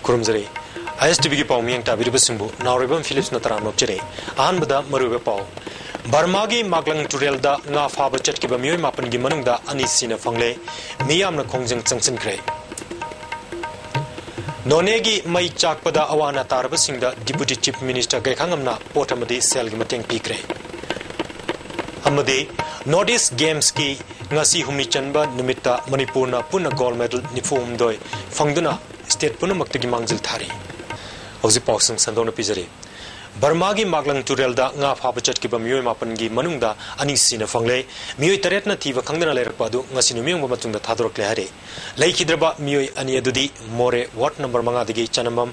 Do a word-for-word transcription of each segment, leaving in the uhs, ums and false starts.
ꯈꯨꯔꯨꯝꯖꯔꯤ꯫ ꯑꯥꯏ ꯑꯦꯁ T ꯚꯤꯒꯤ ꯄꯥꯎ ꯃꯤꯠꯌꯦꯡ ꯇꯥꯕꯤꯔꯤꯕꯁꯤꯡꯕꯨ ꯅꯥꯎꯔꯦꯝꯕꯝ ꯐꯤꯂꯤꯞꯁꯅ ꯇꯔꯥꯝꯅ ꯑꯣꯛꯆꯔꯤ꯫ ꯑꯍꯥꯟꯕꯗ ꯃꯔꯨꯑꯣꯏꯕ ꯄꯥꯎ꯫ ꯕꯔꯃꯥꯒꯤ ꯃꯥꯛꯂꯪ ꯇꯨꯔꯦꯜꯗ ꯉꯥ ꯐꯥꯕ ꯆꯠꯈꯤꯕ ꯃꯤꯑꯣꯏ ꯃꯥꯄꯟꯒꯤ ꯃꯅꯨꯡꯗ ꯑꯅꯤ ꯁꯤꯅ ꯐꯪꯂꯦ꯫ ꯃꯤ ꯌꯥꯝꯅ ꯈꯣꯡꯖꯪ ꯆꯪꯁꯤꯟꯈ꯭ꯔꯦ꯫ ꯅꯣꯅꯦꯒꯤ ꯃꯩ ꯆꯥꯛꯄꯗ ꯑꯋꯥ ꯑꯅꯥ ꯇꯥꯔꯕꯁꯤꯡꯗ Deputy Chief Minister ꯒꯩꯈꯥꯉꯝꯅ ꯄꯣꯠ ꯑꯃꯗꯤ ꯁꯦꯜꯒꯤ ꯃꯇꯦꯡ ꯄꯤꯈ꯭ꯔꯦ꯫ ꯑꯃꯗꯤ North East Gamesꯀꯤ ꯉꯁꯤ ꯍꯨꯝꯅꯤ ꯆꯟꯕ ꯅꯨꯃꯤꯠꯇ ꯃꯅꯤꯄꯨꯔꯅ ꯄꯨꯟꯅ gold medal ꯅꯤꯐꯨ ꯍꯨꯝꯗꯣꯏ ꯐꯪꯗꯨꯅ state ꯄꯨꯝꯅꯃꯛꯇꯒꯤ ꯃꯥꯡꯖꯤꯜ ꯊꯥꯔꯤ꯫ ꯍꯧꯖꯤꯛ ꯄꯥꯎꯁꯤꯡ ꯁꯟꯗꯣꯛꯅ ꯄꯤꯖꯔꯤ꯫ ꯕꯔꯃꯥꯒꯤ ꯃꯥꯛꯂꯪ ꯇꯨꯔꯦꯜꯗ ꯉꯥ ꯐꯥꯕ ꯆꯠꯈꯤꯕ ꯃꯤꯑꯣꯏ ꯃꯥꯄꯟꯒꯤ ꯃꯅꯨꯡꯗ ꯑꯅꯤ ꯁꯤꯅ ꯐꯪꯂꯦ꯫ ꯃꯤꯑꯣꯏ ꯇꯔꯦꯠꯅ ꯊꯤꯕ ꯈꯪꯗꯅ ꯂꯩꯔꯛꯄ ꯑꯗꯨ ꯉꯁꯤ ꯅꯨꯃꯤꯠ ꯌꯨꯡꯕ ꯃꯇꯨꯡꯗ ꯊꯥꯗꯣꯔꯛꯂꯦ ꯍꯥꯏꯔꯤ꯫ ꯂꯩꯈꯤꯗ꯭ꯔꯕ ꯃꯤꯑꯣꯏ ꯑꯅꯤ ꯑꯗꯨꯗꯤ ꯃꯣꯔꯦ ward number ꯃꯉꯥꯗꯒꯤ ꯆꯅꯝꯕꯝ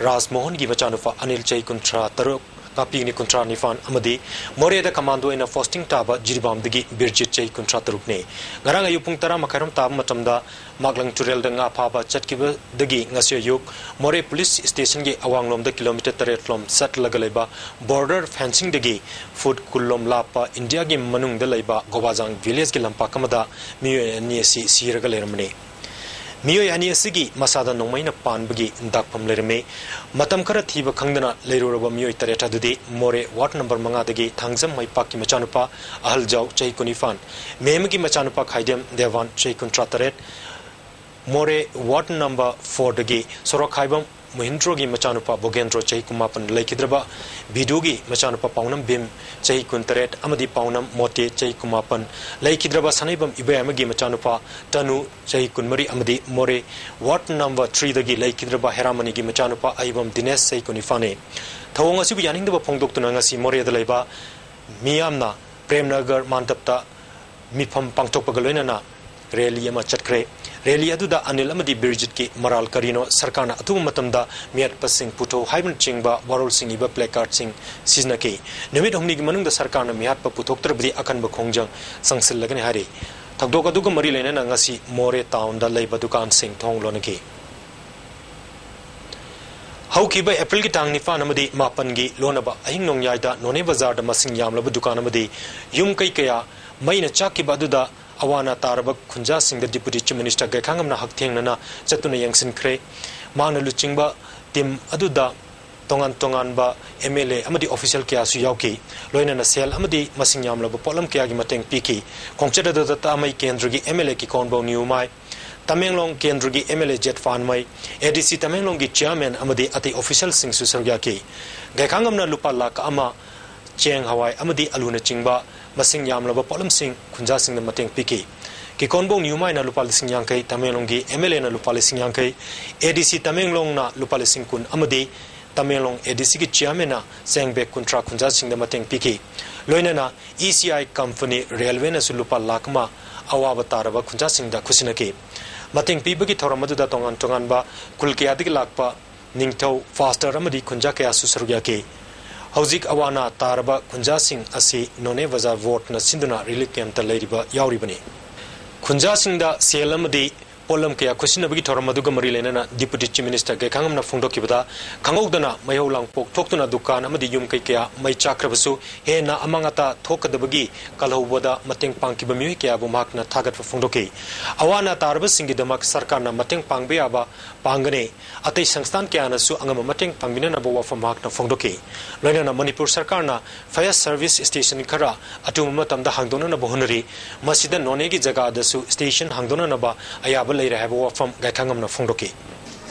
ꯔꯥꯖꯃꯣꯍꯟꯒꯤ ꯃꯆꯥꯅꯨꯄꯥ ꯑꯅꯤꯜ, ꯆꯍꯤ ꯀꯨꯟꯊ꯭ꯔꯥ ꯇꯔꯨꯛ, ꯉꯥꯛꯄꯤꯅꯤ, ꯀꯨꯟꯊ꯭ꯔꯥ ꯅꯤꯄꯥꯟ, ꯑꯃꯗꯤ ꯃꯣꯔꯦꯗ commando ꯑꯣꯏꯅ posting ꯇꯥꯕ ꯖꯤꯔꯤꯕꯥꯝꯗꯒꯤ ꯕꯤꯔꯖꯤꯠ, ꯆꯍꯤ ꯀꯨꯟꯊ꯭ꯔꯥ ꯇꯔꯨꯛꯅꯤ꯫ ꯉꯔꯥꯡ ꯑꯌꯨꯛ ꯄꯨꯡ ꯇꯔꯥ ꯃꯈꯥꯏꯔꯣꯝ ꯇꯥꯕ ꯃꯇꯝꯗ ꯃꯥꯛꯂꯪ ꯇꯨꯔꯦꯜꯗ ꯉꯥ ꯐꯥꯕ ꯆꯠꯈꯤꯕꯗꯒꯤ ꯉꯁꯤ ꯑꯌꯨꯛ ꯃꯣꯔꯦ police stationꯒꯤ ꯑꯋꯥꯡꯂꯣꯝꯗ kilometre ꯇꯔꯦꯠ ꯂꯣꯝ ꯆꯠꯂꯒ ꯂꯩꯕ border fencingꯗꯒꯤ foot ꯀꯨꯟ ꯂꯣꯝ ꯂꯥꯞꯄ ꯏꯟꯗꯤꯌꯥꯒꯤ ꯃꯅꯨꯡꯗ ꯂꯩꯕ ꯒꯣꯕꯥꯖꯥꯡ villageꯀꯤ ꯂꯝꯄꯥꯛ ꯑꯃꯗ ꯃꯤꯑꯣꯏ ꯑꯅꯤ ꯑꯁꯤ ꯁꯤꯔꯒ ꯂꯩꯔꯝꯕꯅꯤ꯫ ꯃꯤꯑꯣꯏ ꯑꯅꯤ ꯑꯁꯤꯒꯤ ꯃꯁꯥꯗ ꯅꯣꯡꯃꯩꯅ ꯄꯥꯟꯕꯒꯤ ꯗꯥꯛꯐꯝ ꯂꯩꯔꯝꯃꯤ꯫ ꯃꯇꯝ ꯈꯔ ꯊꯤꯕ ꯈꯪꯗꯅ ꯂꯩꯔꯨꯔꯕ ꯃꯤꯑꯣꯏ ꯇꯔꯦꯠ ꯑꯗꯨꯗꯤ ꯃꯣꯔꯦ ward number ꯃꯉꯥꯗꯒꯤ ꯊꯥꯡꯖꯝ ꯃꯩꯄꯥꯛꯀꯤ ꯃꯆꯥꯅꯨꯄꯥ ꯑꯍꯜꯖꯥꯎ, ꯆꯍꯤ ꯀꯨꯟꯅꯤꯄꯥꯟ, ꯃꯦꯝꯒꯤ ꯃꯆꯥꯅꯨꯄꯥ ꯈꯥꯏꯗꯦꯝ ꯗꯦꯋꯥꯟ, ꯆꯍꯤ ꯀꯨꯟꯊ꯭ꯔꯥ ꯇꯔꯦꯠ, ꯃꯣꯔꯦ ward number fourꯗꯒꯤ ꯁꯣꯔꯣꯛꯈꯥꯏꯕꯝ ꯃꯣꯍꯤꯟꯗ꯭ꯔꯣꯒꯤ ꯃꯆꯥꯅꯨꯄꯥ ꯚꯣꯒꯦꯟꯗ꯭ꯔꯣ, ꯆꯍꯤ ꯀꯨꯟꯃꯥꯄꯟ, ꯂꯩꯈꯤꯗ꯭ꯔꯕ ꯕꯤꯗꯨꯒꯤ ꯃꯆꯥꯅꯨꯄꯥ ꯄꯥꯎꯅꯝ ꯚꯤꯝ, ꯆꯍꯤ ꯀꯨꯟꯇꯔꯦꯠ, ꯑꯃꯗꯤ ꯄꯥꯎꯅꯝ ꯃꯣꯇꯦ, ꯆꯍꯤ ꯀꯨꯟꯃꯥꯄꯟ, ꯂꯩꯈꯤꯗ꯭ꯔꯕ ꯁꯅꯩꯕꯝ ꯏꯕꯣꯌꯥꯏꯃꯒꯤ ꯃꯆꯥꯅꯨꯄꯥ ꯇꯅꯨ, ꯆꯍꯤ ꯀꯨꯟꯃꯔꯤ, ꯑꯃꯗꯤ ꯃꯣꯔꯦ ward number threeꯗꯒꯤ ꯂꯩꯈꯤꯗ꯭ꯔꯕ ꯍꯦꯔꯥꯃꯅꯤꯒꯤ ꯃꯆꯥꯅꯨꯄꯥ ꯑꯍꯩꯕꯝ ꯗꯤꯅꯦꯁ, ꯆꯍꯤ ꯀꯨꯟꯅꯤꯄꯥꯟꯅꯤ꯫ ꯊꯧꯑꯣꯡ ꯑꯁꯤꯕꯨ ꯌꯥꯅꯤꯡꯗꯕ ꯐꯣꯡꯗꯣꯛꯇꯨꯅ ꯉꯁꯤ ꯃꯣꯔꯦꯗ ꯂꯩꯕ ꯃꯤꯌꯥꯝꯅ ꯄ꯭ꯔꯦꯝꯅꯒꯔ ꯃꯥꯟꯗꯞꯇ ꯃꯤꯐꯝ ꯄꯥꯡꯊꯣꯛꯄꯒ ꯂꯣꯏꯅꯅ rally ꯑꯃ ꯆꯠꯈ꯭ꯔꯦ꯫ Rally ꯑꯗꯨꯗ ꯑꯅꯤꯜ ꯑꯃꯗꯤ ꯕꯤꯔꯖꯤꯠꯀꯤ ꯃꯔꯥꯜ ꯀꯔꯤꯅꯣ, ꯁꯔꯀꯥꯔꯅ ꯑꯊꯨꯕ ꯃꯇꯝꯗ ꯃꯤꯍꯥꯠꯄꯁꯤꯡ ꯄꯨꯊꯣꯛꯎ ꯍꯥꯏꯕꯅꯆꯤꯡꯕ ꯋꯥꯔꯣꯜꯁꯤꯡ ꯏꯕ placardꯁꯤꯡ ꯁꯤꯖꯤꯟꯅꯈꯤ꯫ ꯅꯨꯃꯤꯠ ꯍꯨꯝꯅꯤꯒꯤ ꯃꯅꯨꯡꯗ ꯁꯔꯀꯥꯔꯅ ꯃꯤꯍꯥꯠꯄ ꯄꯨꯊꯣꯛꯇ꯭ꯔꯕꯗꯤ ꯑꯀꯟꯕ ꯈꯣꯡꯖꯪ ꯆꯪꯁꯤꯜꯂꯒꯅꯤ ꯍꯥꯏꯔꯤ꯫ ꯊꯧꯗꯣꯛ ꯑꯗꯨꯒ ꯃꯔꯤ ꯂꯩꯅꯅ ꯉꯁꯤ ꯃꯣꯔꯦ townꯗ ꯂꯩꯕ ꯗꯨꯀꯥꯟꯁꯤꯡ ꯊꯣꯡ ꯂꯣꯟꯅꯈꯤ꯫ ꯍꯧꯈꯤꯕ ꯑꯦꯄ꯭ꯔꯤꯜꯒꯤ ꯇꯥꯡ ꯅꯤꯄꯥꯟ ꯑꯃꯗꯤ ꯃꯥꯄꯟꯒꯤ ꯂꯣꯟꯅꯕ ꯑꯍꯤꯡ ꯅꯣꯡꯌꯥꯏꯗ ꯅꯣꯅꯦ ꯕꯖꯥꯔꯗ ꯃꯁꯤꯡ ꯌꯥꯝꯂꯕ ꯗꯨꯀꯥꯟ ꯑꯃꯗꯤ ꯌꯨꯝ ꯀꯩ ꯀꯌꯥ ꯃꯩꯅ ꯆꯥꯛꯈꯤꯕ ꯑꯗꯨꯗ ꯑꯋꯥ ꯑꯅꯥ ꯇꯥꯔꯕ ꯈꯨꯟꯖꯥꯁꯤꯡꯗ Deputy Chief Minister ꯒꯩꯈꯥꯉꯝꯅ ꯍꯛꯊꯦꯡꯅꯅ ꯆꯠꯇꯨꯅ ꯌꯦꯡꯁꯤꯟꯈ꯭ꯔꯦ꯫ ꯃꯍꯥꯛꯅ ꯂꯨꯆꯤꯡꯕ ꯇꯤꯝ ꯑꯗꯨꯗ ꯇꯣꯉꯥꯟ ꯇꯣꯉꯥꯟꯕ ꯑꯦꯝ ꯑꯦꯜ ꯑꯦ ꯑꯃꯗꯤ ꯑꯣꯐꯤꯁꯤꯌꯦꯜ ꯀꯌꯥꯁꯨ ꯌꯥꯎꯈꯤ꯫ ꯂꯣꯏꯅꯅ ꯁꯦꯜ ꯑꯃꯗꯤ ꯃꯁꯤꯡ ꯌꯥꯝꯂꯕ ꯄꯣꯠꯂꯝ ꯀꯌꯥꯒꯤ ꯃꯇꯦꯡ ꯄꯤꯈꯤ꯫ ꯈꯣꯡꯆꯠ ꯑꯗꯨꯗ ꯇꯥꯃꯩ ꯀꯦꯟꯗ꯭ꯔꯒꯤ ꯑꯦꯝ ꯑꯦꯜ ꯑꯦ ꯀꯤꯀꯣꯟꯕꯧ ꯅ꯭ꯌꯨꯃꯥꯏ, ꯇꯃꯦꯡꯂꯣꯡ ꯀꯦꯟꯗ꯭ꯔꯒꯤ ꯑꯦꯝ ꯑꯦꯜ ꯑꯦ ꯖꯦꯠ ꯐꯥꯟꯃꯩ, ꯑꯦ ꯗꯤ ꯁꯤ ꯇꯃꯦꯡꯂꯣꯡꯒꯤ ꯆꯤꯌꯥꯔꯃꯦꯟ ꯑꯃꯗꯤ ꯑꯇꯩ ꯑꯣꯐꯤꯁꯤꯌꯦꯜꯁꯤꯡꯁꯨ ꯁꯔꯨꯛ ꯌꯥꯈꯤ꯫ ꯒꯥꯏꯈꯥꯉꯝꯅ ꯂꯨꯄꯥ ꯂꯥꯈ ꯑꯃ, ꯆꯦꯡ, ꯍꯋꯥꯏ ꯑꯃꯗꯤ ꯑꯂꯨꯅꯆꯤꯡꯕ ꯃꯁꯤꯡ ꯌꯥꯝꯂꯕ ꯄꯣꯠꯂꯝꯁꯤꯡ ꯈꯨꯟꯖꯥꯁꯤꯡꯗ ꯃꯇꯦꯡ ꯄꯤꯈꯤ꯫ ꯀꯤꯀꯣꯟꯕꯧ ꯅ꯭ꯌꯨꯃꯥꯏꯅ ꯂꯨꯄꯥ ꯂꯤꯁꯤꯡ ꯌꯥꯡꯈꯩ, ꯇꯃꯦꯡꯂꯣꯡꯒꯤ ꯑꯦꯝ ꯑꯦꯜ ꯑꯦꯅ ꯂꯨꯄꯥ ꯂꯤꯁꯤꯡ ꯌꯥꯡꯈꯩ, ꯑꯦ ꯗꯤ ꯁꯤ ꯇꯃꯦꯡꯂꯣꯡꯅ ꯂꯨꯄꯥ ꯂꯤꯁꯤꯡ ꯀꯨꯟ ꯑꯃꯗꯤ ꯇꯃꯦꯡꯂꯣꯡ ꯑꯦ ꯗꯤ ꯁꯤꯒꯤ ꯆꯤꯌꯥꯔꯃꯦꯟꯅ ꯆꯦꯡ ꯕꯦꯒ ꯀꯨꯟꯊ꯭ꯔꯥ ꯈꯨꯟꯖꯥꯁꯤꯡꯗ ꯃꯇꯦꯡ ꯄꯤꯈꯤ꯫ ꯂꯣꯏꯅꯅ ꯏ ꯁꯤ ꯑꯥꯏ ꯀꯝꯄꯅꯤ ꯔꯦꯜꯋꯦꯅꯁꯨ ꯂꯨꯄꯥ ꯂꯥꯈ ꯑꯃ ꯑꯋꯥꯕ ꯇꯥꯔꯕ ꯈꯨꯟꯖꯥꯁꯤꯡꯗ ꯈꯨꯠꯁꯤꯟꯅꯈꯤ꯫ ꯃꯇꯦꯡ ꯄꯤꯕꯒꯤ ꯊꯧꯔꯝ ꯑꯗꯨꯗ ꯇꯣꯉꯥꯟ ꯇꯣꯉꯥꯟꯕ ꯈꯨꯜ ꯀꯌꯥꯗꯒꯤ ꯂꯥꯛꯄ ꯅꯤꯡꯊꯧ, ꯐꯥꯁꯇꯔ ꯑꯃꯗꯤ ꯈꯨꯟꯖꯥ ꯀꯌꯥꯁꯨ ꯁꯔꯨꯛ ꯌꯥꯈꯤ꯫ ꯍꯧꯖꯤꯛ ꯑꯋꯥ ꯑꯅꯥ ꯇꯥꯔꯕ ꯈꯨꯟꯖꯥꯁꯤꯡ ꯑꯁꯤ ꯅꯣꯅꯦ ꯕꯖꯥꯔ ꯋꯥꯔꯗꯅ ꯁꯤꯟꯗꯨꯅ ꯔꯤꯂꯤꯐ ꯀꯦꯝꯞꯇ ꯂꯩꯔꯤꯕ ꯌꯥꯎꯔꯤꯕꯅꯤ꯫ ꯈꯨꯟꯖꯥꯁꯤꯡꯗ ꯁꯦꯜ ꯑꯃꯗꯤ ꯄꯣꯠꯂꯝ ꯀꯌꯥ ꯈꯨꯠꯁꯤꯟꯅꯕꯒꯤ ꯊꯧꯔꯝ ꯑꯗꯨꯒ ꯃꯔꯤ ꯂꯩꯅꯅ ꯗꯤꯄꯨꯇꯤ ꯆꯤꯐ ꯃꯤꯅꯤꯁꯇꯔ ꯒꯥꯏꯈꯥꯉꯝꯅ ꯐꯣꯡꯗꯣꯛꯈꯤꯕꯗ, ꯈꯪꯍꯧꯗꯅ ꯃꯩꯍꯧ ꯂꯥꯡꯄꯣꯛ ꯊꯣꯛꯇꯨꯅ ꯗꯨꯀꯥꯟ ꯑꯃꯗꯤ ꯌꯨꯝ ꯀꯩ ꯀꯌꯥ ꯃꯩ ꯆꯥꯛꯈ꯭ꯔꯕꯁꯨ, ꯍꯦꯟꯅ ꯑꯃꯥꯡ ꯑꯇꯥ ꯊꯣꯛꯀꯗꯕꯒꯤ ꯀꯜꯍꯧꯕꯗ ꯃꯇꯦꯡ ꯄꯥꯡꯈꯤꯕ ꯃꯤꯑꯣꯏ ꯀꯌꯥꯕꯨ ꯃꯍꯥꯛꯅ ꯊꯥꯒꯠꯄ ꯐꯣꯡꯗꯣꯛꯈꯤ꯫ ꯑꯋꯥ ꯑꯅꯥ ꯇꯥꯔꯕꯁꯤꯡꯒꯤꯗꯃꯛ ꯁꯔꯀꯥꯔꯅ ꯃꯇꯦꯡ ꯄꯥꯡꯕ ꯌꯥꯕ ꯄꯥꯡꯒꯅꯤ꯫ ꯑꯇꯩ ꯁꯪꯁꯊꯥꯟ ꯀꯌꯥꯅꯁꯨ ꯑꯉꯝꯕ ꯃꯇꯦꯡ ꯄꯥꯡꯕꯤꯅꯅꯕ ꯋꯥꯐꯝ ꯃꯍꯥꯛꯅ ꯐꯣꯡꯗꯣꯛꯈꯤ꯫ ꯂꯣꯏꯅꯅ ꯃꯅꯤꯄꯨꯔ ꯁꯔꯀꯥꯔꯅ ꯐꯥꯌꯔ ꯁꯔꯚꯤꯁ ꯁ꯭ꯇꯦꯁꯟ ꯈꯔ ꯑꯊꯨꯕ ꯃꯇꯝꯗ ꯍꯥꯡꯗꯣꯛꯅꯅꯕ ꯍꯣꯠꯅꯔꯤ꯫ ꯃꯁꯤꯗ ꯅꯣꯅꯦꯒꯤ ꯖꯒꯥꯗꯁꯨ ꯁ꯭ꯇꯦꯁꯟ ꯍꯥꯡꯗꯣꯛꯅꯅꯕ ꯑꯌꯥꯕ ꯂꯩꯔꯦ ꯍꯥꯏꯕ ꯋꯥꯐꯝ ꯒꯥꯏꯈꯥꯉꯝꯅ ꯐꯣꯡꯗꯣꯛꯈꯤ꯫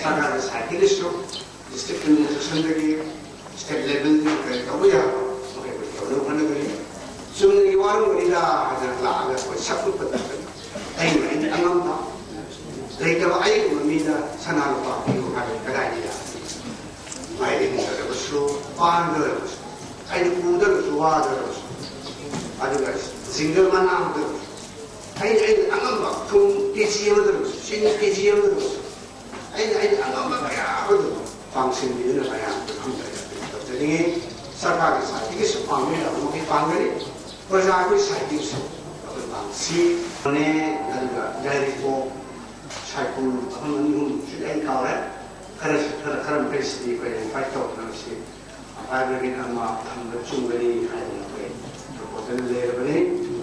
ꯁꯔꯀꯥꯔꯒꯤ ꯁꯥꯏꯠꯇꯒꯤꯁꯨ ꯗꯤꯁꯇ꯭ꯔꯤꯛ ꯑꯦꯗꯃꯤꯅꯤꯁꯇ꯭ꯔꯦꯁꯟꯗꯒꯤ ꯁ꯭ꯇꯦꯠ ꯂꯦꯚꯦꯜꯒꯤ ꯀꯔꯤ ꯇꯧꯕ ꯌꯥꯕ ꯃꯈꯩ ꯑꯩꯈꯣꯏ ꯇꯧꯅꯕ ꯍꯣꯠꯅꯒꯅꯤ꯫ ꯆꯨꯝꯅꯒꯤ ꯋꯥꯔꯧꯕꯅꯤꯗ ꯍꯥꯏꯗꯅ ꯂꯥꯛꯑꯒ ꯑꯩꯈꯣꯏ ꯁꯛ ꯎꯠꯄ ꯅꯠꯇꯅ ꯑꯩꯅ ꯑꯩꯅ ꯑꯉꯝꯕ ꯂꯩꯇꯕ ꯑꯩꯒꯨꯝꯕ ꯃꯤꯗ ꯁꯅꯥ ꯂꯨꯄꯥ ꯄꯤꯌꯨ ꯍꯥꯏꯕ ꯀꯗꯥꯏꯗ ꯌꯥꯒꯅꯤ? ꯃꯥꯏꯔꯦꯟ ꯑꯣꯏꯔꯕꯁꯨ, ꯄꯥꯟ ꯑꯣꯏꯔꯕꯁꯨ, ꯑꯩꯅ ꯎꯗ ꯑꯣꯏꯔꯕꯁꯨ, ꯋꯥꯗ ꯑꯣꯏꯔꯕꯁꯨ, ꯑꯗꯨꯒ ꯖꯤꯡꯒꯔ ꯃꯅꯥ ꯑꯃꯗ ꯑꯣꯏꯔꯕꯁꯨ, ꯑꯩꯅ ꯑꯩꯅ ꯑꯉꯝꯕ ꯊꯨꯝ ꯀꯦ ꯖꯤ ꯑꯃꯗ ꯑꯣꯏꯔꯕꯁꯨ, ꯆꯤꯅꯤ ꯀꯦ ꯖꯤ ꯑꯃꯗ ꯑꯣꯏꯔꯕꯁꯨ, ꯑꯩꯅ ꯑꯩꯅ ꯑꯉꯝꯕ ꯀꯌꯥ ꯑꯃꯗꯨ ꯄꯥꯡꯁꯤꯟꯕꯤꯗꯨꯅ ꯃꯌꯥꯝꯗ ꯈꯪꯗꯔꯦ ꯇꯧꯖꯅꯤꯡꯉꯤ꯫ ꯁꯔꯀꯥꯔꯒꯤ ꯁꯥꯏꯠꯇꯒꯤꯁꯨ ꯄꯥꯡꯕ ꯌꯥꯕ ꯃꯈꯩ ꯄꯥꯡꯒꯅꯤ꯫ ꯄ꯭ꯔꯖꯥ ꯑꯩꯈꯣꯏ ꯁꯥꯏꯠꯇꯒꯤꯁꯨ ꯑꯩꯈꯣꯏ ꯄꯥꯡꯁꯤ꯫ ꯅꯦ, ꯑꯗꯨꯒ ꯌꯥꯏꯔꯤꯄꯣꯛ, ꯁꯥꯏꯄꯨꯝ, ꯃꯐꯝ ꯑꯅꯤ ꯑꯍꯨꯝ ꯁꯤꯗꯤ ꯑꯩ ꯀꯥꯎꯔꯦ꯫ ꯈꯔ, ꯈꯔ, ꯈꯔ ꯃꯈꯩꯁꯤꯗꯤ ꯑꯩꯈꯣꯏ ꯏꯟꯚꯥꯏꯠ ꯇꯧꯗꯅ ꯁꯤ ꯄꯥꯏꯕꯒꯤ ꯑꯃ ꯊꯝꯕ ꯆꯨꯝꯒꯅꯤ ꯍꯥꯏꯗꯅ ꯑꯩꯈꯣꯏ ꯄ꯭ꯔꯣꯄꯣꯖꯦꯜ ꯂꯩꯔꯕꯅꯤ꯫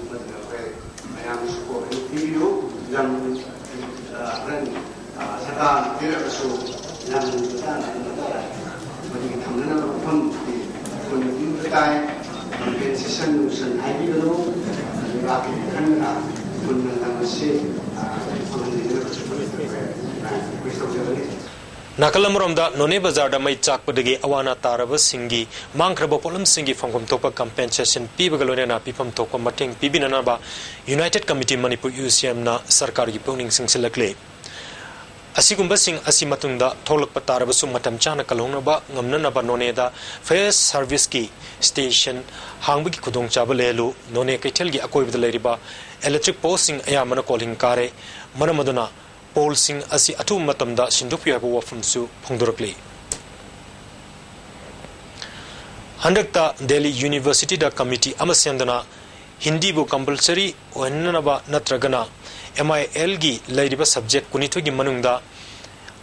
ꯃꯗꯨꯅ ꯑꯩꯈꯣꯏ ꯃꯌꯥꯝꯅꯁꯨ ꯀꯣ ꯄꯤꯕꯤꯌꯨ꯫ ꯌꯥꯝ, ꯑ, ꯍꯣꯔꯦꯟ, ꯑ, ꯁꯔꯀꯥꯔ ꯄꯤꯔꯒꯁꯨ ꯌꯥꯝꯅ ꯃꯇꯥꯡ ꯑꯃꯗ ꯃꯗꯨꯒꯤ ꯊꯝꯅꯅꯕ ꯃꯐꯝꯗꯤ ꯈꯨꯟ ꯑꯗꯨꯗ ꯇꯥꯏ꯫ ꯀꯝꯄꯦꯟꯁꯦꯁꯟ ꯅꯨꯡꯁꯟ ꯍꯥꯏꯕꯤꯒꯅꯨ꯫ ꯂꯩꯕꯥꯛꯀꯤ ꯈꯟꯗꯅ ꯈꯨꯟꯅ ꯂꯝ ꯑꯁꯤ ꯐꯪꯍꯟꯕꯤꯅꯕꯁꯨ ꯔꯤꯀ꯭ꯋꯦꯁ ꯇꯧꯖꯕꯅꯤ꯫ ꯅꯥꯀꯜ ꯑꯃꯔꯣꯝꯗ ꯅꯣꯅꯦ ꯕꯖꯥꯔꯗ ꯃꯩ ꯆꯥꯛꯄꯗꯒꯤ ꯑꯋꯥ ꯑꯅꯥ ꯇꯥꯔꯕꯁꯤꯡꯒꯤ ꯃꯥꯡꯈ꯭ꯔꯕ ꯄꯣꯠꯂꯝꯁꯤꯡꯒꯤ ꯐꯪꯐꯝ ꯊꯣꯛꯄ ꯀꯝꯄꯦꯟꯁꯦꯁꯟ ꯄꯤꯕꯒ ꯂꯣꯏꯅꯅ ꯄꯤꯐꯝ ꯊꯣꯛꯄ ꯃꯇꯦꯡ ꯄꯤꯕꯤꯅꯅꯕ ꯌꯨꯅꯥꯏꯇꯦꯗ ꯀꯃꯤꯇꯤ ꯃꯅꯤꯄꯨꯔ, ꯌꯨ ꯁꯤ ꯑꯦꯝꯅ ꯁꯔꯀꯥꯔꯒꯤ ꯄꯨꯛꯅꯤꯡ ꯆꯤꯡꯁꯤꯜꯂꯛꯂꯤ꯫ ꯑꯁꯤꯒꯨꯝꯕꯁꯤꯡ ꯑꯁꯤ ꯃꯇꯨꯡꯗ ꯊꯣꯛꯂꯛꯄ ꯇꯥꯔꯕꯁꯨ ꯃꯇꯝ ꯆꯥꯅ ꯀꯜꯍꯧꯅꯕ ꯉꯝꯅꯅꯕ ꯅꯣꯅꯦꯗ ꯐꯥꯌꯔ ꯁꯥꯔꯚꯤꯁꯀꯤ ꯁ꯭ꯇꯦꯁꯟ ꯍꯥꯡꯕꯒꯤ ꯈꯨꯗꯣꯡꯆꯥꯕ ꯂꯩꯍꯜꯂꯨ꯫ ꯅꯣꯅꯦ ꯀꯩꯊꯦꯜꯒꯤ ꯑꯀꯣꯏꯕꯗ ꯂꯩꯔꯤꯕ ꯏꯂꯦꯛꯇ꯭ꯔꯤꯛ ꯄꯣꯜꯁꯤꯡ ꯑꯌꯥꯝꯕꯅ ꯀꯣꯜꯍꯤꯡ ꯀꯥꯔꯦ꯫ ꯃꯔꯝ ꯑꯗꯨꯅ ꯄꯣꯜꯁꯤꯡ ꯑꯁꯤ ꯑꯊꯨꯕ ꯃꯇꯝꯗ ꯁꯤꯟꯗꯣꯛꯄꯤꯌꯨ ꯍꯥꯏꯕ ꯋꯥꯐꯝꯁꯨ ꯐꯣꯡꯗꯣꯔꯛꯂꯤ꯫ ꯍꯟꯗꯛꯇ ꯗꯦꯜꯂꯤ ꯌꯨꯅꯤꯚꯔꯁꯤꯇꯤꯗ ꯀꯃꯤꯇꯤ ꯑꯃ ꯁꯦꯝꯗꯨꯅ ꯍꯤꯟꯗꯤꯕꯨ ꯀꯝꯄꯜꯁꯔꯤ ꯑꯣꯏꯍꯟꯅꯅꯕ ꯅꯠꯇ꯭ꯔꯒꯅ ꯑꯦꯝ ꯑꯥꯏ ꯑꯦꯜꯒꯤ ꯂꯩꯔꯤꯕ ꯁꯕꯖꯦꯛ ꯀꯨꯟꯅꯤꯊꯣꯏꯒꯤ ꯃꯅꯨꯡꯗ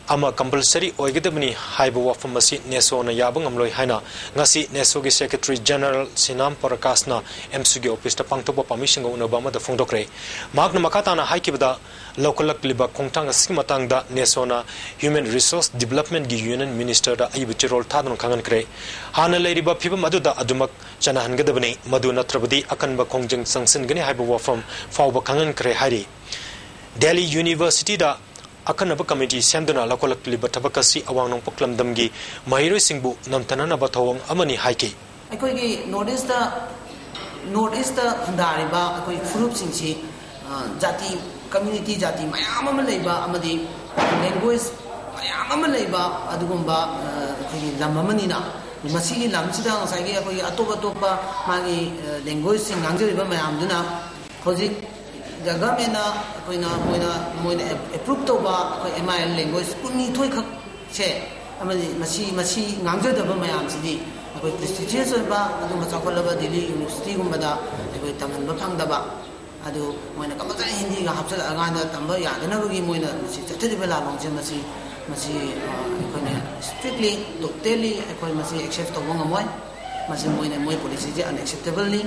ꯑꯃ ꯀꯝꯄꯜꯁꯔꯤ ꯑꯣꯏꯒꯗꯕꯅꯤ ꯍꯥꯏꯕ ꯋꯥꯐꯝ ꯑꯁꯤ ꯅꯦꯁꯣꯅ ꯌꯥꯕ ꯉꯝꯂꯣꯏ ꯍꯥꯏꯅ ꯉꯁꯤ ꯅꯦꯁꯣꯒꯤ ꯁꯦꯀ꯭ꯔꯦꯇꯔꯤ ꯖꯦꯅꯔꯦꯜ ꯁꯤꯅꯥꯝ ꯄ꯭ꯔꯀꯥꯁꯅ ꯑꯦꯝꯁꯨꯒꯤ ꯑꯣꯐꯤꯁꯇ ꯄꯥꯡꯊꯣꯛꯄ ꯄꯥꯝꯃꯤꯁꯤꯡꯒ ꯎꯅꯕ ꯑꯃꯗ ꯐꯣꯡꯗꯣꯛꯈ꯭ꯔꯦ꯫ ꯃꯍꯥꯛꯅ ꯃꯈꯥ ꯇꯥꯅ ꯍꯥꯏꯈꯤꯕꯗ, ꯂꯧꯈꯠꯂꯛꯂꯤꯕ ꯈꯣꯡꯊꯥꯡ ꯑꯁꯤꯒꯤ ꯃꯇꯥꯡꯗ ꯅꯦꯁꯣꯅ ꯍ꯭ꯌꯨꯃꯦꯟ ꯔꯤꯁꯣꯔꯁ ꯗꯤꯕꯂꯞꯃꯦꯟꯒꯤ ꯌꯨꯅꯤꯌꯟ ꯃꯤꯅꯤꯁꯇꯔꯗ ꯑꯏꯕ ꯆꯦꯔꯣꯜ ꯊꯥꯗꯨꯅ ꯈꯪꯍꯟꯈ꯭ꯔꯦ꯫ ꯍꯥꯟꯅ ꯂꯩꯔꯤꯕ ꯐꯤꯕꯝ ꯑꯗꯨꯗ ꯑꯗꯨꯃꯛ ꯆꯠꯅꯍꯟꯒꯗꯕꯅꯤ, ꯃꯗꯨ ꯅꯠꯇ꯭ꯔꯕꯗꯤ ꯑꯀꯟꯕ ꯈꯣꯡꯖꯪ ꯆꯪꯁꯤꯟꯒꯅꯤ ꯍꯥꯏꯕ ꯋꯥꯐꯝ ꯐꯥꯎꯕ ꯈꯪꯍꯟꯈ꯭ꯔꯦ ꯍꯥꯏꯔꯤ꯫ ꯗꯦꯜꯂꯤ ꯌꯨꯅꯤꯚꯔꯁꯤꯇꯤꯗ ꯑꯈꯟꯅꯕ ꯀꯃꯤꯇꯤ ꯁꯦꯝꯗꯨꯅ ꯂꯧꯈꯠꯂꯛꯂꯤꯕ ꯊꯕꯛ ꯑꯁꯤ ꯑꯋꯥꯡ ꯅꯣꯡꯄꯣꯛ ꯂꯝꯗꯝꯒꯤ ꯃꯍꯩꯔꯣꯏꯁꯤꯡꯕꯨ ꯅꯝꯊꯅꯅꯕ ꯊꯧꯑꯣꯡ ꯑꯃꯅꯤ ꯍꯥꯏꯈꯤ꯫ ꯑꯩꯈꯣꯏꯒꯤ ꯅꯣꯔꯠ ꯏꯁꯇ, ꯅꯣꯔꯠ ꯏꯁꯇ ꯈꯨꯟꯗꯥꯔꯤꯕ ꯑꯩꯈꯣꯏ ꯐꯨꯔꯨꯞꯁꯤꯡꯁꯤ, ꯑ, ꯖꯥꯇꯤ, ꯀꯝꯃ꯭ꯌꯨꯅꯤꯇꯤ ꯖꯥꯇꯤ ꯃꯌꯥꯝ ꯑꯃ ꯂꯩꯕ ꯑꯃꯗꯤ ꯂꯦꯡꯒ꯭ꯋꯦꯖ ꯃꯌꯥꯝ ꯑꯃ ꯂꯩꯕ ꯑꯗꯨꯒꯨꯝꯕ, ꯑ, ꯑꯩꯈꯣꯏꯒꯤ ꯂꯝ ꯑꯃꯅꯤꯅ, ꯃꯁꯤꯒꯤ ꯂꯝꯁꯤꯗ ꯉꯁꯥꯏꯒꯤ ꯑꯩꯈꯣꯏꯒꯤ ꯑꯇꯣꯞ ꯑꯇꯣꯞꯄ ꯃꯥꯒꯤ, ꯑ, ꯂꯦꯡꯒ꯭ꯋꯦꯖꯁꯤꯡ ꯉꯥꯡꯖꯔꯤꯕ ꯃꯌꯥꯝꯗꯨꯅ ꯍꯧꯖꯤꯛ ꯒꯚꯔꯟꯃꯦꯟꯅ ꯑꯩꯈꯣꯏꯅ, ꯃꯣꯏꯅ, ꯃꯣꯏꯅ ꯑꯦꯄ꯭ꯔꯨꯞ ꯇꯧꯕ ꯑꯩꯈꯣꯏ ꯑꯦꯝ ꯑꯥꯏ ꯑꯦꯜ ꯂꯦꯡꯒ꯭ꯋꯦꯖ ꯀꯨꯟꯅꯤꯊꯣꯏ ꯈꯛꯁꯦ, ꯑꯃꯗꯤ ꯃꯁꯤ, ꯃꯁꯤ ꯉꯥꯡꯖꯗꯕ ꯃꯌꯥꯝꯁꯤꯗꯤ ꯑꯩꯈꯣꯏ ꯄ꯭ꯔꯦꯁꯇꯤꯖꯤꯌꯁ ꯑꯣꯏꯕ ꯑꯗꯨꯒꯨꯝꯕ ꯆꯥꯎꯈꯠꯂꯕ ꯗꯤꯜꯂꯤ ꯌꯨꯅꯤꯚꯔꯁꯤꯇꯤꯒꯨꯝꯕꯗ ꯑꯩꯈꯣꯏ ꯇꯝꯍꯟꯕ ꯐꯪꯗꯕ, ꯑꯗꯨ ꯃꯣꯏꯅ ꯀꯝꯄꯜꯁꯔꯤ ꯍꯤꯟꯗꯤꯒ ꯍꯥꯞꯆꯤꯜꯂꯛꯑꯀꯥꯟꯗ ꯇꯝꯕ ꯌꯥꯗꯅꯕꯒꯤ ꯃꯣꯏꯅ ꯃꯁꯤ ꯆꯠꯊꯔꯤꯕ ꯂꯥꯂꯣꯡꯁꯦ, ꯃꯁꯤ, ꯃꯁꯤ, ꯑ, ꯑꯩꯈꯣꯏꯅ ꯁ꯭ꯇ꯭ꯔꯤꯛꯂꯤ, ꯇꯣꯇꯦꯜꯂꯤ ꯑꯩꯈꯣꯏ ꯃꯁꯤ ꯑꯦꯛꯁꯦꯞ ꯇꯧꯕ ꯉꯝꯃꯣꯏ꯫ ꯃꯁꯤ ꯃꯣꯏꯅ, ꯃꯣꯏ ꯄꯣꯂꯤꯁꯤꯁꯦ ꯑꯟꯑꯦꯛꯁꯦꯞꯇꯦꯕꯜꯅꯤ꯫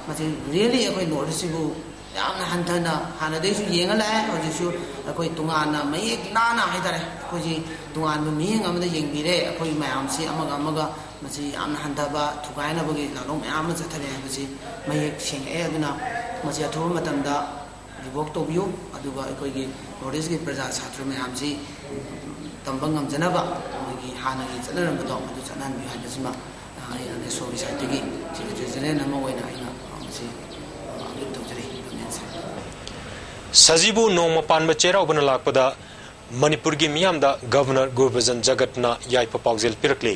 ꯃꯁꯤ ꯔꯤꯌꯦꯜꯂꯤ ꯑꯩꯈꯣꯏ ꯅꯣꯔꯠ ꯏꯁꯁꯤꯕꯨ ꯌꯥꯝꯅ ꯍꯟꯊꯅ ꯍꯥꯟꯅꯗꯩꯁꯨ ꯌꯦꯡꯉ ꯂꯥꯛꯑꯦ꯫ ꯍꯧꯖꯤꯛꯁꯨ ꯑꯩꯈꯣꯏ ꯇꯣꯉꯥꯟꯅ ꯃꯌꯦꯛ ꯂꯥꯅ ꯍꯥꯏꯇꯥꯔꯦ, ꯑꯩꯈꯣꯏꯁꯤ ꯇꯣꯉꯥꯟꯕ ꯃꯤꯠꯌꯦꯡ ꯑꯃꯗ ꯌꯦꯡꯕꯤꯔꯦ꯫ ꯑꯩꯈꯣꯏ ꯃꯌꯥꯝꯁꯤ ꯑꯃꯒ ꯑꯃꯒ ꯃꯁꯤ ꯌꯥꯝꯅ ꯍꯟꯊꯕ ꯊꯨꯒꯥꯏꯅꯕꯒꯤ ꯂꯥꯂꯣꯡ ꯃꯌꯥꯝ ꯑꯃ ꯆꯠꯊꯔꯦ ꯍꯥꯏꯕꯁꯤ ꯃꯌꯦꯛ ꯁꯦꯡꯉꯛꯑꯦ꯫ ꯑꯗꯨꯅ ꯃꯁꯤ ꯑꯊꯨꯕ ꯃꯇꯝꯗ ꯔꯤꯚꯣꯛ ꯇꯧꯕꯤꯌꯨ꯫ ꯑꯗꯨꯒ ꯑꯩꯈꯣꯏꯒꯤ ꯅꯣꯔꯠ ꯏꯁꯀꯤ ꯄ꯭ꯔꯖꯥ ꯁꯥꯇ꯭ꯔ ꯃꯌꯥꯝꯁꯤ ꯇꯝꯕ ꯉꯝꯖꯅꯕ ꯃꯣꯏꯒꯤ ꯍꯥꯟꯅꯒꯤ ꯆꯠꯅꯔꯝꯕꯗꯣ ꯃꯗꯨ ꯆꯠꯅꯍꯟꯕꯤꯌꯨ ꯍꯥꯏꯕꯁꯤꯃ ꯑꯩꯅ ꯅꯦꯁꯣꯒꯤ ꯁꯥꯏꯠꯇꯒꯤ ꯁꯦꯀ꯭ꯔꯦꯇꯔꯤ ꯖꯦꯅꯔꯦꯜ ꯑꯃ ꯑꯣꯏꯅ ꯑꯩꯅ ꯃꯁꯤ ꯑꯄꯤꯜ ꯇꯧꯖꯔꯤ ꯒꯃꯦꯟꯁꯦ꯫ ꯁꯖꯤꯕꯨ ꯅꯣꯡꯃ ꯄꯥꯟꯕ ꯆꯩꯔꯥꯎꯕꯅ ꯂꯥꯛꯄꯗ ꯃꯅꯤꯄꯨꯔꯒꯤ ꯃꯤꯌꯥꯝꯗ ꯒꯕꯔꯅꯔ ꯒꯨꯔꯕꯆꯟ ꯖꯒꯠꯅ ꯌꯥꯏꯐ ꯄꯥꯎꯖꯦꯜ ꯄꯤꯔꯛꯂꯤ꯫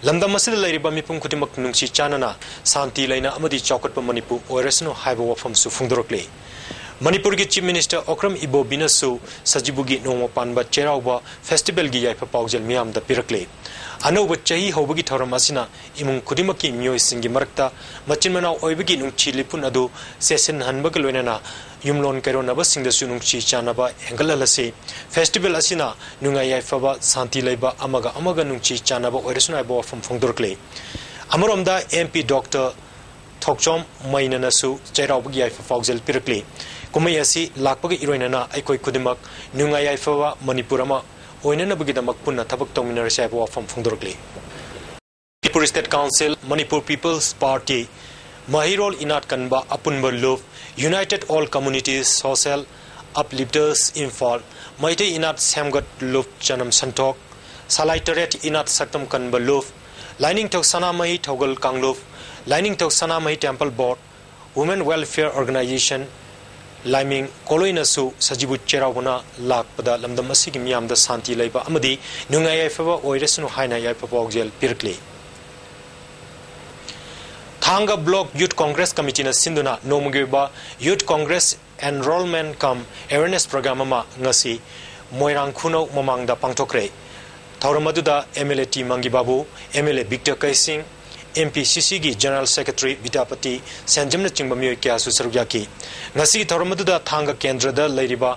ꯂꯝꯗꯝ ꯑꯁꯤꯗ ꯂꯩꯔꯤꯕ ꯃꯤꯄꯨꯝ ꯈꯨꯗꯤꯡꯃꯛ ꯅꯨꯡꯁꯤ ꯆꯥꯟꯅꯅ, ꯁꯥꯟꯇꯤ ꯂꯩꯅ ꯑꯃꯗꯤ ꯆꯥꯎꯈꯠꯄ ꯃꯅꯤꯄꯨꯔ ꯑꯣꯏꯔꯁꯅꯨ ꯍꯥꯏꯕ ꯋꯥꯐꯝꯁꯨ ꯐꯣꯡꯗꯣꯔꯛꯂꯤ꯫ ꯃꯅꯤꯄꯨꯔꯒꯤ ꯆꯤꯐ ꯃꯤꯅꯤꯁꯇꯔ ꯑꯣꯀ꯭ꯔꯝ ꯏꯕꯣꯕꯤꯅꯁꯨ ꯁꯖꯤꯕꯨꯒꯤ ꯅꯣꯡꯃ ꯄꯥꯟꯕ ꯆꯩꯔꯥꯎꯕ ꯐꯦꯁꯇꯤꯚꯦꯜꯒꯤ ꯌꯥꯏꯐ ꯄꯥꯎꯖꯦꯜ ꯃꯤꯌꯥꯝꯗ ꯄꯤꯔꯛꯂꯤ꯫ ꯑꯅꯧꯕ ꯆꯍꯤ ꯍꯧꯕꯒꯤ ꯊꯧꯔꯝ ꯑꯁꯤꯅ ꯏꯃꯨꯡ ꯈꯨꯗꯤꯡꯃꯛꯀꯤ ꯃꯤꯑꯣꯏꯁꯤꯡꯒꯤ ꯃꯔꯛꯇ ꯃꯆꯤꯟ ꯃꯅꯥꯎ ꯑꯣꯏꯕꯒꯤ ꯅꯨꯡꯁꯤ ꯂꯤꯄꯨꯟ ꯑꯗꯨ ꯆꯦꯠꯁꯤꯟꯍꯟꯕꯒ ꯂꯣꯏꯅꯅ ꯌꯨꯝꯂꯣꯟ ꯀꯩꯔꯣꯟꯅꯕꯁꯤꯡꯗꯁꯨ ꯅꯨꯡꯁꯤ ꯆꯥꯟꯅꯕ ꯍꯦꯟꯒꯠꯍꯜꯂꯁꯤ꯫ ꯐꯦꯁꯇꯤꯚꯦꯜ ꯑꯁꯤꯅ ꯅꯨꯡꯉꯥꯏ ꯌꯥꯏꯐꯕ, ꯁꯥꯟꯇꯤ ꯂꯩꯕ, ꯑꯃꯒ ꯑꯃꯒ ꯅꯨꯡꯁꯤ ꯆꯥꯟꯅꯕ ꯑꯣꯏꯔꯁꯅꯨ ꯍꯥꯏꯕ ꯋꯥꯐꯝ ꯐꯣꯡꯗꯣꯔꯛꯂꯤ꯫ ꯑꯃꯔꯣꯝꯗ, ꯑꯦꯝ ꯄꯤ ꯗꯣꯛꯇꯔ ꯊꯣꯛꯆꯣꯝ ꯃꯩꯅꯅꯁꯨ ꯆꯩꯔꯥꯎꯕꯒꯤ ꯌꯥꯏꯐ ꯄꯥꯎꯖꯦꯜ ꯄꯤꯔꯛꯂꯤ꯫ ꯀꯨꯝꯍꯩ ꯑꯁꯤ ꯂꯥꯛꯄꯒ ꯏꯔꯣꯏꯅꯅ ꯑꯩꯈꯣꯏ ꯈꯨꯗꯤꯡꯃꯛ ꯅꯨꯡꯉꯥꯏ ꯌꯥꯏꯐꯕ ꯃꯅꯤꯄꯨꯔ ꯑꯃ ꯑꯣꯏꯅꯅꯕꯒꯤꯗꯃꯛ ꯄꯨꯟꯅ ꯊꯕꯛ ꯇꯧꯃꯤꯟꯅꯔꯁꯤ ꯍꯥꯏꯕ ꯋꯥꯐꯝ ꯐꯣꯡꯗꯣꯔꯛꯂꯤ꯫ Manipur state council, Manipur peoples party, ꯃꯍꯩꯔꯣꯜ ꯏꯅꯥꯠ ꯀꯟꯕ ꯑꯄꯨꯟꯕ ꯂꯨꯞ, united all communities social uplifters Imphal, Meitei ꯏꯅꯥꯠ ꯁꯦꯝꯒꯠ ꯂꯨꯞ ꯆꯅꯝ ꯁꯟꯊꯣꯛ, ꯁꯂꯥꯏ ꯇꯔꯦꯠ ꯏꯅꯥꯠ ꯁꯛꯇꯝ ꯀꯟꯕ ꯂꯨꯞ, ꯂꯥꯏꯅꯤꯡꯊꯧ ꯁꯅꯥꯃꯍꯤ ꯊꯧꯒꯜ ꯀꯥꯡꯂꯨꯞ, ꯂꯥꯏꯅꯤꯡꯊꯧ ꯁꯅꯥꯃꯍꯤ ꯇꯦꯝꯄꯜ ꯕꯣꯔꯗ, ꯋꯨꯃꯦꯟ ꯋꯦꯜꯐꯤꯌꯔ ꯑꯣꯔꯒꯅꯥꯏꯖꯦꯁꯟ, ꯂꯥꯏꯃꯤꯡ ꯀꯣꯂꯣꯏꯅꯁꯨ ꯁꯖꯤꯕꯨ ꯆꯩꯔꯥꯎꯕꯅ ꯂꯥꯛꯄꯗ ꯂꯝꯗꯝ ꯑꯁꯤꯒꯤ ꯃꯤꯌꯥꯝꯗ ꯁꯥꯟꯇꯤ ꯂꯩꯕ ꯑꯃꯗꯤ ꯅꯨꯡꯉꯥꯏ ꯌꯥꯏꯐꯕ ꯑꯣꯏꯔꯁꯅꯨ ꯍꯥꯏꯅ ꯌꯥꯏꯐ ꯄꯥꯎꯖꯦꯜ ꯄꯤꯔꯛꯂꯤ꯫ ꯊꯥꯡꯒ ꯕ꯭ꯂꯣꯛ ꯌꯨꯠ ꯀꯣꯡꯒ꯭ꯔꯦꯁ ꯀꯃꯤꯇꯤꯅ ꯁꯤꯟꯗꯨꯅ ꯅꯣꯡꯃꯒꯤ ꯑꯣꯏꯕ youth congress enrolment cum awareness programme ꯑꯃ ꯉꯁꯤ ꯃꯣꯏꯔꯥꯡ ꯈꯨꯅꯧ ꯃꯃꯥꯡꯗ ꯄꯥꯡꯊꯣꯛꯈ꯭ꯔꯦ꯫ ꯊꯧꯔꯝ ꯑꯗꯨꯗ M L A T Mangi Babu, M L A Victor Keishing, M P C ꯁꯤꯒꯤ ꯖꯦꯅꯔꯦꯜ ꯁꯦꯀ꯭ꯔꯦꯇꯔꯤ ꯕꯤꯗ꯭ꯌꯥꯄꯇꯤ ꯁꯦꯟꯖꯝꯅꯆꯤꯡꯕ ꯃꯤꯑꯣꯏ ꯀꯌꯥꯁꯨ ꯁꯔꯨꯛ ꯌꯥꯈꯤ꯫ ꯉꯁꯤꯒꯤ ꯊꯧꯔꯝ ꯑꯗꯨꯗ ꯊꯥꯡꯒ ꯀꯦꯟꯗ꯭ꯔꯗ ꯂꯩꯔꯤꯕ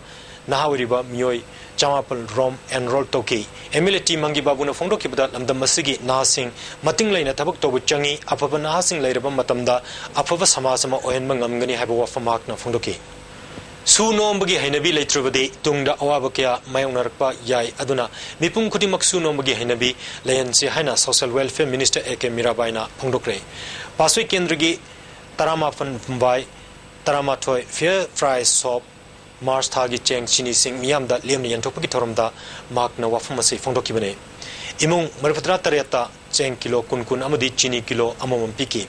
ꯅꯍꯥ ꯑꯣꯏꯔꯤꯕ ꯃꯤꯑꯣꯏ ꯆꯃꯥꯄꯜ ꯔꯣꯝ ꯑꯦꯟꯔꯣꯜ ꯇꯧꯈꯤ꯫ ꯑꯦꯝ ꯑꯦꯜ ꯑꯦ ꯇꯤ ꯃꯪꯒꯤ ꯕꯥꯕꯨꯅ ꯐꯣꯡꯗꯣꯛꯈꯤꯕꯗ, ꯂꯝꯗꯝ ꯑꯁꯤꯒꯤ ꯅꯍꯥꯁꯤꯡ ꯃꯇꯤꯡ ꯂꯩꯅ ꯊꯕꯛ ꯇꯧꯕ ꯆꯪꯏ, ꯑꯐꯕ ꯅꯍꯥꯁꯤꯡ ꯂꯩꯔꯕ ꯃꯇꯝꯗ ꯑꯐꯕ ꯁꯃꯥꯖ ꯑꯃ ꯑꯣꯏꯍꯟꯕ ꯉꯝꯒꯅꯤ ꯍꯥꯏꯕ ꯋꯥꯐꯝ ꯃꯍꯥꯛꯅ ꯐꯣꯡꯗꯣꯛꯈꯤ꯫ ꯁꯨ ꯅꯣꯝꯕꯒꯤ ꯍꯩꯅꯕꯤ ꯂꯩꯇ꯭ꯔꯕꯗꯤ ꯇꯨꯡꯗ ꯑꯋꯥꯕ ꯀꯌꯥ ꯃꯥꯌꯣꯛꯅꯔꯛꯄ ꯌꯥꯏ, ꯑꯗꯨꯅ ꯃꯤꯄꯨꯝ ꯈꯨꯗꯤꯡꯃꯛ ꯁꯨ ꯅꯣꯝꯕꯒꯤ ꯍꯩꯅꯕꯤ ꯂꯩꯍꯟꯁꯤ ꯍꯥꯏꯅ social welfare minister A K ꯃꯤꯔꯥꯕꯥꯏꯅ ꯐꯣꯡꯗꯣꯛꯈ꯭ꯔꯦ꯫ ꯄꯥꯁꯣꯏ ꯀꯦꯟꯗ꯭ꯔꯒꯤ ꯇꯔꯥꯃꯥꯄꯟ ꯐꯨꯝꯕꯥꯏ ꯇꯔꯥꯃꯥꯊꯣꯏ ꯐꯤꯌꯔ ꯄ꯭ꯔꯥꯏꯁ ꯁꯣꯞ ꯃꯥꯔꯆ ꯊꯥꯒꯤ ꯆꯦꯡ ꯆꯤꯅꯤꯁꯤꯡ ꯃꯤꯌꯥꯝꯗ ꯂꯦꯝꯅ ꯌꯦꯟꯊꯣꯛꯄꯒꯤ ꯊꯧꯔꯝꯗ ꯃꯍꯥꯛꯅ ꯋꯥꯐꯝ ꯑꯁꯤ ꯐꯣꯡꯗꯣꯛꯈꯤꯕꯅꯤ꯫ ꯏꯃꯨꯡ ꯃꯔꯤꯐꯨꯇꯔꯥ ꯇꯔꯦꯠꯇ ꯆꯦꯡ ꯀꯤꯂꯣ ꯀꯨꯟ ꯀꯨꯟ ꯑꯃꯗꯤ ꯆꯤꯅꯤ ꯀꯤꯂꯣ ꯑꯃꯃꯝ ꯄꯤꯈꯤ꯫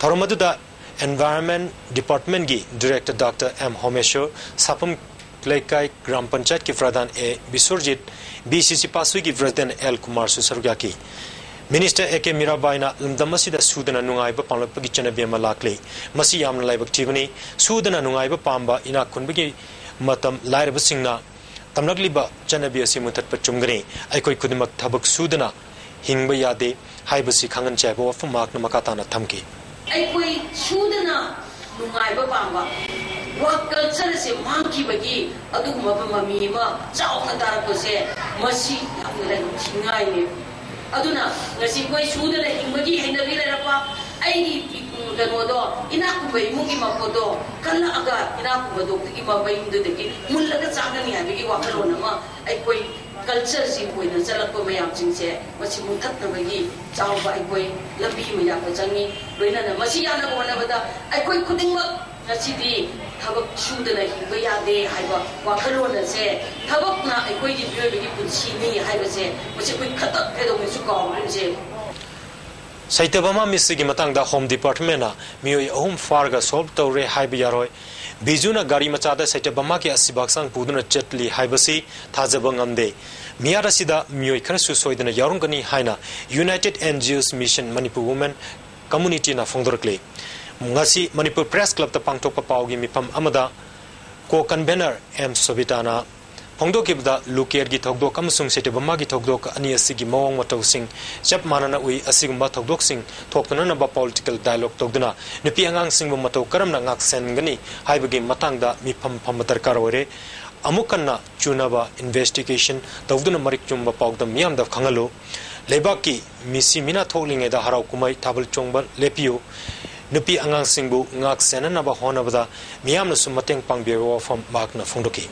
ꯊꯧꯔꯝ ꯑꯗꯨꯗ ꯑꯦꯟꯚꯥꯏꯔꯟꯃꯦꯟ ꯗꯤꯄꯥꯔꯠꯃꯦꯟꯒꯤ ꯗꯤꯔꯦꯛꯇꯔ ꯗꯥꯛꯇꯔ ꯑꯦꯝ ꯍꯣꯃꯦꯁꯣꯔ, ꯁꯥꯄꯝ ꯂꯩꯀꯥꯏ ꯒ꯭ꯔꯥꯝ ꯄꯟꯆꯥꯌꯠꯀꯤ ꯄ꯭ꯔꯙꯥꯟ ꯑꯦ ꯕꯤꯁ꯭ꯋꯔꯖꯤꯠ, ꯕꯤ ꯁꯤ ꯁꯤ ꯄꯥꯁꯣꯏꯒꯤ ꯄ꯭ꯔꯦꯁꯤꯗꯦꯟꯠ ꯑꯦꯜ ꯀꯨꯃꯥꯔꯁꯨ ꯁꯔꯨꯛ ꯌꯥꯈꯤ꯫ ꯃꯤꯅꯤꯁꯇꯔ ꯑꯦ ꯀꯦ ꯃꯤꯔꯥꯕꯥꯏꯅ ꯂꯝꯗꯝ ꯑꯁꯤꯗ ꯁꯨꯗꯅ ꯅꯨꯡꯉꯥꯏꯕ ꯄꯥꯝꯂꯛꯄꯒꯤ ꯆꯠꯅꯕꯤ ꯑꯃ ꯂꯥꯛꯂꯤ꯫ ꯃꯁꯤ ꯌꯥꯝꯅ ꯂꯥꯏꯕꯛ ꯊꯤꯕꯅꯤ꯫ ꯁꯨꯗꯅ ꯅꯨꯡꯉꯥꯏꯕ ꯄꯥꯝꯕ ꯏꯅꯥꯛ ꯈꯨꯟꯕꯒꯤ ꯃꯇꯝ ꯂꯥꯏꯔꯕꯁꯤꯡꯅ ꯇꯝꯂꯛꯂꯤꯕ ꯆꯠꯅꯕꯤ ꯑꯁꯤ ꯃꯨꯊꯠꯄ ꯆꯨꯝꯒꯅꯤ꯫ ꯑꯩꯈꯣꯏ ꯈꯨꯗꯤꯡꯃꯛ ꯊꯕꯛ ꯁꯨꯗꯅ ꯍꯤꯡꯕ ꯌꯥꯗꯦ ꯍꯥꯏꯕꯁꯤ ꯈꯪꯍꯟꯁꯤ ꯍꯥꯏꯕ ꯋꯥꯐꯝ ꯃꯍꯥꯛꯅ ꯃꯈꯥ ꯇꯥꯅ ꯊꯝꯈꯤ꯫ ꯑꯩꯈꯣꯏ ꯁꯨꯗꯅ ꯅꯨꯡꯉꯥꯏꯕ ꯄꯥꯝꯕ ꯋꯥꯔꯛ ꯀꯜꯆꯔꯁꯦ ꯃꯥꯡꯈꯤꯕꯒꯤ ꯑꯗꯨꯒꯨꯝꯕ ꯃꯃꯤ ꯑꯃ ꯆꯥꯎꯅ ꯇꯥꯔꯛꯄꯁꯦ, ꯃꯁꯤ ꯌꯥꯝꯅ ꯂꯥꯏꯕꯛ ꯊꯤꯅꯤꯡꯉꯥꯏꯅꯦ꯫ ꯑꯗꯨꯅ ꯉꯁꯤ ꯑꯩꯈꯣꯏ ꯁꯨꯗꯅ ꯍꯤꯡꯕꯒꯤ ꯍꯩꯅꯕꯤ ꯂꯩꯔꯛꯄ, ꯑꯩꯒꯤ ꯏ-, ꯀꯩꯅꯣꯗꯣ, ꯏꯅꯥꯛ ꯈꯨꯟꯕ ꯏꯃꯨꯡꯒꯤ ꯃꯄꯣꯠꯇꯣ ꯀꯜꯂꯛꯑꯒ ꯏꯅꯥꯛ ꯈꯨꯟꯕꯗꯨꯒꯤ ꯃ-, ꯃꯌꯨꯝꯗꯨꯗꯒꯤ ꯃꯨꯜꯂꯒ ꯆꯥꯒꯅꯤ ꯍꯥꯏꯕꯒꯤ ꯋꯥꯈꯜꯂꯣꯟ ꯑꯃ ꯑꯩꯈꯣꯏ ꯀꯜꯆꯔꯁꯤ ꯑꯣꯏꯅ ꯆꯠꯂꯛꯄ ꯃꯌꯥꯝꯁꯤꯡꯁꯦ ꯃꯁꯤ ꯃꯨꯊꯠꯅꯕꯒꯤ ꯆꯥꯎꯕ ꯑꯩꯈꯣꯏ ꯂꯝꯕꯤ ꯑꯃ ꯌꯥꯠꯄ ꯆꯪꯉꯤ꯫ ꯂꯣꯏꯅꯅ ꯃꯁꯤ ꯌꯥꯅꯕ ꯍꯣꯠꯅꯕꯗ ꯑꯩꯈꯣꯏ ꯈꯨꯗꯤꯡꯃꯛ ꯉꯁꯤꯗꯤ ꯊꯕꯛ ꯁꯨꯗꯅ ꯍꯤꯡꯕ ꯌꯥꯗꯦ ꯍꯥꯏꯕ ꯋꯥꯈꯜꯂꯣꯟ ꯑꯁꯦ, ꯊꯕꯛꯅ ꯑꯩꯈꯣꯏꯒꯤ ꯃꯤꯑꯣꯏꯕꯒꯤ ꯄꯨꯟꯁꯤꯅꯤ ꯍꯥꯏꯕꯁꯦ, ꯃꯁꯤ ꯑꯩꯈꯣꯏ ꯈꯇꯛ ꯀꯩꯗꯧꯉꯩꯁꯨ ꯀꯥꯎꯔꯣꯏꯁꯦ꯫ ꯁꯩꯇꯕꯃꯥ ꯃꯤꯁꯤꯒꯤ ꯃꯇꯥꯡꯗ ꯍꯣꯝ ꯗꯤꯄꯥꯔꯠꯃꯦꯟꯅ ꯃꯤꯑꯣꯏ ꯑꯍꯨꯝ ꯐꯥꯔꯒ ꯁꯣꯜꯚ ꯇꯧꯔꯦ ꯍꯥꯏꯕ ꯌꯥꯔꯣꯏ꯫ ꯕꯤꯖꯨꯅ ꯒꯥꯔꯤ ꯃꯆꯥꯗ ꯁꯩꯇꯕꯃꯥꯒꯤ ꯑꯁꯤꯕ ꯍꯛꯆꯥꯡ ꯄꯨꯗꯨꯅ ꯆꯠꯂꯤ ꯍꯥꯏꯕꯁꯤ ꯊꯥꯖꯕ ꯉꯝꯗꯦ꯫ ꯃꯤꯍꯥꯠ ꯑꯁꯤꯗ ꯃꯤꯑꯣꯏ ꯈꯔꯁꯨ ꯁꯣꯏꯗꯅ ꯌꯥꯎꯔꯝꯒꯅꯤ ꯍꯥꯏꯅ United N G Os Mission Manipur Women Communityꯅ ꯐꯣꯡꯗꯣꯔꯛꯂꯤ꯫ ꯉꯁꯤ ꯃꯅꯤꯄꯨꯔ ꯄ꯭ꯔꯦꯁ ꯀ꯭ꯂꯕꯇ ꯄꯥꯡꯊꯣꯛꯄ ꯄꯥꯎꯒꯤ ꯃꯤꯐꯝ ꯑꯃꯗ ꯀꯣ ꯀꯟꯚꯦꯅꯔ ꯑꯦꯝ ꯁꯣꯕꯤꯇꯥꯅ ꯐꯣꯡꯗꯣꯛꯈꯤꯕꯗ, ꯂꯨꯀꯦꯔꯒꯤ ꯊꯧꯗꯣꯛ ꯑꯃꯁꯨꯡ ꯁꯩꯇꯕꯃꯥꯒꯤ ꯊꯧꯗꯣꯛ ꯑꯅꯤ ꯑꯁꯤꯒꯤ ꯃꯑꯣꯡ ꯃꯇꯧꯁꯤꯡ ꯆꯞ ꯃꯥꯟꯅꯅ ꯎꯏ꯫ ꯑꯁꯤꯒꯨꯝꯕ ꯊꯧꯗꯣꯛꯁꯤꯡ ꯊꯣꯛꯇꯅꯅꯕ ꯄꯣꯂꯤꯇꯤꯀꯦꯜ ꯗꯥꯏꯂꯣꯒ ꯇꯧꯗꯨꯅ ꯅꯨꯄꯤ ꯑꯉꯥꯡꯁꯤꯡꯕꯨ ꯃꯇꯧ ꯀꯔꯝꯅ ꯉꯥꯛꯁꯦꯟꯒꯅꯤ ꯍꯥꯏꯕꯒꯤ ꯃꯇꯥꯡꯗ ꯃꯤꯐꯝ ꯐꯝꯕ ꯗꯔꯀꯥꯔ ꯑꯣꯏꯔꯦ꯫ ꯑꯃꯨꯛ ꯍꯟꯅ ꯆꯨꯅꯕ investigation ꯇꯧꯗꯨꯅ ꯃꯔꯤꯛ ꯆꯨꯝꯕ ꯄꯥꯎꯗꯝ ꯃꯤꯌꯥꯝꯗ ꯈꯪꯍꯜꯂꯨ꯫ ꯂꯩꯕꯥꯛꯀꯤ ꯃꯤꯁꯤ ꯃꯤꯅꯥ ꯊꯣꯛꯂꯤꯉꯩꯗ ꯍꯔꯥꯎ ꯀꯨꯝꯍꯩ ꯊꯥꯕꯜ ꯆꯣꯡꯕ ꯂꯦꯞꯄꯤꯌꯨ꯫ ꯅꯨꯄꯤ ꯑꯉꯥꯡꯁꯤꯡꯕꯨ ꯉꯥꯛ ꯁꯦꯟꯅꯅꯕ ꯍꯣꯠꯅꯕꯗ ꯃꯤꯌꯥꯝꯅꯁꯨ ꯃꯇꯦꯡ ꯄꯥꯡꯕꯤꯌꯨ ꯋꯥꯐꯝ ꯃꯍꯥꯛꯅ ꯐꯣꯡꯗꯣꯛꯈꯤ꯫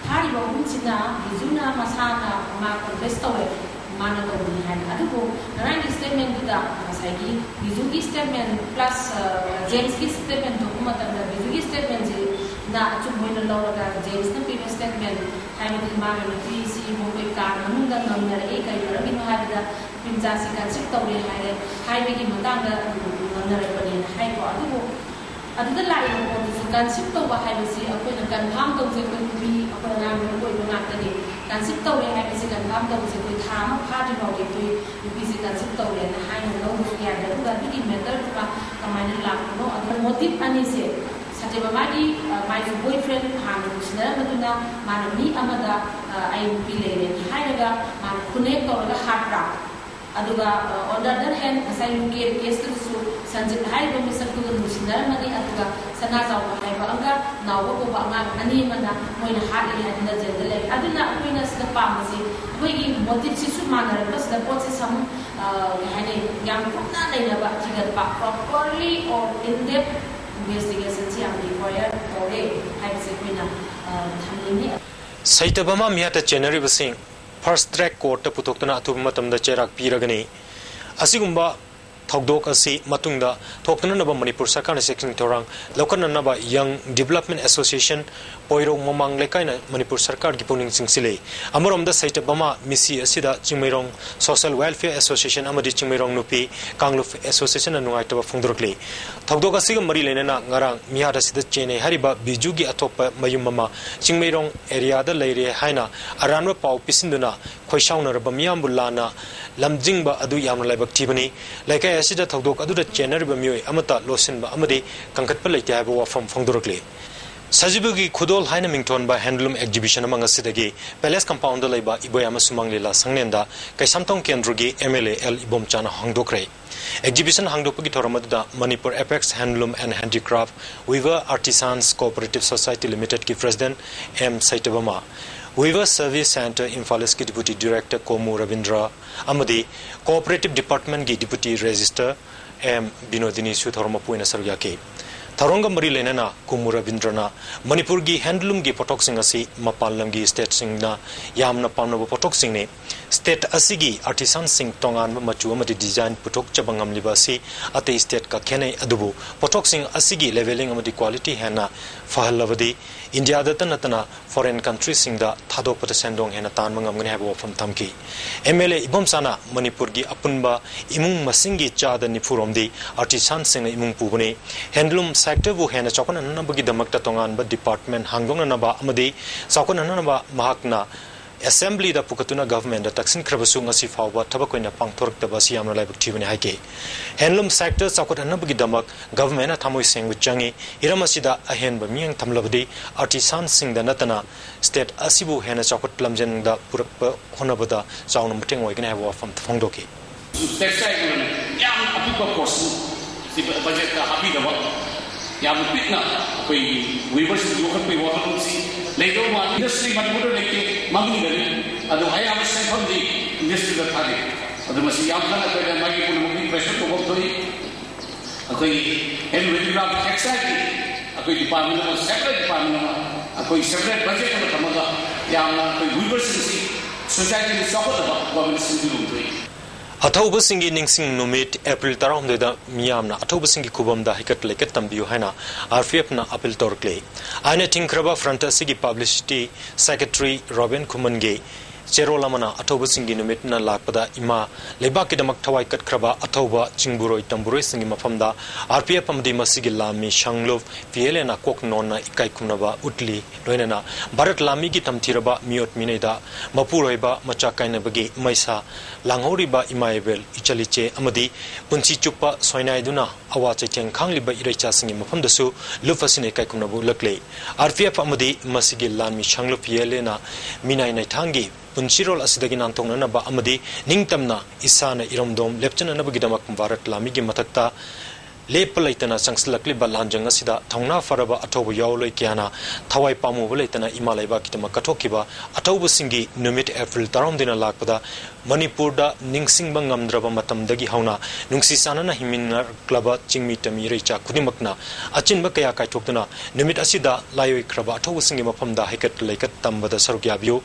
ꯍꯥꯏꯔꯤꯕ ꯑꯍꯨꯝꯁꯤꯅ ꯕꯤꯖꯨꯅ ꯃꯁꯥꯅ ꯃꯥ confess ꯇꯧꯋꯦ, ꯃꯥꯅ ꯇꯧꯕꯅꯤ ꯍꯥꯏꯅ꯫ ꯑꯗꯨꯕꯨ ꯉꯔꯥꯡꯒꯤ statement ꯗꯨꯗ ꯉꯁꯥꯏꯒꯤ ꯕꯤꯖꯨꯒꯤ statement plus, ꯑ, ꯖꯦꯝꯁꯀꯤ statement ꯊꯣꯛꯄ ꯃꯇꯝꯗ ꯕꯤꯖꯨꯒꯤ statement ꯁꯤꯅ ꯑꯆꯨꯝꯕ ꯑꯣꯏꯅ ꯂꯧꯔꯒ ꯖꯦꯝꯁꯅ ꯄꯤꯕ statement, ꯍꯥꯏꯕꯗꯤ ꯃꯥꯒꯤ ꯅꯨꯄꯤꯁꯤ ꯃꯈꯣꯏ ꯀꯥ ꯃꯅꯨꯡꯗ ꯉꯝꯅꯔꯛꯏ, ꯀꯔꯤ ꯃꯔꯝꯒꯤꯅꯣ ꯍꯥꯏꯕꯗ ꯅꯨꯄꯤ ꯃꯆꯥꯁꯤ conceive ꯇꯧꯔꯦ ꯍꯥꯏꯔꯦ ꯍꯥꯏꯕꯒꯤ ꯃꯇꯥꯡꯗ, ꯎꯝ, ꯉꯝꯅꯔꯛꯄꯅꯦꯅ ꯍꯥꯏꯀꯣ꯫ ꯑꯗꯨꯕꯨ ꯑꯗꯨꯗ ꯂꯥꯛꯏꯕ ꯄꯣꯠꯇꯨꯁꯨ conceive ꯇꯧꯕ ꯍꯥꯏꯕꯁꯤ ꯑꯩꯈꯣꯏꯅ confirm ꯇꯧꯁꯦ, ꯑꯩꯈꯣꯏ ꯅꯨꯄꯤ, ꯑꯩꯈꯣꯏ ꯑꯉꯥꯡ ꯃꯔꯨ ꯑꯣꯏꯕ ꯉꯥꯛꯇꯅꯤ꯫ Conceive ꯇꯧꯔꯦ ꯍꯥꯏꯕꯁꯤ confirm ꯇꯧꯕꯁꯦ ꯑꯩꯈꯣꯏ ꯊꯥ ꯑꯃ ꯐꯥꯗ꯭ꯔꯤ ꯐꯥꯎꯗꯤ ꯑꯩꯈꯣꯏ ꯅꯨꯄꯤꯁꯦ conceive ꯇꯧꯔꯦꯅ ꯍꯥꯏꯅ ꯂꯧꯕꯁꯨ ꯌꯥꯗꯦ꯫ ꯑꯗꯨꯒ ꯑꯗꯨꯒꯤ matter ꯗꯨꯃ ꯀꯃꯥꯏꯅ ꯂꯥꯛꯄꯅꯣ, ꯑꯗꯨꯒ motive ꯑꯅꯤꯁꯦ, ꯁꯇ꯭ꯌꯕꯥꯃꯥꯒꯤ, ꯑ, ꯃꯥꯏꯁꯨ boyfriend ꯍꯥꯟꯅ ꯅꯨꯡꯁꯤꯅꯔꯝꯕꯗꯨꯅ ꯃꯥꯅ ꯃꯤ ꯑꯃꯗ, ꯑ, "ꯑꯩ ꯅꯨꯄꯤ ꯂꯩꯔꯦ" ꯍꯥꯏꯔꯒ ꯃꯥꯅ ꯈꯨꯅꯦꯛ ꯇꯧꯔꯒ ꯍꯥꯠꯄ꯭ꯔꯥ? ꯑꯗꯨꯒ, ꯑ, on the other hand, ꯉꯁꯥꯏ ꯌꯨ ꯀꯦ case ꯇꯨꯗꯁꯨ ꯁꯟꯖꯤꯠ ꯍꯥꯏꯔꯤꯕ ꯃꯤꯁꯛꯇꯨꯒ ꯅꯨꯡꯁꯤꯅꯔꯝꯃꯅꯤ, ꯑꯗꯨꯒ ꯁꯅꯥꯖꯥꯎꯕ ꯍꯥꯏꯕ ꯑꯃꯒ ꯅꯥꯎꯕ ꯀꯧꯕ ꯑꯉꯥꯡ ꯑꯅꯤ ꯑꯃꯅ ꯃꯣꯏꯅ ꯍꯥꯠꯂꯦ ꯍꯥꯏꯗꯨꯅ ꯖꯦꯜꯗ ꯂꯩ꯫ ꯑꯗꯨꯅ ꯑꯩꯈꯣꯏꯅ ꯁꯤꯗ ꯄꯥꯝꯕꯁꯤ ꯑꯩꯈꯣꯏꯒꯤ motive ꯁꯤꯁꯨ ꯃꯥꯟꯅꯔꯛꯄꯁꯤꯗ ꯄꯣꯠꯁꯤ ꯁꯝ, ꯑ, ꯀꯩ ꯍꯥꯏꯅꯤ, ꯌꯥꯝ ꯀꯨꯞꯅ ꯅꯩꯅꯕ ꯊꯤꯒꯠꯄ, properly or in depth investigation ꯁꯤ ꯌꯥꯝ require ꯇꯧꯔꯦ ꯍꯥꯏꯕꯁꯦ ꯑꯩꯈꯣꯏꯅ, ꯑ, ꯊꯝꯅꯤꯡꯉꯤ꯫ ꯁꯩꯇꯕꯃꯥ ꯃꯤꯌꯥꯠꯇ ꯆꯦꯟꯅꯔꯤꯕꯁꯤꯡ fast track court ꯇ ꯄꯨꯊꯣꯛꯇꯨꯅ ꯑꯊꯨꯕ ꯃꯇꯝꯗ ꯆꯩꯔꯥꯛ ꯄꯤꯔꯒꯅꯤ꯫ ꯑꯁꯤꯒꯨꯝꯕ ꯊꯧꯗꯣꯛ ꯑꯁꯤ ꯃꯇꯨꯡꯗ ꯊꯣꯛꯇꯅꯅꯕ ꯃꯅꯤꯄꯨꯔ ꯁꯔꯀꯥꯔꯅ ꯆꯦꯛꯁꯤꯟ ꯊꯧꯔꯥꯡ ꯂꯧꯈꯠꯅꯅꯕ Young Development Association ꯄꯣꯏꯔꯧ ꯃꯃꯥꯡ ꯂꯩꯀꯥꯏꯅ ꯃꯅꯤꯄꯨꯔ ꯁꯔꯀꯥꯔꯒꯤ ꯄꯨꯛꯅꯤꯡ ꯆꯤꯡꯁꯤꯜꯂꯤ꯫ ꯑꯃꯔꯣꯝꯗ ꯁꯩꯇꯕꯃꯥ ꯃꯤꯁꯤ ꯑꯁꯤꯗ ꯆꯤꯡꯃꯩꯔꯣꯡ Social Welfare Association ꯑꯃꯗꯤ ꯆꯤꯡꯃꯩꯔꯣꯡ ꯅꯨꯄꯤ ꯀꯥꯡꯂꯨꯞ Association ꯅ ꯅꯨꯡꯉꯥꯏꯇꯕ ꯐꯣꯡꯗꯣꯔꯛꯂꯤ꯫ ꯊꯧꯗꯣꯛ ꯑꯁꯤꯒ ꯃꯔꯤ ꯂꯩꯅꯅ ꯉꯔꯥꯡ ꯃꯤꯍꯥꯠ ꯑꯁꯤꯗ ꯆꯦꯟꯅꯩ ꯍꯥꯏꯔꯤꯕ ꯕꯤꯖꯨꯒꯤ ꯑꯇꯣꯞꯄ ꯃꯌꯨꯝ ꯑꯃ ꯆꯤꯡꯃꯩꯔꯣꯡ area ꯗ ꯂꯩꯔꯦ ꯍꯥꯏꯅ ꯑꯔꯥꯟꯕ ꯄꯥꯎ ꯄꯤꯁꯤꯟꯗꯨꯅ ꯈꯣꯏꯁꯥꯎꯅꯔꯕ ꯃꯤꯌꯥꯝꯕꯨ ꯂꯥꯟꯅ ꯂꯝꯖꯤꯡꯕ ꯑꯗꯨ ꯌꯥꯝꯅ ꯂꯥꯏꯕꯛ ꯊꯤꯕꯅꯤ꯫ ꯂꯩꯀꯥꯏ ꯑꯁꯤꯗ ꯊꯧꯗꯣꯛ ꯑꯗꯨꯗ ꯆꯦꯟꯅꯔꯤꯕ ꯃꯤꯑꯣꯏ ꯑꯃꯠꯇ ꯂꯣꯠꯁꯤꯟꯕ ꯑꯃꯗꯤ ꯀꯟꯈꯠꯄ ꯂꯩꯇꯦ ꯍꯥꯏꯕ ꯋꯥꯐꯝ ꯐꯣꯡꯗꯣꯔꯛꯂꯤ꯫ ꯁꯖꯤꯕꯨꯒꯤ ꯈꯨꯗꯣꯜ ꯍꯥꯏꯅ ꯃꯤꯡꯊꯣꯟꯕ handloom exhibition ꯑꯃ ꯉꯁꯤꯗꯒꯤ Palace compound ꯗ ꯂꯩꯕ ꯏꯕꯣꯌꯥꯏꯃ ꯁꯨꯃꯥꯡ ꯂꯤꯂꯥ ꯁꯪꯂꯦꯟꯗ ꯀꯩꯁꯥꯝꯊꯣꯡ ꯀꯦꯟꯗ꯭ꯔꯒꯤ M L A L ꯏꯕꯣꯝꯆꯥꯅ ꯍꯥꯡꯗꯣꯛꯈ꯭ꯔꯦ꯫ Exhibition ꯍꯥꯡꯗꯣꯛꯄꯒꯤ ꯊꯧꯔꯝ ꯑꯗꯨꯗ Manipur Apex Handloom and Handicraft Weaver Artisans Cooperative Society Limited ꯀꯤ President M ꯁꯩꯇꯕꯃ, Weaver Service Centre Imphal East ꯀꯤ Deputy Director ꯀꯣꯃꯨ ꯔꯕꯤꯟꯗ꯭ꯔ ꯑꯃꯗꯤ Cooperative Department ꯀꯤ Deputy Registrar M ꯕꯤꯅꯣꯗꯤꯅꯤꯁꯨ ꯊꯧꯔꯝ ꯃꯄꯨ ꯑꯣꯏꯅ ꯁꯔꯨꯛ ꯌꯥꯈꯤ꯫ ꯊꯧꯔꯝꯒ ꯃꯔꯤ ꯂꯩꯅꯅ ꯀꯣꯃꯨ ꯔꯕꯤꯟꯗ꯭ꯔꯅ ꯃꯅꯤꯄꯨꯔꯒꯤ handloom ꯒꯤ ꯄꯣꯠꯊꯣꯛꯁꯤꯡ ꯑꯁꯤ ꯃꯄꯥꯟ ꯂꯝꯒꯤ state ꯁꯤꯡꯅ ꯌꯥꯝꯅ ꯄꯥꯝꯅꯕ ꯄꯣꯠꯊꯣꯛꯁꯤꯡꯅꯤ꯫ State ꯑꯁꯤꯒꯤ artisan ꯁꯤꯡ ꯇꯣꯉꯥꯟꯕ ꯃꯆꯨ ꯑꯃꯗꯤ design ꯄꯨꯊꯣꯛꯆꯕ ꯉꯝꯂꯤꯕ ꯑꯁꯤ ꯑꯇꯩ state ꯀ ꯈꯦꯠꯅꯩ, ꯑꯗꯨꯕꯨ ꯄꯣꯠꯊꯣꯛꯁꯤꯡ ꯑꯁꯤꯒꯤ levelling ꯑꯃꯗꯤ quality ꯍꯦꯟꯅ ꯐꯍꯜꯂꯕꯗꯤ ꯏꯟꯗꯤꯌꯥꯗꯇ ꯅꯠꯇꯅ foreign country ꯁꯤꯡꯗ ꯊꯥꯗꯣꯛꯄꯗ ꯁꯦꯟꯗꯣꯡ ꯍꯦꯟꯅ ꯇꯥꯟꯕ ꯉꯝꯒꯅꯤ ꯍꯥꯏꯕ ꯋꯥꯐꯝ ꯊꯝꯈꯤ꯫ M L A ꯏꯕꯣꯝꯆꯥꯅ ꯃꯅꯤꯄꯨꯔꯒꯤ ꯑꯄꯨꯟꯕ ꯏꯃꯨꯡ ꯃꯁꯤꯡꯒꯤ ꯆꯥꯗ ꯅꯤꯐꯨ ꯔꯣꯝꯗꯤ artisan ꯁꯤꯡꯅ ꯏꯃꯨꯡ ꯄꯨꯕꯅꯤ꯫ Handloom sector ꯕꯨ ꯍꯦꯟꯅ ꯆꯥꯎꯈꯠꯍꯟꯅꯕꯒꯤꯗꯃꯛꯇ ꯇꯣꯉꯥꯟꯕ department ꯍꯥꯡꯗꯣꯛꯅꯅꯕ ꯑꯃꯗꯤ ꯆꯥꯎꯈꯠꯍꯟꯅꯅꯕ ꯃꯍꯥꯛꯅ Assembly ꯗ ꯄꯨꯈꯠꯇꯨꯅ Government ꯗ ꯇꯛꯁꯤꯟꯈ꯭ꯔꯕꯁꯨ ꯉꯁꯤ ꯐꯥꯎꯕ ꯊꯕꯛ ꯑꯣꯏꯅ ꯄꯥꯡꯊꯣꯔꯛꯇꯕ ꯑꯁꯤ ꯌꯥꯝꯅ ꯂꯥꯏꯕꯛ ꯊꯤꯕꯅꯤ ꯍꯥꯏꯈꯤ꯫ Handloom sector ꯆꯥꯎꯈꯠꯍꯟꯅꯕꯒꯤꯗꯃꯛ Government ꯅ ꯊꯃꯣꯏ ꯁꯦꯡꯕ ꯆꯪꯏ꯫ ꯍꯤꯔꯝ ꯑꯁꯤꯗ ꯑꯍꯦꯟꯕ ꯃꯤꯠꯌꯦꯡ ꯊꯝꯂꯕꯗꯤ artisan ꯁꯤꯡꯗ ꯅꯠꯇꯅ state ꯑꯁꯤꯕꯨ ꯍꯦꯟꯅ ꯆꯥꯎꯈꯠ ꯂꯝꯖꯦꯜꯗ ꯄꯨꯔꯛꯄ ꯍꯣꯠꯅꯕꯗ ꯆꯥꯎꯅ ꯃꯇꯦꯡ ꯑꯣꯏꯒꯅꯤ ꯍꯥꯏꯕ ꯋꯥꯐꯝ ꯐꯣꯡꯗꯣꯛꯈꯤ꯫ Textile ꯒꯤ ꯑꯣꯏꯅ ꯌꯥꯝꯅ ꯑꯄꯤꯛꯄ portion ꯁꯤ budget ꯇ ꯍꯥꯞꯄꯤꯗꯕ, ꯌꯥꯝꯅ ꯄꯤꯛꯅ ꯑꯩꯈꯣꯏꯒꯤ weavers ꯁꯤꯡ ꯌꯣꯛꯈꯠꯄꯒꯤ ꯋꯥꯈꯜꯂꯣꯟꯁꯤ ꯂꯩꯗꯧ ꯃꯥꯜꯂꯤ꯫ Industry ꯃꯅꯤꯄꯨꯔꯗ ꯂꯩꯇꯦ, ꯃꯥꯡꯍꯟꯒꯅꯤ꯫ ꯑꯗꯨ ꯑꯌꯥꯝꯕ ꯁꯦꯟꯐꯝꯗꯤ industry ꯗ ꯊꯥꯗꯩ꯫ ꯑꯗꯨ ꯃꯁꯤ ꯌꯥꯝ ꯀꯟꯅ ꯑꯩꯈꯣꯏꯅ ꯃꯥꯒꯤ ꯄꯨꯝꯅꯃꯛꯀꯤ pressure ꯇꯧꯐꯝ ꯊꯣꯛꯏ꯫ ꯑꯩꯈꯣꯏꯒꯤ handloom handicraft textile ꯒꯤ ꯑꯩꯈꯣꯏ department ꯑꯃ, separate department ꯑꯃ, ꯑꯩꯈꯣꯏ separate budget ꯑꯃ ꯊꯝꯃꯒ ꯌꯥꯝꯅ ꯑꯩꯈꯣꯏ weavers ꯁꯤꯡꯁꯤ society ꯗ ꯆꯥꯎꯈꯠꯅꯕ government ꯁꯤꯟꯕꯤꯐꯝ ꯊꯣꯛꯏ꯫ ꯑꯊꯧꯕꯁꯤꯡꯒꯤ ꯅꯤꯡꯁꯤꯡ ꯅꯨꯃꯤꯠ April ꯇꯔꯥꯍꯨꯝꯗꯣꯏꯗ ꯃꯤꯌꯥꯝꯅ ꯑꯊꯧꯕꯁꯤꯡꯒꯤ ꯈꯨꯕꯝꯗ ꯍꯩꯀꯠ ꯂꯩꯀꯠ ꯇꯝꯕꯤꯌꯨ ꯍꯥꯏꯅ R P F ꯅ appeal ꯇꯧꯔꯛꯂꯤ꯫ ꯑꯥꯏꯟꯅ ꯊꯤꯡꯈ꯭ꯔꯕ front ꯑꯁꯤꯒꯤ publicity secretary ꯔꯣꯕꯤꯟ ꯈꯨꯃꯟꯒꯤ ꯆꯦꯔꯣꯜ ꯑꯃꯅ ꯑꯊꯧꯕꯁꯤꯡꯒꯤ ꯅꯨꯃꯤꯠꯅ ꯂꯥꯛꯄꯗ ꯏꯃꯥ ꯂꯩꯕꯥꯛꯀꯤꯗꯃꯛ ꯊꯋꯥꯏ ꯀꯠꯈ꯭ꯔꯕ ꯑꯊꯧꯕ ꯆꯤꯡꯕꯨꯔꯣꯏ ꯇꯝꯕꯨꯔꯣꯏꯁꯤꯡꯒꯤ ꯃꯐꯝꯗ R P F ꯑꯃꯗꯤ ꯃꯁꯤꯒꯤ ꯂꯥꯟꯃꯤ ꯁꯪꯂꯨꯞ P L A ꯅ ꯀꯣꯛ ꯅꯣꯟꯅ ꯏꯀꯥꯏ ꯈꯨꯝꯅꯕ ꯎꯠꯂꯤ꯫ ꯂꯣꯏꯅꯅ ꯚꯥꯔꯠ ꯂꯥꯟꯃꯤꯒꯤ ꯇꯝꯊꯤꯔꯕ ꯃꯤꯑꯣꯠ ꯃꯤꯅꯩꯗ ꯃꯄꯨꯔꯣꯏꯕ ꯃꯆꯥ ꯀꯥꯏꯅꯕꯒꯤ ꯃꯩꯁꯥ ꯂꯥꯡꯍꯧꯔꯤꯕ ꯏꯃꯥ ꯏꯕꯦꯜ, ꯏꯆꯜ ꯏꯆꯦ ꯑꯃꯗꯤ ꯄꯨꯟꯁꯤ ꯆꯨꯞꯄ ꯁꯣꯏꯅꯥꯏꯗꯨꯅ ꯑꯋꯥ ꯆꯩꯊꯦꯡ ꯈꯥꯡꯂꯤꯕ ꯏꯔꯩꯆꯥꯁꯤꯡꯒꯤ ꯃꯐꯝꯗꯁꯨ ꯂꯨꯞ ꯑꯁꯤꯅ ꯏꯀꯥꯏ ꯈꯨꯝꯅꯕ ꯎꯠꯂꯛꯂꯤ꯫ ꯑꯥꯔ ꯄꯤ ꯑꯦꯐ ꯑꯃꯗꯤ ꯃꯁꯤꯒꯤ ꯂꯥꯟꯃꯤ ꯁꯪꯂꯨꯞ ꯄꯤ ꯑꯦꯜ ꯑꯦꯅ ꯃꯤꯅꯥꯏ ꯅꯥꯏꯊꯥꯡꯒꯤ ꯄꯨꯟꯁꯤꯔꯣꯜ ꯑꯁꯤꯗꯒꯤ ꯅꯥꯟꯊꯣꯛꯅꯅꯕ ꯑꯃꯗꯤ ꯅꯤꯡꯇꯝꯅ ꯏꯁꯥꯅ ꯏꯔꯝꯗꯣꯝ ꯂꯦꯞꯆꯅꯅꯕꯒꯤꯗꯃꯛ ꯚꯥꯔꯠ ꯂꯥꯟꯃꯤꯒꯤ ꯃꯊꯛꯇ ꯂꯦꯞꯄ ꯂꯩꯇꯅ ꯆꯪꯁꯤꯜꯂꯛꯂꯤꯕ ꯂꯥꯟꯖꯪ ꯑꯁꯤꯗ ꯊꯧꯅꯥ ꯐꯔꯕ ꯑꯊꯧꯕ ꯌꯥꯑꯣꯟꯂꯣꯏ ꯀꯌꯥꯅ ꯊꯋꯥꯏ ꯄꯥꯝꯃꯨꯕ ꯂꯩꯇꯅ ꯏꯃꯥ ꯂꯩꯕꯥꯛꯀꯤꯗꯃꯛ ꯀꯠꯊꯣꯛꯈꯤꯕ ꯑꯊꯧꯕꯁꯤꯡꯒꯤ ꯅꯨꯃꯤꯠ ꯑꯦꯄ꯭ꯔꯤꯜ ꯇꯔꯥꯍꯨꯝꯗꯣꯏꯅ ꯂꯥꯛꯄꯗ ꯃꯅꯤꯄꯨꯔꯗ ꯅꯤꯡꯁꯤꯡꯕ ꯉꯝꯗ꯭ꯔꯕ ꯃꯇꯝꯗꯒꯤ ꯍꯧꯅ ꯅꯨꯡꯁꯤ ꯆꯥꯟꯅꯅ ꯍꯤꯡꯃꯤꯟꯅꯔꯛꯂꯕ ꯆꯤꯡꯃꯤ ꯇꯝꯃꯤ ꯏꯔꯩꯆꯥ ꯈꯨꯗꯤꯡꯃꯛꯅ ꯑꯆꯤꯟꯕ ꯀꯌꯥ ꯀꯥꯏꯊꯣꯛꯇꯨꯅ ꯅꯨꯃꯤꯠ ꯑꯁꯤꯗ ꯂꯥꯏꯑꯣꯏꯈ꯭ꯔꯕ ꯑꯊꯧꯕꯁꯤꯡꯒꯤ ꯃꯐꯝꯗ ꯍꯩꯀꯠ ꯂꯩꯀꯠ ꯇꯝꯕꯗ ꯁꯔꯨꯛ ꯌꯥꯕꯤꯌꯨ꯫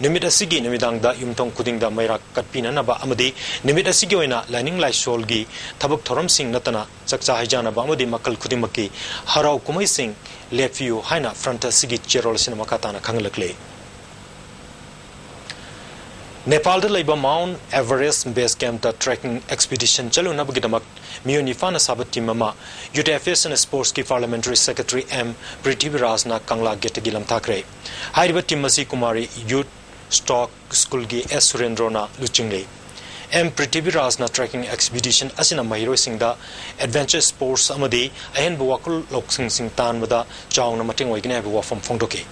ꯅꯨꯃꯤꯠ ꯑꯁꯤꯒꯤ ꯅꯨꯃꯤꯗꯥꯡꯗ ꯌꯨꯝꯊꯣꯡ ꯈꯨꯗꯤꯡꯗ ꯃꯩꯔꯥ ꯀꯠꯄꯤꯅꯅꯕ ꯑꯃꯗꯤ ꯅꯨꯃꯤꯠ ꯑꯁꯤꯒꯤ ꯑꯣꯏꯅ ꯂꯥꯏꯅꯤꯡ ꯂꯥꯏꯁꯣꯜꯒꯤ ꯊꯕꯛ ꯊꯧꯔꯝꯁꯤꯡ ꯅꯠꯇꯅ ꯆꯥꯛꯆꯥ ꯍꯩꯖꯥꯅꯕ ꯑꯃꯗꯤ ꯃꯈꯜ ꯈꯨꯗꯤꯡꯃꯛꯀꯤ ꯍꯔꯥꯎ ꯀꯨꯝꯍꯩꯁꯤꯡ ꯂꯦꯞꯄꯤꯌꯨ ꯍꯥꯏꯅ ꯐ꯭ꯔꯟꯠ ꯑꯁꯤꯒꯤ ꯆꯦꯔꯣꯜ ꯑꯁꯤꯅ ꯃꯈꯥ ꯇꯥꯅ ꯈꯪꯍꯜꯂꯛꯂꯤ꯫ ꯅꯦꯄꯥꯜꯗ ꯂꯩꯕ ꯃꯥꯎꯟꯠ ꯑꯦꯚꯔꯦꯁ꯭ꯠ ꯕꯦꯖ ꯀꯦꯝꯞꯇ ꯇ꯭ꯔꯦꯛꯀꯤꯡ ꯑꯦꯛꯁꯄꯤꯗꯤꯁꯟ ꯆꯠꯂꯨꯅꯕꯒꯤꯗꯃꯛ ꯃꯤꯑꯣꯏ ꯅꯤꯄꯥꯟꯅ ꯁꯥꯕ ꯇꯤꯝ ꯑꯃ ꯌꯨꯠ ꯑꯦꯐꯤꯌꯔꯁ ꯑꯦꯟ ꯁ꯭ꯄꯣꯔꯠꯁꯀꯤ ꯄꯥꯔꯂꯤꯌꯥꯃꯦꯟꯇꯔꯤ ꯁꯦꯀ꯭ꯔꯦꯇꯔꯤ ꯑꯦꯝ ꯄ꯭ꯔꯤꯊꯤꯕꯤꯔꯥꯖꯅ ꯀꯪꯂꯥ ꯒꯦꯠꯇꯒꯤ ꯂꯝꯊꯥꯈ꯭ꯔꯦ꯫ ꯍꯥꯏꯔꯤꯕ ꯇꯤꯝ ꯑꯁꯤ ꯀꯨꯃꯥꯔꯤ ꯌꯨꯠ ꯁ꯭ꯇꯣꯛ ꯁ꯭ꯀꯨꯜꯒꯤ ꯑꯦꯁ ꯁꯨꯔꯦꯟꯗ꯭ꯔꯣꯅ ꯂꯨꯆꯤꯡꯂꯤ꯫ ꯑꯦꯝ ꯄ꯭ꯔꯤꯊꯤꯕꯤꯔꯥꯖꯅ ꯇ꯭ꯔꯦꯛꯀꯤꯡ ꯑꯦꯛꯁꯄꯤꯗꯤꯁꯟ ꯑꯁꯤꯅ ꯃꯍꯩꯔꯣꯏꯁꯤꯡꯗ ꯑꯦꯗꯚꯦꯟꯆꯔ ꯁ꯭ꯄꯣꯔꯠꯁ ꯑꯃꯗꯤ ꯑꯍꯦꯟꯕ ꯋꯥꯈꯜ ꯂꯧꯁꯤꯡꯁꯤꯡ ꯇꯥꯟꯕꯗ ꯆꯥꯎꯅ ꯃꯇꯦꯡ ꯑꯣꯏꯒꯅꯤ ꯍꯥꯏꯕ ꯋꯥꯐꯝ ꯐꯣꯡꯗꯣꯛꯈꯤ꯫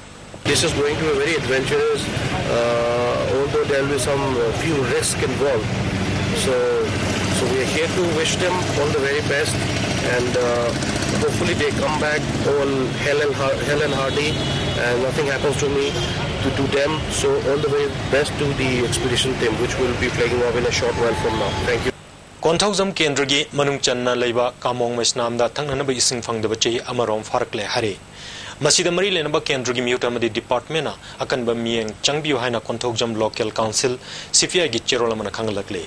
This is going to be very adventurous, uh, although there will be some uh, few risks involved. So, so we are here to wish them all the very best, and uh, hopefully they come back all hale and, har- hale and hearty, and nothing happens to me, to, to them. So, all the very best to the expedition team, which will be flagging off in a short while from now. Thank you. Konthoujam ꯀꯦꯟꯗ꯭ꯔꯒꯤ ꯃꯅꯨꯡ ꯆꯟꯅ ꯂꯩꯕ ꯀꯥꯃꯣꯡ ꯃꯩꯁꯅꯥꯝꯗ ꯊꯛꯅꯅꯕ ꯏꯁꯤꯡ ꯐꯪꯗꯕ ꯆꯍꯤ ꯑꯃꯔꯣꯝ ꯐꯥꯔꯛꯂꯦ ꯍꯥꯏꯔꯤ꯫ ꯃꯁꯤꯗ ꯃꯔꯤ ꯂꯩꯅꯕ ꯀꯦꯟꯗ꯭ꯔꯒꯤ ꯃꯤꯍꯨꯠ ꯑꯃꯗꯤ ꯗꯤꯄꯥꯔꯠꯃꯦꯟꯅ ꯑꯀꯟꯕ ꯃꯤꯠꯌꯦꯡ ꯆꯪꯕꯤꯌꯨ ꯍꯥꯏꯅ ꯀꯣꯟꯊꯧꯖꯝ ꯂꯣꯀꯦꯜ ꯀꯥꯎꯟꯁꯤꯜ, ꯁꯤ ꯄꯤ ꯑꯥꯏꯒꯤ ꯆꯦꯔꯣꯜ ꯑꯃꯅ ꯈꯪꯍꯜꯂꯛꯂꯤ꯫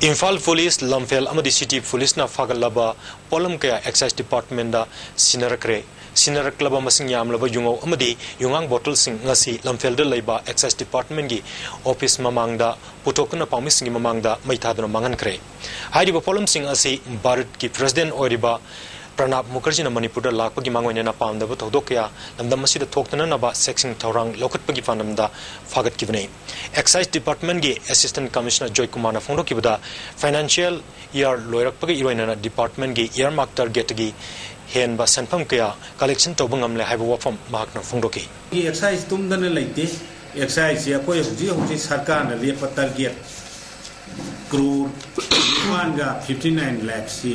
ꯏꯝꯐꯥꯜ ꯄꯨꯂꯤꯁ, ꯂꯝꯐꯦꯜ ꯑꯃꯗꯤ ꯁꯤꯇꯤ ꯄꯨꯂꯤꯁꯅ ꯐꯥꯒꯠꯂꯕ ꯄꯣꯠꯂꯝ ꯀꯌꯥ ꯑꯦꯛꯁꯥꯏꯖ ꯗꯤꯄꯥꯔꯠꯃꯦꯟꯗ ꯁꯤꯟꯅꯔꯛꯈ꯭ꯔꯦ꯫ ꯁꯤꯟꯅꯔꯛꯂꯕ ꯃꯁꯤꯡ ꯌꯥꯝꯂꯕ ꯌꯨꯉꯧ ꯑꯃꯗꯤ ꯌꯨꯉꯥꯡ ꯕꯣꯇꯜꯁꯤꯡ ꯉꯁꯤ ꯂꯝꯐꯦꯜꯗ ꯂꯩꯕ ꯑꯦꯛꯁꯥꯏꯖ ꯗꯤꯄꯥꯔꯠꯃꯦꯟꯒꯤ ꯑꯣꯐꯤꯁ ꯃꯃꯥꯡꯗ ꯄꯨꯊꯣꯛꯇꯨꯅ ꯄꯥꯎꯃꯤꯁꯤꯡꯒꯤ ꯃꯃꯥꯡꯗ ꯃꯩ ꯊꯥꯗꯨꯅ ꯃꯥꯡꯍꯟꯈ꯭ꯔꯦ꯫ ꯍꯥꯏꯔꯤꯕ ꯄꯣꯠꯂꯝꯁꯤꯡ ꯑꯁꯤ ꯚꯥꯔꯠꯀꯤ ꯄ꯭ꯔꯦꯁꯤꯗꯦꯟꯠ ꯑꯣꯏꯔꯤꯕ ꯄ꯭ꯔꯅꯥꯕ ꯃꯨꯈꯔꯖꯤꯅ ꯃꯅꯤꯄꯨꯔꯗ ꯂꯥꯛꯄꯒꯤ ꯃꯥꯡꯑꯣꯏꯅꯅ ꯄꯥꯝꯗꯕ ꯊꯧꯗꯣꯛ ꯀꯌꯥ ꯂꯝꯗꯝ ꯑꯁꯤꯗ ꯊꯣꯛꯇꯅꯅꯕ ꯆꯦꯛꯁꯤꯟ ꯊꯧꯔꯥꯡ ꯂꯧꯈꯠꯄꯒꯤ ꯄꯥꯟꯗꯝꯗ ꯐꯥꯒꯠꯈꯤꯕꯅꯤ꯫ Excise Departmentꯀꯤ Assistant Commissioner ꯖꯣꯏ ꯀꯨꯃꯥꯔꯅ ꯐꯣꯡꯗꯣꯛꯈꯤꯕꯗ, financial year ꯂꯣꯏꯔꯛꯄꯒ ꯏꯔꯣꯏꯅꯅ departmentꯀꯤ earmark targetꯇꯒꯤ ꯍꯦꯟꯕ ꯁꯦꯟꯐꯝ ꯀꯌꯥ collection ꯇꯧꯕ ꯉꯝꯂꯦ ꯍꯥꯏꯕ ꯋꯥꯐꯝ ꯃꯍꯥꯛꯅ ꯐꯣꯡꯗꯣꯛꯈꯤ꯫ Excise ꯇꯨꯝꯗꯅ ꯂꯩꯇꯦ꯫ Exciseꯁꯦ ꯑꯩꯈꯣꯏ ꯍꯧꯖꯤꯛ ꯍꯧꯖꯤꯛ ꯁꯔꯀꯥꯔꯅ ꯂꯦꯞꯄ target crore ꯅꯤꯄꯥꯟꯒ fifty nine lakhꯁꯤ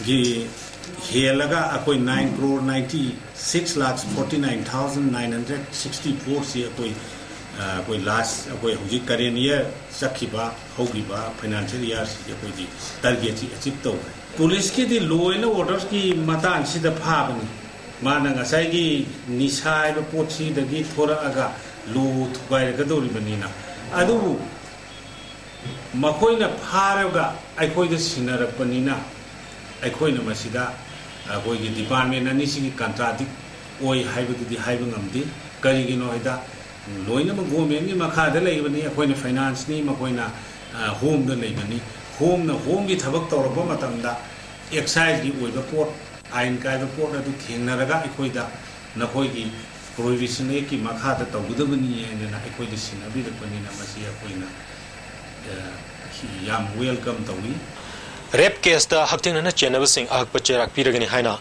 ꯒꯤ ꯍꯦꯜꯂꯒ ꯑꯩꯈꯣꯏ nine crore ninety six lakhs forty nine thousand nine hundred sixty fourꯁꯤ ꯑꯩꯈꯣꯏ, ꯑ, ꯑꯩꯈꯣꯏ last, ꯑꯩꯈꯣꯏ ꯍꯧꯖꯤꯛ current year ꯆꯠꯈꯤꯕ, ꯍꯧꯈꯤꯕ financial yearꯁꯤꯒꯤ ꯑꯩꯈꯣꯏꯒꯤ targetꯁꯤ achieve ꯇꯧꯈ꯭ꯔꯦ꯫ Policeꯀꯤꯗꯤ law and orderꯒꯤ ꯃꯇꯥꯡꯁꯤꯗ ꯐꯥꯕꯅꯤ꯫ ꯃꯥꯅ ꯉꯁꯥꯏꯒꯤ ꯅꯤꯁꯥ ꯍꯥꯏꯕ ꯄꯣꯠꯁꯤꯗꯒꯤ ꯊꯣꯔꯛꯑꯒ law ꯊꯨꯒꯥꯏꯔꯛꯀꯗꯧꯔꯤꯕꯅꯤꯅ꯫ ꯑꯗꯨꯕꯨ ꯃꯈꯣꯏꯅ ꯐꯥꯔꯒ ꯑꯩꯈꯣꯏꯗ ꯁꯤꯟꯅꯔꯛꯄꯅꯤꯅ, ꯑꯩꯈꯣꯏꯅ ꯃꯁꯤꯗ ꯑꯩꯈꯣꯏꯒꯤ department ꯑꯅꯤꯁꯤꯒꯤ contradict ꯑꯣꯏ ꯍꯥꯏꯕꯗꯨꯗꯤ ꯍꯥꯏꯕ ꯉꯝꯗꯦ꯫ ꯀꯔꯤꯒꯤꯅꯣ ꯍꯥꯏꯗ, ꯂꯣꯏꯅꯃꯛ governmentꯀꯤ ꯃꯈꯥꯗ ꯂꯩꯕꯅꯤ, ꯑꯩꯈꯣꯏꯅ financeꯅꯤ, ꯃꯈꯣꯏꯅ, ꯑ, homeꯗ ꯂꯩꯕꯅꯤ꯫ Homeꯅ homeꯒꯤ ꯊꯕꯛ ꯇꯧꯔꯛꯄ ꯃꯇꯝꯗ, exciseꯀꯤ ꯑꯣꯏꯕ ꯄꯣꯠ, ꯑꯥꯏꯟ ꯀꯥꯏꯕ ꯄꯣꯠ ꯑꯗꯨ ꯊꯦꯡꯅꯔꯒ ꯑꯩꯈꯣꯏꯗ ꯅꯈꯣꯏꯒꯤ Prohibition Actꯀꯤ ꯃꯈꯥꯗ ꯇꯧꯒꯗꯕꯅꯤ ꯍꯥꯏꯗꯅ ꯑꯩꯈꯣꯏꯗ ꯁꯤꯟꯅꯕꯤꯔꯛꯄꯅꯤꯅ, ꯃꯁꯤ ꯑꯩꯈꯣꯏꯅ, ꯑ, ꯌꯥꯝ welcome ꯇꯧꯏ꯫ Rape caseꯇ ꯍꯛꯊꯦꯡꯅꯅ ꯆꯦꯟꯅꯕꯁꯤꯡ ꯑꯍꯛꯄ ꯆꯩꯔꯥꯛ ꯄꯤꯔꯒꯅꯤ ꯍꯥꯏꯅ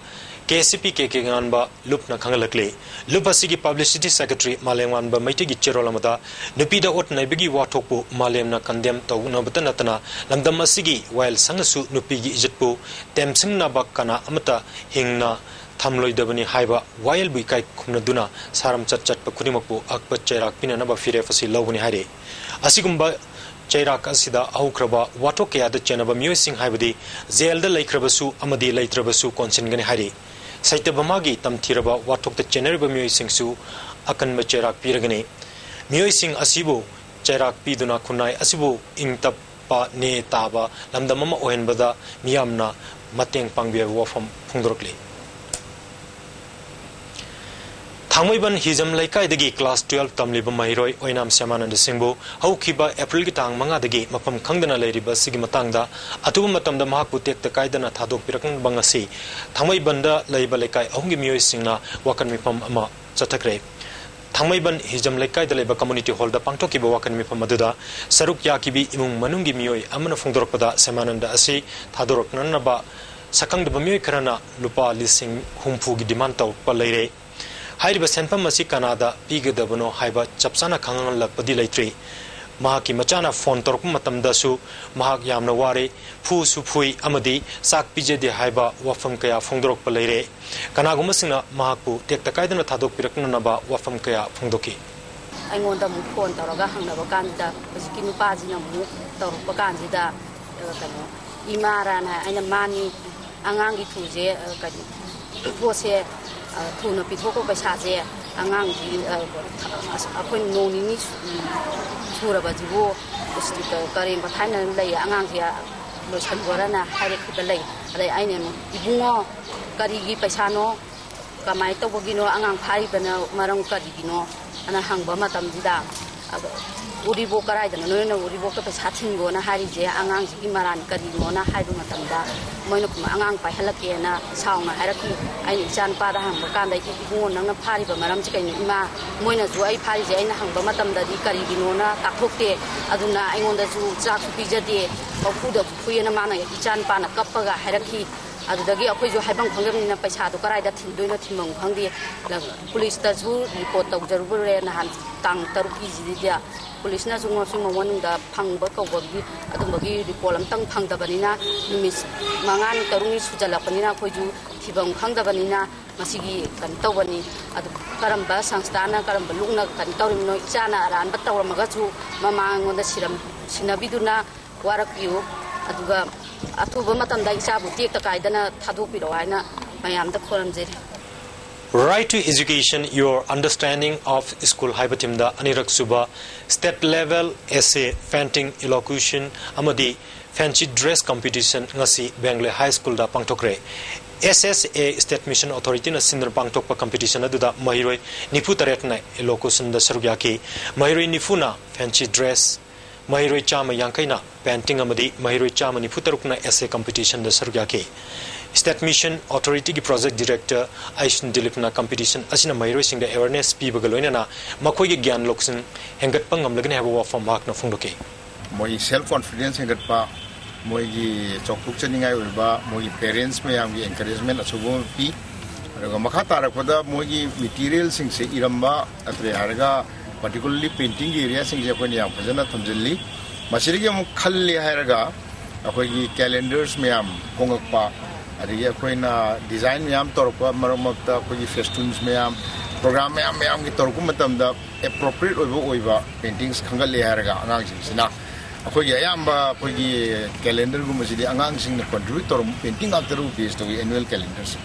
KCP ꯀꯦ ꯀꯦ ꯉꯥꯟꯕ ꯂꯨꯞꯅ ꯈꯪꯍꯜꯂꯛꯂꯤ꯫ ꯂꯨꯞ ꯑꯁꯤꯒꯤ publicity secretary ꯃꯥꯂꯦꯝꯉꯥꯟꯕ ꯃꯩꯇꯩꯒꯤ ꯆꯦꯔꯣꯜ ꯑꯃꯗ ꯅꯨꯄꯤꯗ ꯑꯣꯠ ꯅꯩꯕꯒꯤ ꯋꯥꯊꯣꯛꯄꯨ ꯃꯥꯂꯦꯝꯅ condemn ꯇꯧꯅꯕꯇ ꯅꯠꯇꯅ, ꯂꯝꯗꯝ ꯑꯁꯤꯒꯤ ꯋꯥꯌꯦꯜ ꯁꯪꯅꯁꯨ ꯅꯨꯄꯤꯒꯤ ꯏꯖꯠꯄꯨ ꯇꯦꯝꯁꯤꯡꯅꯕ ꯀꯅꯥ ꯑꯃꯠꯇ ꯍꯤꯡꯅ ꯊꯝꯂꯣꯏꯗꯕꯅꯤ ꯍꯥꯏꯕ ꯋꯥꯌꯦꯜꯕꯨ ꯏꯀꯥꯏ ꯈꯨꯝꯅꯗꯨꯅ ꯁꯥꯔꯝꯆꯠ ꯆꯠꯄ ꯈꯨꯗꯤꯡꯃꯛꯄꯨ ꯑꯍꯛꯄ ꯆꯩꯔꯥꯛ ꯄꯤꯅꯅꯕ ꯐꯤꯔꯦꯞ ꯑꯁꯤ ꯂꯧꯕꯅꯤ ꯍꯥꯏꯔꯤ꯫ ꯑꯁꯤꯒꯨꯝꯕ ꯆꯩꯔꯥꯛ ꯑꯁꯤꯗ ꯍꯧꯈ꯭ꯔꯕ ꯋꯥꯊꯣꯛ ꯀꯌꯥꯗ ꯆꯦꯟꯅꯕ ꯃꯤꯑꯣꯏꯁꯤꯡ ꯍꯥꯏꯕꯗꯤ ꯖꯦꯜꯗ ꯂꯩꯈ꯭ꯔꯕꯁꯨ ꯑꯃꯗꯤ ꯂꯩꯇ꯭ꯔꯕꯁꯨ ꯀꯣꯟꯁꯤꯟꯒꯅꯤ ꯍꯥꯏꯔꯤ꯫ ꯁꯩꯇꯚꯃꯥꯒꯤ ꯇꯝꯊꯤꯔꯕ ꯋꯥꯊꯣꯛꯇ ꯆꯦꯟꯅꯔꯤꯕ ꯃꯤꯑꯣꯏꯁꯤꯡꯁꯨ ꯑꯀꯟꯕ ꯆꯩꯔꯥꯛ ꯄꯤꯔꯒꯅꯤ꯫ ꯃꯤꯑꯣꯏꯁꯤꯡ ꯑꯁꯤꯕꯨ ꯆꯩꯔꯥꯛ ꯄꯤꯗꯨꯅ ꯈꯨꯟꯅꯥꯏ ꯑꯁꯤꯕꯨ ꯏꯪ ꯇꯞꯄ, ꯅꯦ ꯇꯥꯕ ꯂꯝꯗꯝ ꯑꯃ ꯑꯣꯏꯍꯟꯕꯗ ꯃꯤꯌꯥꯝꯅ ꯃꯇꯦꯡ ꯄꯥꯡꯕꯤꯌꯨ ꯍꯥꯏꯕ ꯋꯥꯐꯝ ꯐꯣꯡꯗꯣꯔꯛꯂꯤ꯫ ꯊꯥꯡꯃꯩꯕꯟ ꯍꯤꯖꯝ ꯂꯩꯀꯥꯏꯗꯒꯤ class twelve ꯇꯝꯂꯤꯕ ꯃꯍꯩꯔꯣꯏ ꯑꯣꯏꯅꯥꯝ ꯁ꯭ꯌꯥꯃꯥꯅꯟꯗ ꯁꯤꯡꯕꯨ ꯍꯧꯈꯤꯕ Aprilꯒꯤ ꯇꯥꯡ ꯃꯉꯥꯗꯒꯤ ꯃꯐꯝ ꯈꯪꯗꯅ ꯂꯩꯔꯤꯕ ꯑꯁꯤꯒꯤ ꯃꯇꯥꯡꯗ ꯑꯊꯨꯕ ꯃꯇꯝꯗ ꯃꯍꯥꯛꯄꯨ ꯇꯦꯛꯇ ꯀꯥꯏꯗꯅ ꯊꯥꯗꯣꯛꯄꯤꯔꯛꯅꯕ ꯉꯁꯤ ꯊꯥꯡꯃꯩꯕꯟꯗ ꯂꯩꯕ ꯂꯩꯀꯥꯏ ꯑꯍꯨꯝꯒꯤ ꯃꯤꯑꯣꯏꯁꯤꯡꯅ ꯋꯥꯀꯠ ꯃꯤꯐꯝ ꯑꯃ ꯆꯠꯊꯈ꯭ꯔꯦ꯫ ꯊꯥꯡꯃꯩꯕꯟ ꯍꯤꯖꯝ ꯂꯩꯀꯥꯏꯗ ꯂꯩꯕ ꯀꯝꯃꯨꯅꯤꯇꯤ ꯍꯣꯜꯗ ꯄꯥꯡꯊꯣꯛꯈꯤꯕ ꯋꯥꯀꯠ ꯃꯤꯐꯝ ꯑꯗꯨꯗ ꯁꯔꯨꯛ ꯌꯥꯈꯤꯕꯤ ꯏꯃꯨꯡ ꯃꯅꯨꯡꯒꯤ ꯃꯤꯑꯣꯏ ꯑꯃꯅ ꯐꯣꯡꯗꯣꯔꯛꯄꯗ, ꯁꯦꯃꯥꯅꯟꯗ ꯑꯁꯤ ꯊꯥꯗꯣꯔꯛꯅꯅꯕ ꯁꯛꯈꯪꯗꯕ ꯃꯤꯑꯣꯏ ꯈꯔꯅ ꯂꯨꯄꯥ ꯂꯤꯁꯤꯡ ꯍꯨꯝꯐꯨꯒꯤ ꯗꯤꯃꯥꯟ ꯇꯧꯔꯛꯄ ꯂꯩꯔꯦ꯫ ꯍꯥꯏꯔꯤꯕ ꯁꯦꯟꯐꯝ ꯑꯁꯤ ꯀꯅꯥꯗ ꯄꯤꯒꯗꯕꯅꯣ ꯍꯥꯏꯕ ꯆꯞ ꯆꯥꯅ ꯈꯪꯍꯜꯂꯛꯄꯗꯤ ꯂꯩꯇ꯭ꯔꯤ꯫ ꯃꯍꯥꯛꯀꯤ ꯃꯆꯥꯅ ꯐꯣꯟ ꯇꯧꯔꯛꯄ ꯃꯇꯝꯗꯁꯨ ꯃꯍꯥꯛ ꯌꯥꯝꯅ ꯋꯥꯔꯦ, ꯐꯨꯁꯨ ꯐꯨꯏ ꯑꯃꯗꯤ ꯆꯥꯛ ꯄꯤꯖꯗꯦ ꯍꯥꯏꯕ ꯋꯥꯐꯝ ꯀꯌꯥ ꯐꯣꯡꯗꯣꯔꯛꯄ ꯂꯩꯔꯦ꯫ ꯀꯅꯥꯒꯨꯝꯕꯁꯤꯡꯅ ꯃꯍꯥꯛꯄꯨ ꯇꯦꯛꯇ ꯀꯥꯏꯗꯅ ꯊꯥꯗꯣꯛꯄꯤꯔꯛꯅꯅꯕ ꯋꯥꯐꯝ ꯀꯌꯥ ꯐꯣꯡꯗꯣꯛꯈꯤ꯫ ꯑꯩꯉꯣꯟꯗ ꯑꯃꯨꯛ ꯐꯣꯟ ꯇꯧꯔꯒ ꯍꯪꯅꯕ ꯀꯥꯟꯁꯤꯗ, ꯍꯧꯖꯤꯛꯀꯤ ꯅꯨꯄꯥꯁꯤꯅ ꯑꯃꯨꯛ ꯇꯧꯔꯛꯄ ꯀꯥꯟꯁꯤꯗ, ꯑ, ꯀꯩꯅꯣ, "ꯏꯃꯥꯔꯥꯅ?" ꯑꯩꯅ, "ꯃꯥꯅꯤ, ꯑꯉꯥꯡꯒꯤ ꯊꯨꯁꯦ, ꯑ, ꯀꯔꯤ, ꯄꯣꯠꯁꯦ, ꯑ, ꯊꯨꯅ ꯄꯤꯊꯣꯛꯄ ꯄꯩꯁꯥꯁꯦ, ꯑꯉꯥꯡꯁꯤ, ꯑ, ꯑꯁ, ꯑꯩꯈꯣꯏ ꯅꯣꯡ ꯅꯤꯅꯤ ꯁꯨ-, ꯎꯝ, ꯁꯨꯔꯕꯁꯤꯕꯨ ꯀꯔꯦꯝ ꯀꯊꯥꯏꯅ ꯂꯩ, ꯑꯉꯥꯡꯁꯦ ꯂꯣꯏꯁꯟꯈꯣꯔꯅ" ꯍꯥꯏꯔꯛꯈꯤꯕ ꯂꯩ꯫ ꯑꯗꯩ ꯑꯩꯅ ꯑꯃꯨꯛ, "ꯏꯕꯨꯡꯉꯣ, ꯀꯔꯤꯒꯤ ꯄꯩꯁꯥꯅꯣ? ꯀꯃꯥꯏꯅ ꯇꯧꯕꯒꯤꯅꯣ? ꯑꯉꯥꯡ ꯐꯥꯔꯤꯕꯅ ꯃꯔꯝ ꯀꯔꯤꯒꯤꯅꯣ?" ꯑꯅ ꯍꯪꯕ ꯃꯇꯝꯁꯤꯗ, ꯑꯗꯣ, "ꯎꯔꯤꯕꯣꯛ ꯀꯗꯥꯏꯗꯅꯣ? ꯅꯣꯏꯅ ꯎꯔꯤꯕꯣꯛꯇ ꯄꯩꯁꯥ ꯊꯤꯟꯈꯣꯅ ꯍꯥꯏꯔꯤꯁꯦ ꯑꯉꯥꯡꯁꯤꯒꯤ ꯃꯔꯥꯟ ꯀꯔꯤꯅꯣꯅ?" ꯍꯥꯏꯕ ꯃꯇꯝꯗ, ꯃꯣꯏꯅ ꯈꯨꯝꯕ, "ꯑꯉꯥꯡ ꯄꯥꯏꯍꯜꯂꯛꯀꯦꯅ ꯁꯥꯎꯅ ꯍꯥꯏꯔꯛꯈꯤ꯫" ꯑꯩꯅ ꯏꯆꯥ ꯅꯨꯄꯥꯗ ꯍꯪꯕ ꯀꯥꯟꯗ, "ꯏ-, ꯏꯕꯨꯡꯉꯣ, ꯅꯪꯅ ꯐꯥꯔꯤꯕ ꯃꯔꯝꯁꯤ ꯀꯩꯅꯣ, ꯏꯃꯥ? ꯃꯣꯏꯅꯁꯨ ꯑꯩ ꯐꯥꯔꯤꯁꯦ ꯑꯩꯅ ꯍꯪꯕ ꯃꯇꯝꯗꯗꯤ ꯀꯔꯤꯒꯤꯅꯣꯅ ꯇꯥꯛꯊꯣꯛꯇꯦ꯫ ꯑꯗꯨꯅ ꯑꯩꯉꯣꯟꯗꯁꯨ ꯆꯥꯛꯁꯨ ꯄꯤꯖꯗꯦ, ꯃꯄꯨꯗꯁꯨ ꯐꯨꯏꯌꯦꯅ" ꯃꯥꯅ, ꯏꯆꯥ ꯅꯨꯄꯥꯅ ꯀꯞꯄꯒ ꯍꯥꯏꯔꯛꯈꯤ꯫ ꯑꯗꯨꯗꯒꯤ ꯑꯩꯈꯣꯏꯁꯨ ꯍꯥꯏꯐꯝ ꯈꯪꯗꯕꯅꯤꯅ ꯄꯩꯁꯥꯗꯣ ꯀꯗꯥꯏꯗ ꯊꯤꯟꯗꯣꯏꯅꯣ ꯊꯤꯟꯐꯝ ꯈꯪꯗꯦ꯫ ꯄꯨꯂꯤꯁꯇꯁꯨ ꯔꯤꯄꯣꯔꯠ ꯇꯧꯖꯔꯨꯔꯦ ꯅꯍꯥꯟ ꯇꯥꯡ ꯇꯔꯨꯛꯀꯤꯁꯤꯗ꯫ ꯄꯨꯂꯤꯁꯅꯁꯨ ꯉꯁꯤ ꯃꯉꯣꯟꯗ ꯐꯪꯕ ꯀꯧꯕꯒꯤ ꯑꯗꯨꯝꯕꯒꯤ ꯔꯤꯄꯣꯔꯠ ꯑꯝꯇꯪ ꯐꯪꯗꯕꯅꯤꯅ, ꯅꯨꯃꯤꯠ ꯃꯉꯥꯅꯤ ꯇꯔꯨꯛꯅꯤ ꯁꯨꯖꯜꯂꯛꯄꯅꯤꯅ ꯑꯩꯈꯣꯏꯁꯨ ꯊꯤꯐꯝ ꯈꯪꯗꯕꯅꯤꯅ ꯃꯁꯤꯒꯤ ꯀꯩꯅꯣ ꯇꯧꯕꯅꯤ꯫ ꯑꯗꯨ ꯀꯔꯝꯕ ꯁꯪꯁꯊꯥꯅ, ꯀꯔꯝꯕ ꯂꯨꯞꯅ ꯀꯩꯅꯣ ꯇꯧꯔꯤꯕꯅꯣ? ꯏꯆꯥꯅ ꯑꯔꯥꯟꯕ ꯇꯧꯔꯝꯃꯒꯁꯨ ꯃꯃꯥ ꯑꯩꯉꯣꯟꯗ ꯁꯤꯔꯝ-, ꯁꯤꯟꯅꯕꯤꯗꯨꯅ ꯋꯥꯔꯛꯄꯤꯌꯨ꯫ ꯑꯗꯨꯒ ꯑꯊꯨꯕ ꯃꯇꯝꯗ ꯏꯆꯥꯕꯨ ꯇꯦꯛꯇ ꯀꯥꯏꯗꯅ ꯊꯥꯗꯣꯛꯄꯤꯔꯛꯑꯣ ꯍꯥꯏꯅ ꯃꯌꯥꯝꯗ ꯈꯣꯏꯔꯝꯖꯔꯤ꯫ Right to Education, Your Understanding of School ꯍꯥꯏꯕ ꯊꯤꯝꯗ ꯑꯅꯤꯔꯛ ꯁꯨꯕ State Level Essay, Painting, Elocution ꯑꯃꯗꯤ Fancy Dress Competition ꯉꯁꯤ ꯕꯦꯡꯒ꯭ꯂꯦ ꯍꯥꯏ ꯁ꯭ꯀꯨꯜꯗ ꯄꯥꯡꯊꯣꯛꯈ꯭ꯔꯦ꯫ S S A State Mission Authorityꯅ ꯁꯤꯟꯗꯨꯅ ꯄꯥꯡꯊꯣꯛꯄ competition ꯑꯗꯨꯗ ꯃꯍꯩꯔꯣꯏ ꯅꯤꯐꯨ ꯇꯔꯦꯠꯅ elocutionꯗ ꯁꯔꯨꯛ ꯌꯥꯈꯤ꯫ ꯃꯍꯩꯔꯣꯏ ꯅꯤꯐꯨꯅ fancy dress, ꯃꯍꯩꯔꯣꯏ ꯆꯥꯝꯃ ꯌꯥꯡꯈꯩꯅ painting ꯑꯃꯗꯤ ꯃꯍꯩꯔꯣꯏ ꯆꯥꯝꯃ ꯅꯤꯐꯨ ꯇꯔꯨꯛꯅ essay competitionꯗ ꯁꯔꯨꯛ ꯌꯥꯈꯤ꯫ State Mission Authority ꯒꯤ Project Director ꯑꯩꯁ ꯗꯤꯂꯤꯞꯅ competition ꯑꯁꯤꯅ ꯃꯍꯩꯔꯣꯏꯁꯤꯡꯗ awareness ꯄꯤꯕꯒ ꯂꯣꯏꯅꯅ ꯃꯈꯣꯏꯒꯤ ꯒ꯭ꯌꯥꯟ ꯂꯧꯁꯤꯡ ꯍꯦꯟꯒꯠꯄ ꯉꯝꯂꯒꯅꯤ ꯍꯥꯏꯕ ꯋꯥꯐꯝ ꯃꯍꯥꯛꯅ ꯐꯣꯡꯗꯣꯛꯈꯤ꯫ ꯃꯣꯏꯒꯤ self confidence ꯍꯦꯟꯒꯠꯄ, ꯃꯣꯏꯒꯤ ꯆꯥꯎꯊꯣꯛꯆꯅꯤꯡꯉꯥꯏ ꯑꯣꯏꯕ, ꯃꯣꯏꯒꯤ parents ꯃꯌꯥꯝꯒꯤ encouragement ꯑꯆꯧꯕ ꯑꯃ ꯄꯤ꯫ ꯑꯗꯨꯒ ꯃꯈꯥ ꯇꯥꯔꯛꯄꯗ ꯃꯣꯏꯒꯤ materialꯁꯤꯡꯁꯦ ꯏꯔꯝꯕ, ꯅꯠꯇ꯭ꯔꯦ ꯍꯥꯏꯔꯒ particularly paintingꯒꯤ areaꯁꯤꯡꯁꯦ ꯑꯩꯈꯣꯏꯅ ꯌꯥꯝ ꯐꯖꯅ ꯊꯝꯖꯤꯜꯂꯤ꯫ ꯃꯁꯤꯗꯒꯤ ꯑꯃꯨꯛ ꯈꯜꯂꯦ ꯍꯥꯏꯔꯒ ꯑꯩꯈꯣꯏꯒꯤ calendars ꯃꯌꯥꯝ ꯐꯣꯡꯉꯛꯄ, ꯑꯗꯒꯤ ꯑꯩꯈꯣꯏꯅ design ꯃꯌꯥꯝ ꯇꯧꯔꯛꯄ, ꯃꯔꯛ ꯃꯔꯛꯇ ꯑꯩꯈꯣꯏꯒꯤ festoons ꯃꯌꯥꯝ, program ꯃꯌꯥꯝ ꯃꯌꯥꯝꯒꯤ ꯇꯧꯔꯛꯄ ꯃꯇꯝꯗ appropriate ꯑꯣꯏꯕ ꯑꯣꯏꯕ paintings ꯈꯟꯒꯠꯂꯦ ꯍꯥꯏꯔꯒ ꯑꯉꯥꯡꯁꯤꯡꯁꯤꯅ ꯑꯩꯈꯣꯏꯒꯤ ꯑꯌꯥꯝꯕ ꯑꯩꯈꯣꯏꯒꯤ calendarꯒꯨꯝꯕꯁꯤꯗꯤ ꯑꯉꯥꯡꯁꯤꯡꯅ contribute ꯇꯧꯔꯝꯕ painting ꯉꯥꯛꯇꯅꯕꯨ base ꯇꯧꯏ annual calendarꯁꯦ꯫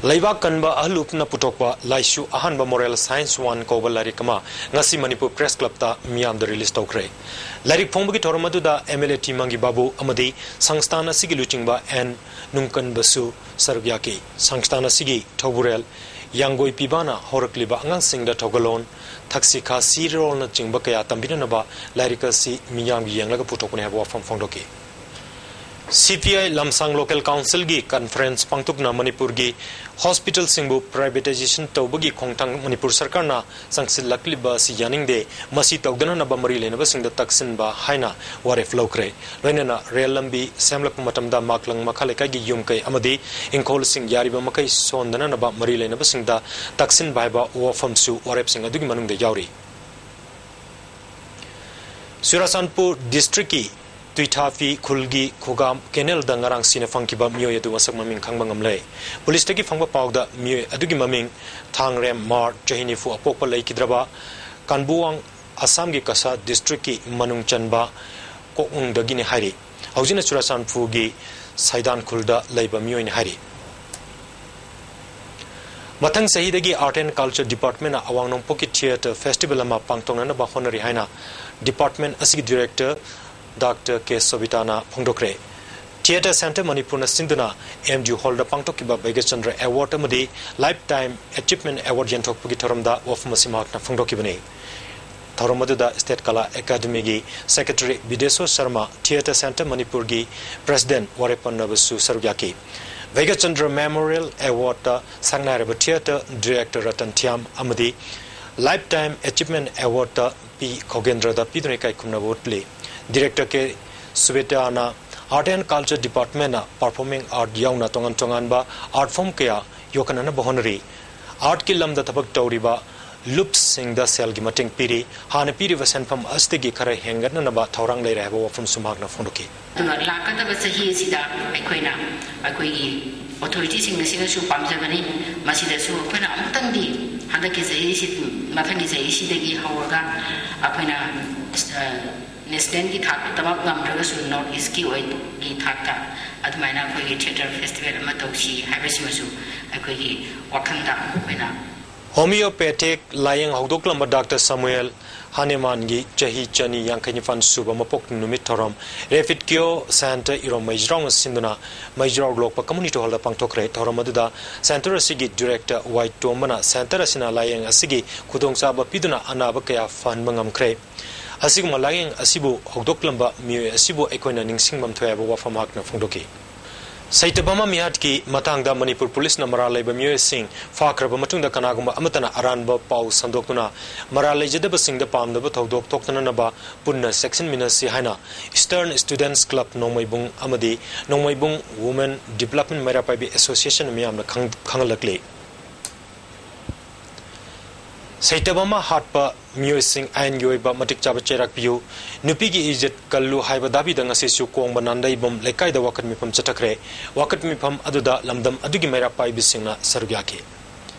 ꯂꯩꯕꯥꯛ ꯀꯟꯕ ꯑꯍꯜ ꯂꯨꯞꯅ ꯄꯨꯊꯣꯛꯄ ꯂꯥꯏꯁꯨ ꯑꯍꯥꯟꯕ Moral Science One ꯀꯧꯕ ꯂꯥꯏꯔꯤꯛ ꯑꯃ ꯉꯁꯤ ꯃꯅꯤꯄꯨꯔ Press Clubꯇ ꯃꯤꯌꯥꯝꯗ release ꯇꯧꯈ꯭ꯔꯦ꯫ ꯂꯥꯏꯔꯤꯛ ꯐꯣꯡꯕꯒꯤ ꯊꯧꯔꯝ ꯑꯗꯨꯗ M L A T Mangi ꯕꯥꯕꯨ ꯑꯃꯗꯤ ꯁꯪꯁꯊꯥꯟ ꯑꯁꯤꯒꯤ ꯂꯨꯆꯤꯡꯕ ꯑꯦꯟ ꯅꯨꯡꯀꯟꯕꯁꯨ ꯁꯔꯨꯛ ꯌꯥꯈꯤ꯫ ꯁꯪꯁꯊꯥꯟ ꯑꯁꯤꯒꯤ ꯊꯧꯕꯨꯔꯦꯜ ꯌꯥꯡꯒꯣꯏ ꯄꯤꯕꯥꯅ ꯍꯧꯔꯛꯂꯤꯕ ꯑꯉꯥꯡꯁꯤꯡꯗ ꯊꯧꯒꯜꯂꯣꯟ, ꯊꯛꯁꯤ ꯈꯥꯁꯤ ꯔꯣꯜꯅꯆꯤꯡꯕ ꯀꯌꯥ ꯇꯝꯕꯤꯅꯅꯕ ꯂꯥꯏꯔꯤꯛ ꯑꯁꯤ ꯃꯤꯌꯥꯝꯒꯤ ꯌꯦꯡꯂꯒ ꯄꯨꯊꯣꯛꯄꯅꯤ ꯍꯥꯏꯕ ꯋꯥꯐꯝ ꯐꯣꯡꯗꯣꯛꯈꯤ꯫ C P I ꯂꯝꯁꯥꯡ Local Councilꯒꯤ conference ꯄꯥꯡꯊꯣꯛꯇꯨꯅ ꯃꯅꯤꯄꯨꯔꯒꯤ hospitalꯁꯤꯡꯕꯨ privatization ꯇꯧꯕꯒꯤ ꯈꯣꯡꯊꯥꯡ ꯃꯅꯤꯄꯨꯔ ꯁꯔꯀꯥꯔꯅ ꯆꯪꯁꯤꯜꯂꯛꯂꯤꯕ ꯑꯁꯤ ꯌꯥꯅꯤꯡꯗꯦ, ꯃꯁꯤ ꯇꯧꯗꯅꯅꯕ ꯃꯔꯤ ꯂꯩꯅꯕꯁꯤꯡꯗ ꯇꯛꯁꯤꯟꯕ ꯍꯥꯏꯅ ꯋꯥꯔꯦꯞ ꯂꯧꯈ꯭ꯔꯦ꯫ ꯂꯣꯏꯅꯅ ꯔꯦꯜ ꯂꯝꯕꯤ ꯁꯦꯝꯂꯛꯄ ꯃꯇꯝꯗ ꯃꯥꯛꯂꯪ ꯃꯈꯥ ꯂꯩꯀꯥꯏꯒꯤ ꯌꯨꯝꯀꯩ ꯑꯃꯗꯤ ꯏꯪꯈꯣꯜꯁꯤꯡ ꯌꯥꯔꯤꯕ ꯃꯈꯩ ꯁꯣꯟꯗꯅꯅꯕ ꯃꯔꯤ ꯂꯩꯅꯕꯁꯤꯡꯗ ꯇꯛꯁꯤꯟꯕ ꯍꯥꯏꯕ ꯋꯥꯐꯝꯁꯨ ꯋꯥꯔꯦꯞꯁꯤꯡ ꯑꯗꯨꯒꯤ ꯃꯅꯨꯡꯗ ꯌꯥꯎꯔꯤ꯫ ꯆꯨꯔꯥꯆꯥꯟꯄꯨꯔ districtꯀꯤ ꯇꯨꯏꯊꯥꯐꯤ ꯈꯨꯜꯒꯤ ꯈꯨꯒꯥꯝ canalꯗ ꯉꯔꯥꯡ ꯁꯤꯅ ꯐꯪꯈꯤꯕ ꯃꯤꯑꯣꯏ ꯑꯗꯨ ꯃꯁꯛ ꯃꯃꯤꯡ ꯈꯪꯕ ꯉꯝꯂꯦ꯫ ꯄꯨꯂꯤꯁꯇꯒꯤ ꯐꯪꯕ ꯄꯥꯎꯗ ꯃꯤꯑꯣꯏ ꯑꯗꯨꯒꯤ ꯃꯃꯤꯡ ꯊꯥꯡꯔꯦꯝ ꯃꯥꯔ, ꯆꯍꯤ ꯅꯤꯐꯨ, ꯑꯄꯣꯛꯄ ꯂꯩꯈꯤꯗ꯭ꯔꯕ ꯀꯥꯟꯕꯨꯋꯥꯡ, ꯑꯁꯥꯝꯒꯤ ꯀꯁꯥ districtꯀꯤ ꯃꯅꯨꯡ ꯆꯟꯕ ꯀꯣꯛꯅꯨꯡꯗꯒꯤꯅꯤ ꯍꯥꯏꯔꯤ꯫ ꯍꯧꯖꯤꯛꯅ ꯆꯨꯔꯥꯆꯥꯟꯄꯨꯔꯒꯤ ꯁꯩꯗꯥꯟ ꯈꯨꯜꯗ ꯂꯩꯕ ꯃꯤꯑꯣꯏꯅꯤ ꯍꯥꯏꯔꯤ꯫ ꯃꯊꯪ ꯆꯍꯤꯗꯒꯤ Art and Culture Departmentꯅ ꯑꯋꯥꯡ ꯅꯣꯡꯄꯣꯛꯀꯤ theatre festival ꯑꯃ ꯄꯥꯡꯊꯣꯛꯅꯅꯕ ꯍꯣꯠꯅꯔꯤ ꯍꯥꯏꯅ department ꯑꯁꯤꯒꯤ director Doctor K ꯁꯣꯕꯤꯇꯥꯅ ꯐꯣꯡꯗꯣꯛꯈ꯭ꯔꯦ꯫ Theatre Centre ꯃꯅꯤꯄꯨꯔꯅ ꯁꯤꯟꯗꯨꯅ M G Hallꯗ ꯄꯥꯡꯊꯣꯛꯈꯤꯕ ꯚꯥꯒ꯭ꯌꯆꯟꯗ꯭ꯔ Award ꯑꯃꯗꯤ Lifetime Achievement Award ꯌꯦꯟꯊꯣꯛꯄꯒꯤ ꯊꯧꯔꯝꯗ ꯋꯥꯐꯝ ꯑꯁꯤ ꯃꯍꯥꯛꯅ ꯐꯣꯡꯗꯣꯛꯈꯤꯕꯅꯤ꯫ ꯊꯧꯔꯝ ꯑꯗꯨꯗ State Kala Academyꯒꯤ Secretary ꯕꯤꯗꯦꯁꯣꯔ Sharma, Theatre Centre ꯃꯅꯤꯄꯨꯔꯒꯤ President ꯋꯥꯔꯦꯞ ꯄꯟꯅꯕꯁꯨ ꯁꯔꯨꯛ ꯌꯥꯈꯤ꯫ ꯚꯩꯒꯆꯟꯗ꯭ꯔ ꯃꯦꯃꯣꯔꯤꯌꯦꯜ ꯑꯦꯋꯥꯔꯗꯇ ꯁꯛꯅꯥꯏꯔꯕ ꯊꯤꯌꯦꯇꯔ ꯗꯤꯔꯦꯛꯇꯔ ꯔꯇꯟ ꯊꯤꯌꯥꯝ ꯑꯃꯗꯤ ꯂꯥꯏꯐ ꯇꯥꯏꯝ ꯑꯦꯆꯤꯚꯃꯦꯟ ꯑꯦꯋꯥꯔꯗꯇ ꯄꯤ ꯈꯣꯒꯦꯟꯗ꯭ꯔꯗ ꯄꯤꯗꯨꯅ ꯏꯀꯥꯏ ꯈꯨꯝꯅꯕ ꯎꯠꯂꯤ꯫ ꯗꯤꯔꯦꯛꯇꯔ ꯀꯦ ꯁꯨꯕꯦꯇꯥꯅ ꯑꯥꯔꯠ ꯑꯦꯟ ꯀꯜꯆꯔ ꯗꯤꯄꯥꯔꯠꯃꯦꯟꯅ ꯄꯔꯐꯣꯔꯃꯤꯡ ꯑꯥꯔꯠ ꯌꯥꯎꯅ ꯇꯣꯉꯥꯟ ꯇꯣꯉꯥꯟꯕ ꯑꯥꯔꯠ ꯐꯣꯔꯝ ꯀꯌꯥ ꯌꯣꯛꯈꯠꯅꯅꯕ ꯍꯣꯠꯅꯔꯤ꯫ ꯑꯥꯔꯠꯀꯤ ꯂꯝꯗ ꯊꯕꯛ ꯇꯧꯔꯤꯕ ꯂꯨꯞꯁꯤꯡꯗ ꯁꯦꯜꯒꯤ ꯃꯇꯦꯡ ꯄꯤꯔꯤ꯫ ꯍꯥꯟꯅ ꯄꯤꯔꯤꯕ ꯁꯦꯟꯐꯝ ꯑꯁꯤꯗꯒꯤ ꯈꯔ ꯍꯦꯟꯒꯠꯅꯅꯕ ꯊꯧꯔꯥꯡ ꯂꯩꯔꯦ ꯍꯥꯏꯕ ꯋꯥꯐꯝꯁꯨ ꯃꯍꯥꯛꯅ ꯐꯣꯡꯗꯣꯛꯈꯤ꯫ ꯑꯗꯨꯒ ꯂꯥꯛꯀꯗꯕ ꯆꯍꯤ ꯑꯁꯤꯗ ꯑꯩꯈꯣꯏꯅ ꯑꯩꯈꯣꯏꯒꯤ ꯑꯣꯊꯣꯔꯤꯇꯤꯁꯤꯡ ꯑꯁꯤꯅꯁꯨ ꯄꯥꯝꯖꯕꯅꯤ꯫ ꯃꯁꯤꯗꯁꯨ ꯑꯩꯈꯣꯏꯅ ꯑꯃꯨꯛꯇꯪꯗꯤ ꯍꯟꯗꯛꯀꯤ ꯆꯍꯤꯁꯤ, ꯃꯊꯪꯒꯤ ꯆꯍꯤꯁꯤꯗꯒꯤ ꯍꯧꯔꯒ ꯑꯩꯈꯣꯏꯅ, ꯑ, ꯅꯦꯁꯅꯦꯜꯒꯤ ꯊꯥꯛꯇꯃꯛ ꯉꯝꯗ꯭ꯔꯒꯁꯨ ꯅꯣꯔꯠ ꯏꯁꯀꯤ ꯑꯣꯏꯒꯤ ꯊꯥꯛꯇ ꯑꯗꯨꯃꯥꯏꯅ ꯑꯩꯈꯣꯏꯒꯤ ꯊꯤꯌꯦꯇꯔ ꯐꯦꯁꯇꯤꯚꯦꯜ ꯑꯃ ꯇꯧꯁꯤ ꯍꯥꯏꯕꯁꯤꯃꯁꯨ ꯑꯩꯈꯣꯏꯒꯤ ꯋꯥꯈꯜꯗ ꯑꯩꯈꯣꯏꯅ ꯍꯣꯃꯤꯑꯣꯄꯦꯊꯤꯛ ꯂꯥꯌꯦꯡ ꯍꯧꯗꯣꯛꯂꯝꯕ ꯗꯥꯛꯇꯔ ꯁꯃꯨꯑꯦꯜ ꯍꯥꯅꯦꯃꯥꯟꯒꯤ ꯆꯍꯤ ꯆꯅꯤ ꯌꯥꯡꯈꯩ ꯅꯤꯄꯥꯟ ꯁꯨꯕ ꯃꯄꯣꯛ ꯅꯨꯃꯤꯠ ꯊꯧꯔꯝ ꯔꯦꯐꯤꯠ ꯀꯤꯌꯣ ꯁꯦꯟꯇꯔ ꯏꯔꯣꯝ ꯃꯩꯖ꯭ꯔꯥꯎꯅ ꯁꯤꯟꯗꯨꯅ ꯃꯩꯖ꯭ꯔꯥꯎ ꯂꯣꯛꯄ ꯀꯝꯃꯨꯅꯤꯇꯤ ꯍꯣꯜꯗ ꯄꯥꯡꯊꯣꯛꯈ꯭ꯔꯦ꯫ ꯊꯧꯔꯝ ꯑꯗꯨꯗ ꯁꯦꯟꯇꯔ ꯑꯁꯤꯒꯤ ꯗꯤꯔꯦꯛꯇꯔ ꯋꯥꯏ ꯇꯣꯝꯕꯅ ꯁꯦꯟꯇꯔ ꯑꯁꯤꯅ ꯂꯥꯌꯦꯡ ꯑꯁꯤꯒꯤ ꯈꯨꯗꯣꯡꯆꯥꯕ ꯄꯤꯗꯨꯅ ꯑꯅꯥꯕ ꯀꯌꯥ ꯐꯍꯟꯕ ꯉꯝꯈ꯭ꯔꯦ꯫ ꯑꯁꯤꯒꯨꯝꯕ ꯂꯥꯌꯦꯡ ꯑꯁꯤꯕꯨ ꯍꯧꯗꯣꯛꯂꯝꯕ ꯃꯤꯑꯣꯏ ꯑꯁꯤꯕꯨ ꯑꯩꯈꯣꯏꯅ ꯅꯤꯡꯁꯤꯡꯐꯝ ꯊꯣꯛꯑꯦ ꯍꯥꯏꯕ ꯋꯥꯐꯝ ꯃꯍꯥꯛꯅ ꯐꯣꯡꯗꯣꯛꯈꯤ꯫ ꯁꯩꯇꯕꯃꯥ ꯃꯤꯍꯥꯠꯀꯤ ꯃꯇꯥꯡꯗ ꯃꯅꯤꯄꯨꯔ ꯄꯨꯂꯤꯁꯅ ꯃꯔꯥꯜ ꯂꯩꯕ ꯃꯤꯑꯣꯏꯁꯤꯡ ꯐꯥꯈ꯭ꯔꯕ ꯃꯇꯨꯡꯗ ꯀꯅꯥꯒꯨꯝꯕ ꯑꯃꯠꯇꯅ ꯑꯔꯥꯟꯕ ꯄꯥꯎ ꯁꯟꯗꯣꯛꯇꯨꯅ ꯃꯔꯥꯜ ꯂꯩꯖꯗꯕꯁꯤꯡꯗ ꯄꯥꯝꯗꯕ ꯊꯧꯗꯣꯛ ꯊꯣꯛꯇꯅꯅꯕ ꯄꯨꯟꯅ ꯆꯦꯛꯁꯤꯟꯃꯤꯟꯅꯁꯤ ꯍꯥꯏꯅ Eastern Students Club ꯅꯣꯡꯃꯩꯕꯨꯡ ꯑꯃꯗꯤ ꯅꯣꯡꯃꯩꯕꯨꯡ Women Development ꯃꯩꯔꯥ ꯄꯥꯏꯕꯤ Association ꯃꯤꯌꯥꯝꯅ ꯈꯪ-, ꯈꯪꯍꯜꯂꯛꯂꯤ꯫ ꯁꯩꯇꯕꯃꯥ ꯍꯥꯠꯄ ꯃꯤꯑꯣꯏꯁꯤꯡ ꯑꯥꯏꯟꯒꯤ ꯑꯣꯏꯕ ꯃꯇꯤꯛ ꯆꯥꯕ ꯆꯩꯔꯥꯛ ꯄꯤꯌꯨ꯫ ꯅꯨꯄꯤꯒꯤ ꯏꯖꯠ ꯀꯜꯂꯨ ꯍꯥꯏꯕ ꯗꯥꯕꯤꯗ ꯉꯁꯤꯁꯨ ꯀꯣꯡꯕ ꯅꯥꯟꯗꯩꯕꯝ ꯂꯩꯀꯥꯏꯗ ꯋꯥꯀꯠ ꯃꯤꯐꯝ ꯆꯠꯊꯈ꯭ꯔꯦ꯫ ꯋꯥꯀꯠ ꯃꯤꯐꯝ ꯑꯗꯨꯗ ꯂꯝꯗꯝ ꯑꯗꯨꯒꯤ ꯃꯩꯔꯥ ꯄꯥꯏꯕꯤꯁꯤꯡꯅ ꯁꯔꯨꯛ ꯌꯥꯈꯤ꯫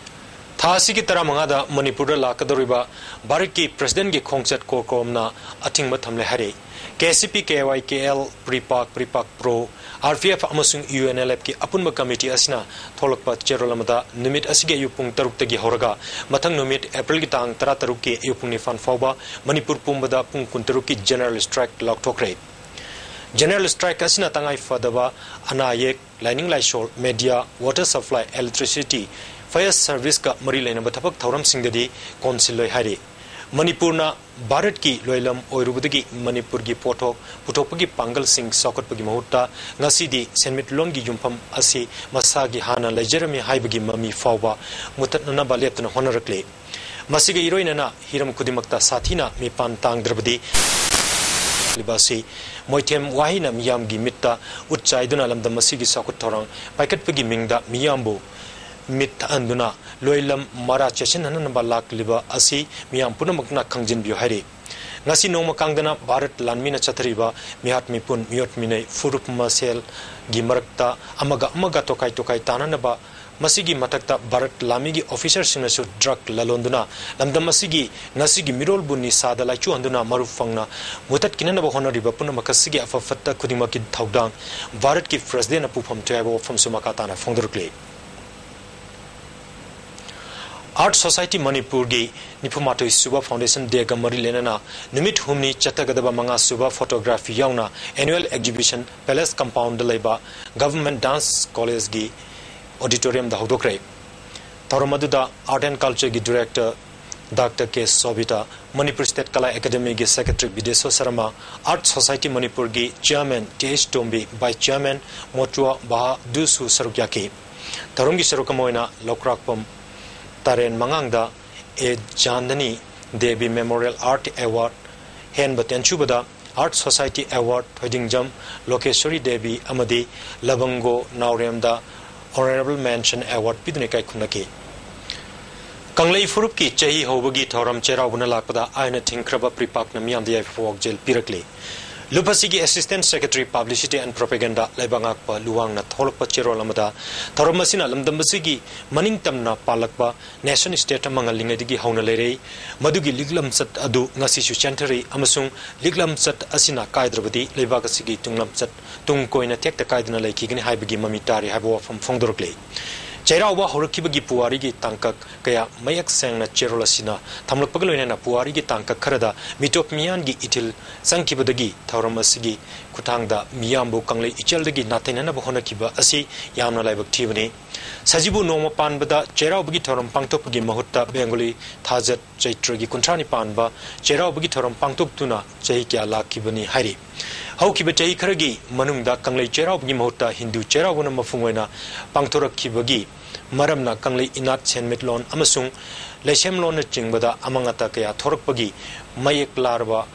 ꯊꯥ ꯑꯁꯤꯒꯤ ꯇꯔꯥꯃꯉꯥꯗ ꯃꯅꯤꯄꯨꯔꯗ ꯂꯥꯛꯀꯗꯧꯔꯤꯕ ꯚꯥꯔꯠꯀꯤ ꯄ꯭ꯔꯦꯁꯤꯗꯦꯟꯠꯀꯤ ꯈꯣꯡꯆꯠ ꯀꯣꯔꯀꯣꯝꯅ ꯑꯊꯤꯡꯕ ꯊꯝꯂꯦ ꯍꯥꯏꯔꯤ꯫ K S C P, K Y K L, PREPAK, PREPAK pro, R P F ꯑꯃꯁꯨꯡ ꯌꯨ ꯑꯦꯟ ꯑꯦꯜ ꯑꯦꯐꯀꯤ ꯑꯄꯨꯟꯕ ꯀꯃꯤꯇꯤ ꯑꯁꯤꯅ ꯊꯣꯛꯂꯛꯄ ꯆꯦꯔꯣꯜ ꯑꯃꯗ ꯅꯨꯃꯤꯠ ꯑꯁꯤꯒꯤ ꯑꯌꯨꯛ ꯄꯨꯡ ꯇꯔꯨꯛꯇꯒꯤ ꯍꯧꯔꯒ ꯃꯊꯪ ꯅꯨꯃꯤꯠ ꯑꯦꯄ꯭ꯔꯤꯜꯒꯤ ꯇꯥꯡ ꯇꯔꯥꯇꯔꯨꯛꯀꯤ ꯑꯌꯨꯛ ꯄꯨꯡ ꯅꯤꯄꯥꯟ ꯐꯥꯎꯕ ꯃꯅꯤꯄꯨꯔ ꯄꯨꯝꯕꯗ ꯄꯨꯡ ꯀꯨꯟꯇꯔꯨꯛꯀꯤ ꯖꯦꯅꯔꯦꯜ ꯁ꯭ꯇ꯭ꯔꯥꯏꯛ ꯂꯥꯎꯊꯣꯛꯈ꯭ꯔꯦ꯫ ꯖꯦꯅꯔꯦꯜ ꯁ꯭ꯇ꯭ꯔꯥꯏꯛ ꯑꯁꯤꯅ ꯇꯉꯥꯏ ꯐꯗꯕ ꯑꯅꯥ ꯑꯌꯦꯛ, ꯂꯥꯏꯅꯤꯡ ꯂꯥꯏꯁꯣꯜ, media, water supply, electricity, fire ꯁꯔꯚꯤꯁꯀ ꯃꯔꯤ ꯂꯩꯅꯕ ꯊꯕꯛ ꯊꯧꯔꯝꯁꯤꯡꯗꯗꯤ ꯀꯣꯟꯁꯤꯜꯂꯣꯏ ꯍꯥꯏꯔꯤ꯫ ꯃꯅꯤꯄꯨꯔꯅ ꯚꯥꯔꯠꯀꯤ ꯂꯣꯏꯂꯝ ꯑꯣꯏꯔꯨꯕꯗꯒꯤ ꯃꯅꯤꯄꯨꯔꯒꯤ ꯄꯣꯠꯊꯣꯛ ꯄꯨꯊꯣꯛꯄꯒꯤ ꯄꯥꯡꯒꯜꯁꯤꯡ ꯆꯥꯎꯈꯠꯄꯒꯤ ꯃꯍꯨꯠꯇ ꯉꯁꯤꯗꯤ ꯁꯦꯟꯃꯤꯠꯂꯣꯟꯒꯤ ꯌꯨꯝꯐꯝ ꯑꯁꯤ ꯃꯁꯥꯒꯤ ꯍꯥꯟꯅ ꯂꯩꯖꯔꯝꯃꯤ ꯍꯥꯏꯕꯒꯤ ꯃꯃꯤ ꯐꯥꯎꯕ ꯃꯨꯊꯠꯅꯅꯕ ꯂꯦꯞꯇꯅ ꯍꯣꯠꯅꯔꯛꯂꯤ꯫ ꯃꯁꯤꯒ ꯏꯔꯣꯏꯅꯅ ꯍꯤꯔꯝ ꯈꯨꯗꯤꯡꯃꯛꯇ ꯁꯥꯊꯤꯅ ꯃꯤꯄꯥꯟ ꯇꯥꯡꯗ꯭ꯔꯕꯗꯤ ꯑꯁꯤ ꯃꯣꯏꯊꯦꯝ ꯋꯥꯍꯩꯅ ꯃꯤꯌꯥꯝꯒꯤ ꯃꯤꯠꯇ ꯎꯠ ꯆꯥꯏꯗꯨꯅ ꯂꯝꯗꯝ ꯑꯁꯤꯒꯤ ꯆꯥꯎꯈꯠ ꯊꯧꯔꯥꯡ ꯄꯥꯏꯈꯠꯄꯒꯤ ꯃꯤꯡꯗ ꯃꯤꯌꯥꯝꯕꯨ ꯃꯤꯠ ꯊꯛꯍꯟꯗꯨꯅ ꯂꯣꯏꯂꯝ ꯃꯔꯥ ꯆꯦꯠꯁꯤꯟꯍꯟꯅꯕ ꯂꯥꯛꯂꯤꯕ ꯑꯁꯤ ꯃꯤꯌꯥꯝ ꯄꯨꯝꯅꯃꯛꯅ ꯈꯪꯖꯤꯟꯕꯤꯌꯨ ꯍꯥꯏꯔꯤ꯫ ꯉꯁꯤ ꯅꯣꯡꯃ ꯀꯥꯡꯗꯅ ꯚꯥꯔꯠ ꯂꯥꯟꯃꯤꯅ ꯆꯠꯊꯔꯤꯕ ꯃꯤꯍꯥꯠ ꯃꯤꯄꯨꯟ, ꯃꯤꯑꯣꯠ ꯃꯤꯅꯩ, ꯐꯨꯔꯨꯞ ꯃꯁꯦꯜꯒꯤ ꯃꯔꯛꯇ ꯑꯃꯒ ꯑꯃꯒ ꯇꯣꯈꯥꯏ ꯇꯣꯈꯥꯏ ꯇꯥꯅꯅꯕ, ꯃꯁꯤꯒꯤ ꯃꯊꯛꯇ ꯚꯥꯔꯠ ꯂꯥꯟꯃꯤꯒꯤ ꯑꯣꯐꯤꯁꯔꯁꯤꯡꯅꯁꯨ ꯗ꯭ꯔꯒ ꯂꯂꯣꯟꯗꯨꯅ ꯂꯝꯗꯝ ꯑꯁꯤꯒꯤ ꯉꯁꯤꯒꯤ ꯃꯤꯔꯣꯜꯕꯨ ꯅꯤꯁꯥꯗ ꯂꯥꯏꯆꯨꯍꯟꯗꯨꯅ ꯃꯔꯨ ꯐꯪꯅ ꯃꯨꯊꯠꯈꯤꯅꯅꯕ ꯍꯣꯠꯅꯔꯤꯕ ꯄꯨꯝꯅꯃꯛ ꯑꯁꯤꯒꯤ ꯑꯐ ꯐꯠꯇ ꯈꯨꯗꯤꯡꯃꯛꯀꯤ ꯊꯧꯗꯥꯡ ꯚꯥꯔꯠꯀꯤ ꯄ꯭ꯔꯁꯤꯗꯦꯟꯅ ꯄꯨꯐꯝ ꯊꯣꯛꯏ ꯍꯥꯏꯕ ꯋꯥꯐꯝꯁꯨ ꯃꯈꯥ ꯇꯥꯅ ꯐꯣꯡꯗꯣꯔꯛꯂꯤ꯫ ꯑꯥꯔꯠ ꯁꯣꯁꯥꯏꯇꯤ ꯃꯅꯤꯄꯨꯔꯒꯤ ꯅꯤꯐꯨꯃꯥꯊꯣꯏ ꯁꯨꯕ ꯐꯥꯎꯟꯗꯦꯁꯟ ꯗꯦꯒ ꯃꯔꯤ ꯂꯩꯅꯅ ꯅꯨꯃꯤꯠ ꯍꯨꯝꯅꯤ ꯆꯠꯊꯒꯗꯕ ꯃꯉꯥ ꯁꯨꯕ ꯐꯣꯇꯣꯒ꯭ꯔꯥꯐꯤ ꯌꯥꯎꯅ ꯑꯦꯅꯨꯋꯦꯜ ꯑꯦꯛꯖꯤꯕꯤꯁꯟ ꯄꯦꯂꯦꯁ ꯀꯝꯄꯥꯎꯟꯗ ꯂꯩꯕ ꯒꯚꯔꯟꯃꯦꯟꯠ ꯗꯥꯟꯁ ꯀꯣꯂꯦꯖꯒꯤ ꯑꯣꯗꯤꯇꯣꯔꯤꯌꯝꯗ ꯍꯧꯗꯣꯛꯈ꯭ꯔꯦ꯫ ꯊꯧꯔꯝ ꯑꯗꯨꯗ ꯑꯥꯔꯠ ꯑꯦꯟ ꯀꯜꯆꯔꯒꯤ ꯗꯤꯔꯦꯛꯇꯔ ꯗꯥꯛꯇꯔ ꯀꯦ ꯁꯣꯚꯤꯇꯥ, ꯃꯅꯤꯄꯨꯔ ꯁ꯭ꯇꯦꯠ ꯀꯂꯥ ꯑꯦꯀꯥꯗꯦꯃꯤꯒꯤ ꯁꯦꯀ꯭ꯔꯦꯇꯔꯤ ꯕꯤꯗꯦꯁꯣꯔ ꯁꯔꯃ, ꯑꯥꯔꯠ ꯁꯣꯁꯥꯏꯇꯤ ꯃꯅꯤꯄꯨꯔꯒꯤ ꯆꯤꯌꯔꯃꯦꯟ ꯇꯤ ꯑꯩꯆ ꯇꯣꯝꯕꯤ, ꯚꯥꯏꯁ ꯆꯤꯌꯔꯃꯦꯟ ꯃꯣꯇ꯭ꯔꯨꯋꯥ ꯕꯍꯥꯗꯨꯔꯁꯨ ꯁꯔꯨꯛ ꯌꯥꯈꯤ꯫ ꯊꯧꯔꯝꯒꯤ ꯁꯔꯨꯛ ꯑꯃ ꯑꯣꯏꯅ ꯂꯧꯀ꯭ꯔꯥꯛꯄꯝ ꯇꯥꯔꯦꯟ ꯃꯉꯥꯡꯗ ꯑꯦ Chandni Devi memorial art award ꯍꯦꯟꯕ ꯇꯦꯟꯁꯨꯕꯗ ꯑꯥꯔꯠ ꯁꯣꯁꯥꯏꯇꯤ ꯑꯦꯋꯥꯔꯗ ꯊꯣꯏꯗꯤꯡꯖꯝ ꯂꯣꯀꯦꯁꯣꯔꯤ ꯗꯦꯕꯤ ꯑꯃꯗꯤ ꯂꯕꯪꯒꯣ ꯅꯥꯎꯔꯦꯝꯗ ꯑꯣꯅꯔꯦꯕꯜ ꯃꯦꯟꯁꯟ ꯑꯦꯋꯥꯔꯗ ꯄꯤꯗꯨꯅ ꯏꯀꯥꯏ ꯈꯨꯝꯅꯈꯤ꯫ ꯀꯪꯂꯩ ꯐꯨꯔꯨꯞꯀꯤ ꯆꯍꯤ ꯍꯧꯕꯒꯤ ꯊꯧꯔꯝ ꯆꯩꯔꯥꯎꯕꯅ ꯂꯥꯛꯄꯗ ꯑꯥꯏꯟꯅ ꯊꯤꯡꯈ꯭ꯔꯕ ꯄ꯭ꯔꯤꯄꯥꯛꯅ ꯃꯤꯌꯥꯝꯗ ꯌꯥꯏꯐ ꯄꯥꯎꯖꯦꯜ ꯄꯤꯔꯛꯂꯤ꯫ ꯂꯨꯞ ꯑꯁꯤꯒꯤ ꯑꯦꯁꯤꯁꯇꯦꯟꯠ ꯁꯦꯀ꯭ꯔꯦꯇꯔꯤ ꯄꯕ꯭ꯂꯤꯁꯤꯇꯤ ꯑꯦꯟ ꯄ꯭ꯔꯣꯄꯦꯒꯦꯟꯗꯥ ꯂꯩꯕꯥꯛ ꯉꯥꯛꯄ ꯂꯨꯋꯥꯡꯅ ꯊꯣꯛꯂꯛꯄ ꯆꯦꯔꯣꯜ ꯑꯃꯗ ꯊꯧꯔꯝ ꯑꯁꯤꯅ ꯂꯝꯗꯝ ꯑꯁꯤꯒꯤ ꯃꯅꯤꯡ ꯇꯝꯅ ꯄꯥꯜꯂꯛꯄ ꯅꯦꯁꯟ ꯁ꯭ꯇꯦꯠ ꯑꯃ ꯉꯜꯂꯤꯉꯩꯗꯒꯤ ꯍꯧꯅ ꯂꯩꯔꯛꯏ꯫ ꯃꯗꯨꯒꯤ ꯂꯤꯛꯂꯝꯆꯠ ꯑꯗꯨ ꯉꯁꯤꯁꯨ ꯆꯦꯟꯊꯔꯤ ꯑꯃꯁꯨꯡ ꯂꯤꯛꯂꯝꯆꯠ ꯑꯁꯤꯅ ꯀꯥꯏꯗ꯭ꯔꯕꯗꯤ ꯂꯩꯕꯥꯛ ꯑꯁꯤꯒꯤ ꯇꯨꯡꯂꯝꯆꯠ ꯇꯨꯡ ꯀꯣꯏꯅ ꯇꯦꯛꯇ ꯀꯥꯏꯗꯅ ꯂꯩꯈꯤꯒꯅꯤ ꯍꯥꯏꯕꯒꯤ ꯃꯃꯤ ꯇꯥꯔꯤ ꯍꯥꯏꯕ ꯋꯥꯐꯝ ꯐꯣꯡꯗꯣꯔꯛꯂꯤ꯫ ꯆꯩꯔꯥꯎꯕ ꯍꯧꯔꯛꯈꯤꯕꯒꯤ ꯄꯨꯋꯥꯔꯤꯒꯤ ꯇꯥꯡꯀꯛ ꯀꯌꯥ ꯃꯌꯦꯛ ꯁꯦꯡꯅ ꯆꯦꯔꯣꯜ ꯑꯁꯤꯅ ꯊꯝꯂꯛꯄꯒ ꯂꯣꯏꯅꯅ ꯄꯨꯋꯥꯔꯤꯒꯤ ꯇꯥꯡꯀꯛ ꯈꯔꯗ ꯃꯤꯇꯣꯞ ꯃꯤꯌꯥꯟꯒꯤ ꯏꯊꯤꯜ ꯆꯪꯈꯤꯕꯗꯒꯤ ꯊꯧꯔꯝ ꯑꯁꯤꯒꯤ ꯈꯨꯠꯊꯥꯡꯗ ꯃꯤꯌꯥꯝꯕꯨ ꯀꯪꯂꯩ ꯏꯆꯦꯜꯗꯒꯤ ꯅꯥꯊꯩꯅꯅꯕ ꯍꯣꯠꯅꯈꯤꯕ ꯑꯁꯤ ꯌꯥꯝꯅ ꯂꯥꯏꯕꯛ ꯊꯤꯕꯅꯤ꯫ ꯁꯖꯤꯕꯨ ꯅꯣꯡꯃ ꯄꯥꯟꯕꯗ ꯆꯩꯔꯥꯎꯕꯒꯤ ꯊꯧꯔꯝ ꯄꯥꯡꯊꯣꯛꯄꯒꯤ ꯃꯍꯨꯠꯇ ꯕꯦꯡꯒꯣꯂꯤ ꯊꯥꯖꯠ ꯆꯩꯇ꯭ꯔꯒꯤ ꯀꯨꯟꯊ꯭ꯔꯥꯅꯤ ꯄꯥꯟꯕ ꯆꯩꯔꯥꯎꯕꯒꯤ ꯊꯧꯔꯝ ꯄꯥꯡꯊꯣꯛꯇꯨꯅ ꯆꯍꯤ ꯀꯌꯥ ꯂꯥꯛꯈꯤꯕꯅꯤ ꯍꯥꯏꯔꯤ꯫ ꯍꯧꯈꯤꯕ ꯆꯍꯤ ꯈꯔꯒꯤ ꯃꯅꯨꯡꯗ ꯀꯪꯂꯩ ꯆꯩꯔꯥꯎꯕꯒꯤ ꯃꯍꯨꯠꯇ ꯍꯤꯟꯗꯨ ꯆꯩꯔꯥꯎꯕꯅ ꯃꯄꯨꯡ ꯑꯣꯏꯅ ꯄꯥꯡꯊꯣꯔꯛꯈꯤꯕꯒꯤ ꯃꯔꯝꯅ ꯀꯪꯂꯩ ꯏꯅꯥꯠ ꯁꯦꯟꯃꯤꯠꯂꯣꯟ ꯑꯃꯁꯨꯡ ꯂꯩꯁꯦꯝꯂꯣꯟꯅꯆꯤꯡꯕꯗ ꯑꯃꯥꯡ ꯑꯇꯥ ꯀꯌꯥ ꯊꯣꯔꯛꯄꯒꯤ ꯃꯌꯦꯛ ꯂꯥꯔꯕ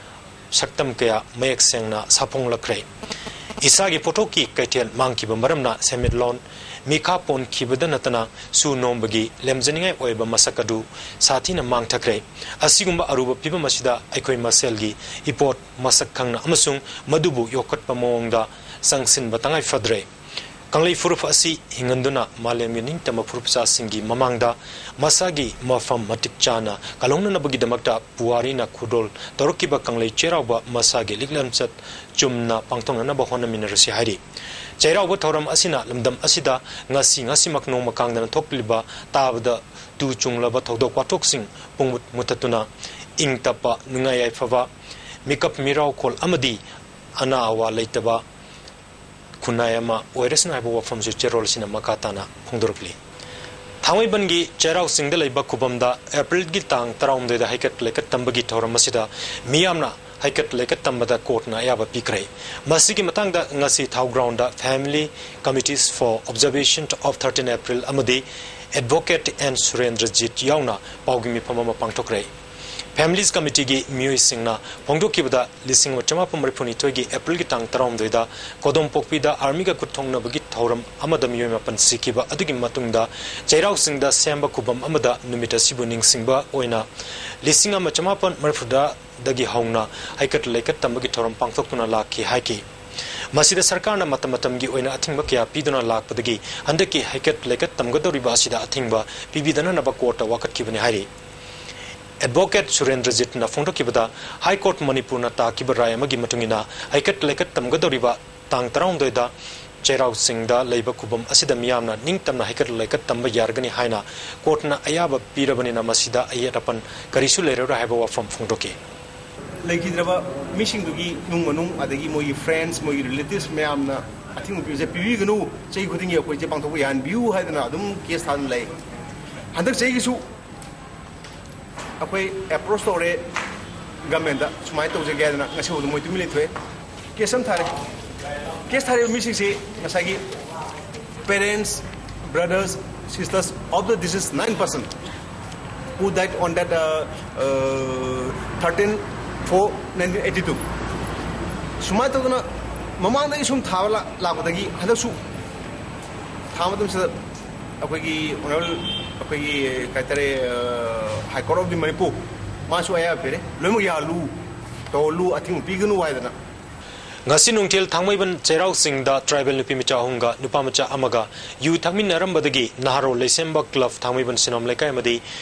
ꯁꯛꯇꯝ ꯀꯌꯥ ꯃꯌꯦꯛ ꯁꯦꯡꯅ ꯁꯥꯐꯣꯡꯂꯛꯈ꯭ꯔꯦ꯫ ꯏꯁꯥꯒꯤ ꯄꯣꯠꯊꯣꯛꯀꯤ ꯀꯩꯊꯦꯜ ꯃꯥꯡꯈꯤꯕ ꯃꯔꯝꯅ ꯁꯦꯟꯃꯤꯠꯂꯣꯟ ꯃꯤꯈꯥ ꯄꯣꯟꯈꯤꯕꯗ ꯅꯠꯇꯅ ꯁꯨ ꯅꯣꯝꯕꯒꯤ ꯂꯦꯝꯖꯅꯤꯡꯉꯥꯏ ꯑꯣꯏꯕ ꯃꯁꯛ ꯑꯗꯨ ꯁꯥꯊꯤꯅ ꯃꯥꯡꯊꯈ꯭ꯔꯦ꯫ ꯑꯁꯤꯒꯨꯝꯕ ꯑꯔꯨꯕ ꯐꯤꯕꯝ ꯑꯁꯤꯗ ꯑꯩꯈꯣꯏ ꯃꯁꯦꯜꯒꯤ ꯏꯄꯣꯠ ꯃꯁꯛ ꯈꯪꯅ ꯑꯃꯁꯨꯡ ꯃꯗꯨꯕꯨ ꯌꯣꯛꯈꯠꯄ ꯃꯑꯣꯡꯗ ꯆꯪꯁꯤꯟꯕ ꯇꯉꯥꯏ ꯐꯗ꯭ꯔꯦ꯫ ꯀꯪꯂꯩ ꯐꯨꯔꯨꯞ ꯑꯁꯤ ꯍꯤꯡꯍꯟꯗꯨꯅ ꯃꯥꯂꯦꯝꯒꯤ ꯅꯤꯡꯇꯝꯕ ꯐꯨꯔꯨꯞꯆꯥꯁꯤꯡꯒꯤ ꯃꯃꯥꯡꯗ ꯃꯁꯥꯒꯤ ꯃꯐꯝ ꯃꯇꯤꯛ ꯆꯥꯅ ꯀꯜꯍꯧꯅꯅꯕꯒꯤꯗꯃꯛꯇ ꯄꯨꯋꯥꯔꯤꯅ ꯈꯨꯗꯣꯜ ꯇꯧꯔꯛꯈꯤꯕ ꯀꯪꯂꯩ ꯆꯩꯔꯥꯎꯕ ꯃꯁꯥꯒꯤ ꯂꯤꯛꯂꯝꯆꯠ ꯆꯨꯝꯅ ꯄꯥꯡꯊꯣꯛꯅꯅꯕ ꯍꯣꯠꯅꯃꯤꯟꯅꯔꯁꯤ ꯍꯥꯏꯔꯤ꯫ ꯆꯩꯔꯥꯎꯕ ꯊꯧꯔꯝ ꯑꯁꯤꯅ ꯂꯝꯗꯝ ꯑꯁꯤꯗ ꯉꯁꯤ ꯉꯁꯤꯃꯛ ꯅꯣꯡꯃ ꯀꯥꯡꯗꯅ ꯊꯣꯛꯂꯤꯕ ꯇꯥꯕꯗ ꯇꯨ ꯆꯨꯡꯂꯕ ꯊꯧꯗꯣꯛ ꯋꯥꯊꯣꯛꯁꯤꯡ ꯄꯨꯡꯃꯨꯠ ꯃꯨꯊꯠꯇꯨꯅ ꯏꯪ ꯇꯞꯄ, ꯅꯨꯡꯉꯥꯏ ꯌꯥꯏꯐꯕ, ꯃꯤꯀꯞ ꯃꯤꯔꯥꯎꯈꯣꯜ ꯑꯃꯗꯤ ꯑꯅꯥ ꯑꯋꯥ ꯂꯩꯇꯕ ꯈꯨꯟꯅꯥꯏ ꯑꯃ ꯑꯣꯏꯔꯁꯅꯨ ꯍꯥꯏꯕ ꯋꯥꯐꯝꯁꯨ ꯆꯦꯔꯣꯜ ꯑꯁꯤꯅ ꯃꯈꯥ ꯇꯥꯅ ꯐꯣꯡꯗꯣꯔꯛꯂꯤ꯫ ꯊꯥꯡꯃꯩꯕꯟꯒꯤ ꯆꯩꯔꯥꯎ ꯆꯤꯡꯗ ꯂꯩꯕ ꯈꯨꯕꯝꯗ ꯑꯦꯄ꯭ꯔꯤꯜꯒꯤ ꯇꯥꯡ ꯇꯔꯥꯍꯨꯝꯗꯣꯏꯗ ꯍꯩꯀꯠ ꯂꯩꯀꯠ ꯇꯝꯕꯒꯤ ꯊꯧꯔꯝ ꯑꯁꯤꯗ ꯃꯤꯌꯥꯝꯅ ꯍꯩꯀꯠ ꯂꯩꯀꯠ ꯇꯝꯕꯗ ꯀꯣꯔꯠꯅ ꯑꯌꯥꯕ ꯄꯤꯈ꯭ꯔꯦ꯫ ꯃꯁꯤꯒꯤ ꯃꯇꯥꯡꯗ ꯉꯁꯤ ꯊꯥꯎ ground Family Committees for Observation of thirteen April ꯑꯃꯗꯤ Advocate N ꯁꯨꯔꯦꯟꯗ꯭ꯔꯖꯤꯠ ꯌꯥꯎꯅ ꯄꯥꯎꯒꯤ ꯃꯤꯐꯝ ꯑꯃ ꯄꯥꯡꯊꯣꯛꯈ꯭ꯔꯦ꯫ Families Committeeꯒꯤ ꯃꯤꯑꯣꯏꯁꯤꯡꯅ ꯐꯣꯡꯗꯣꯛꯈꯤꯕꯗ, ꯂꯤꯁꯤꯡ ꯑꯃ ꯆꯃꯥꯄꯟ ꯃꯔꯤꯐꯨꯅꯤꯊꯣꯏꯒꯤ ꯑꯦꯄ꯭ꯔꯤꯜꯒꯤ ꯇꯥꯡ ꯇꯔꯥꯍꯨꯝꯗꯣꯏꯗ ꯀꯣꯗꯣꯝꯄꯣꯛꯄꯤꯗ ꯑꯥꯔꯃꯤꯒ ꯈꯨꯠ ꯊꯣꯛꯅꯕꯒꯤ ꯊꯧꯔꯝ ꯑꯃꯗ ꯃꯤꯑꯣꯏ ꯃꯥꯄꯟ ꯁꯤꯈꯤꯕ ꯑꯗꯨꯒꯤ ꯃꯇꯨꯡꯗ ꯆꯩꯔꯥꯎ ꯆꯤꯡꯗ ꯁꯦꯝꯕ ꯈꯨꯕꯝ ꯑꯃꯗ ꯅꯨꯃꯤꯠ ꯑꯁꯤꯕꯨ ꯅꯤꯡꯁꯤꯡꯕ ꯑꯣꯏꯅ ꯂꯤꯁꯤꯡ ꯑꯃ ꯆꯃꯥꯄꯟ ꯃꯔꯤꯐꯨꯗꯒꯤ ꯍꯧꯅ ꯍꯩꯀꯠ ꯂꯩꯀꯠ ꯇꯝꯕꯒꯤ ꯊꯧꯔꯝ ꯄꯥꯡꯊꯣꯛꯇꯨꯅ ꯂꯥꯛꯈꯤ ꯍꯥꯏꯈꯤ꯫ ꯃꯁꯤꯗ ꯁꯔꯀꯥꯔꯅ ꯃꯇꯝ ꯃꯇꯝꯒꯤ ꯑꯣꯏꯅ ꯑꯊꯤꯡꯕ ꯀꯌꯥ ꯄꯤꯗꯨꯅ ꯂꯥꯛꯄꯗꯒꯤ ꯍꯟꯗꯛꯀꯤ ꯍꯩꯀꯠ ꯂꯩꯀꯠ ꯇꯝꯒꯗꯧꯔꯤꯕ ꯑꯁꯤꯗ ꯑꯊꯤꯡꯕ ꯄꯤꯕꯤꯗꯅꯅꯕ ꯀꯣꯔꯠꯇ ꯋꯥꯀꯠꯈꯤꯕꯅꯤ ꯍꯥꯏꯔꯤ꯫ Advocate ꯁꯨꯔꯦꯟꯗ꯭ꯔꯖꯤꯠꯅ ꯐꯣꯡꯗꯣꯛꯈꯤꯕꯗ, ꯍꯥꯏ ꯀꯣꯔꯠ ꯃꯅꯤꯄꯨꯔꯅ ꯇꯥꯈꯤꯕ ꯔꯥꯏ ꯑꯃꯒꯤ ꯃꯇꯨꯡ ꯏꯟꯅ ꯍꯩꯀꯠ ꯂꯩꯀꯠ ꯇꯝꯒꯗꯧꯔꯤꯕ ꯇꯥꯡ ꯇꯔꯥꯍꯨꯝꯗꯣꯏꯗ ꯆꯩꯔꯥꯎ ꯆꯤꯡꯗ ꯂꯩꯕ ꯈꯨꯕꯝ ꯑꯁꯤꯗ ꯃꯤꯌꯥꯝꯅ ꯅꯤꯡꯇꯝꯅ ꯍꯩꯀꯠ ꯂꯩꯀꯠ ꯇꯝꯕ ꯌꯥꯔꯒꯅꯤ ꯍꯥꯏꯅ ꯀꯣꯔꯠꯅ ꯑꯌꯥꯕ ꯄꯤꯔꯕꯅꯤꯅ ꯃꯁꯤꯗ ꯑꯌꯦꯠ ꯑꯄꯟ ꯀꯔꯤꯁꯨ ꯂꯩꯔꯔꯣꯏ ꯍꯥꯏꯕ ꯋꯥꯐꯝ ꯐꯣꯡꯗꯣꯛꯈꯤ꯫ ꯂꯩꯈꯤꯗ꯭ꯔꯕ ꯃꯤꯁꯤꯡꯗꯨꯒꯤ ꯏꯃꯨꯡ ꯃꯅꯨꯡ, ꯑꯗꯒꯤ ꯃꯣꯏꯒꯤ friends, ꯃꯣꯏꯒꯤ relatives ꯃꯌꯥꯝꯅ ꯑꯊꯤꯡꯕ ꯄꯤꯕꯁꯦ ꯄꯤꯕꯤꯒꯅꯨ, ꯆꯍꯤ ꯈꯨꯗꯤꯡꯒꯤ ꯑꯩꯈꯣꯏꯁꯦ ꯄꯥꯡꯊꯣꯛꯄ ꯌꯥꯍꯟꯕꯤꯌꯨ ꯍꯥꯏꯗꯅ ꯑꯗꯨꯝ case ꯊꯥꯗꯨꯅ ꯂꯩ꯫ ꯍꯟꯗꯛ ꯆꯍꯤꯒꯤꯁꯨ ꯑꯩꯈꯣꯏ approach ꯇꯧꯔꯦ government ꯇ, ꯁꯨꯃꯥꯏꯅ ꯇꯧꯖꯒꯦ ꯍꯥꯏꯗꯅ, ꯉꯁꯤ ꯐꯥꯎꯗ ꯃꯣꯏ ꯇꯨꯃꯤꯟ ꯂꯩꯊꯣꯛꯑꯦ꯫ Case ꯑꯃ ꯊꯥꯔꯦ꯫ Case ꯊꯥꯔꯤꯕ ꯃꯤꯁꯤꯡꯁꯤ ꯉꯁꯥꯏꯒꯤ parents, brothers, sisters of the deceased nine person who died on that, uh, uh, thirteen four nineteen eighty two꯫ ꯁꯨꯃꯥꯏꯅ ꯇꯧꯗꯅ ꯃꯃꯥꯡꯗꯒꯤ ꯁꯨꯝ ꯊꯥꯕ ꯂꯥ-, ꯂꯥꯛꯄꯗꯒꯤ ꯍꯟꯗꯛꯁꯨ ꯊꯥꯕ ꯃꯇꯝꯁꯤꯗ ꯑꯩꯈꯣꯏꯒꯤ honourable, ꯑꯩꯈꯣꯏꯒꯤ ꯀꯩ ꯍꯥꯏꯇꯥꯔꯦ, ꯑ, High Court of the Manipur, ꯃꯥꯁꯨ ꯑꯌꯥꯕ ꯄꯤꯔꯦ, ꯂꯣꯏꯅꯃꯛ ꯌꯥꯍꯜꯂꯨ, ꯇꯧꯍꯜꯂꯨ, ꯑꯊꯤꯡꯕ ꯄꯤꯒꯅꯨ ꯍꯥꯏꯗꯅ꯫ ꯉꯁꯤ ꯅꯨꯡꯊꯤꯜ ꯊꯥꯡꯃꯩꯕꯟ ꯆꯩꯔꯥꯎ ꯆꯤꯡꯗ tribal ꯅꯨꯄꯤ ꯃꯆꯥ ꯑꯍꯨꯝꯒ ꯅꯨꯄꯥ ꯃꯆꯥ ꯑꯃꯒ ꯌꯨ ꯊꯛꯃꯤꯟꯅꯔꯝꯕꯗꯒꯤ ꯅꯍꯥꯔꯣꯜ ꯂꯩꯁꯦꯝꯕ club ꯊꯥꯡꯃꯩꯕꯟ ꯁꯤꯅꯣꯝ ꯂꯩꯀꯥꯏ ꯑꯃꯗꯤ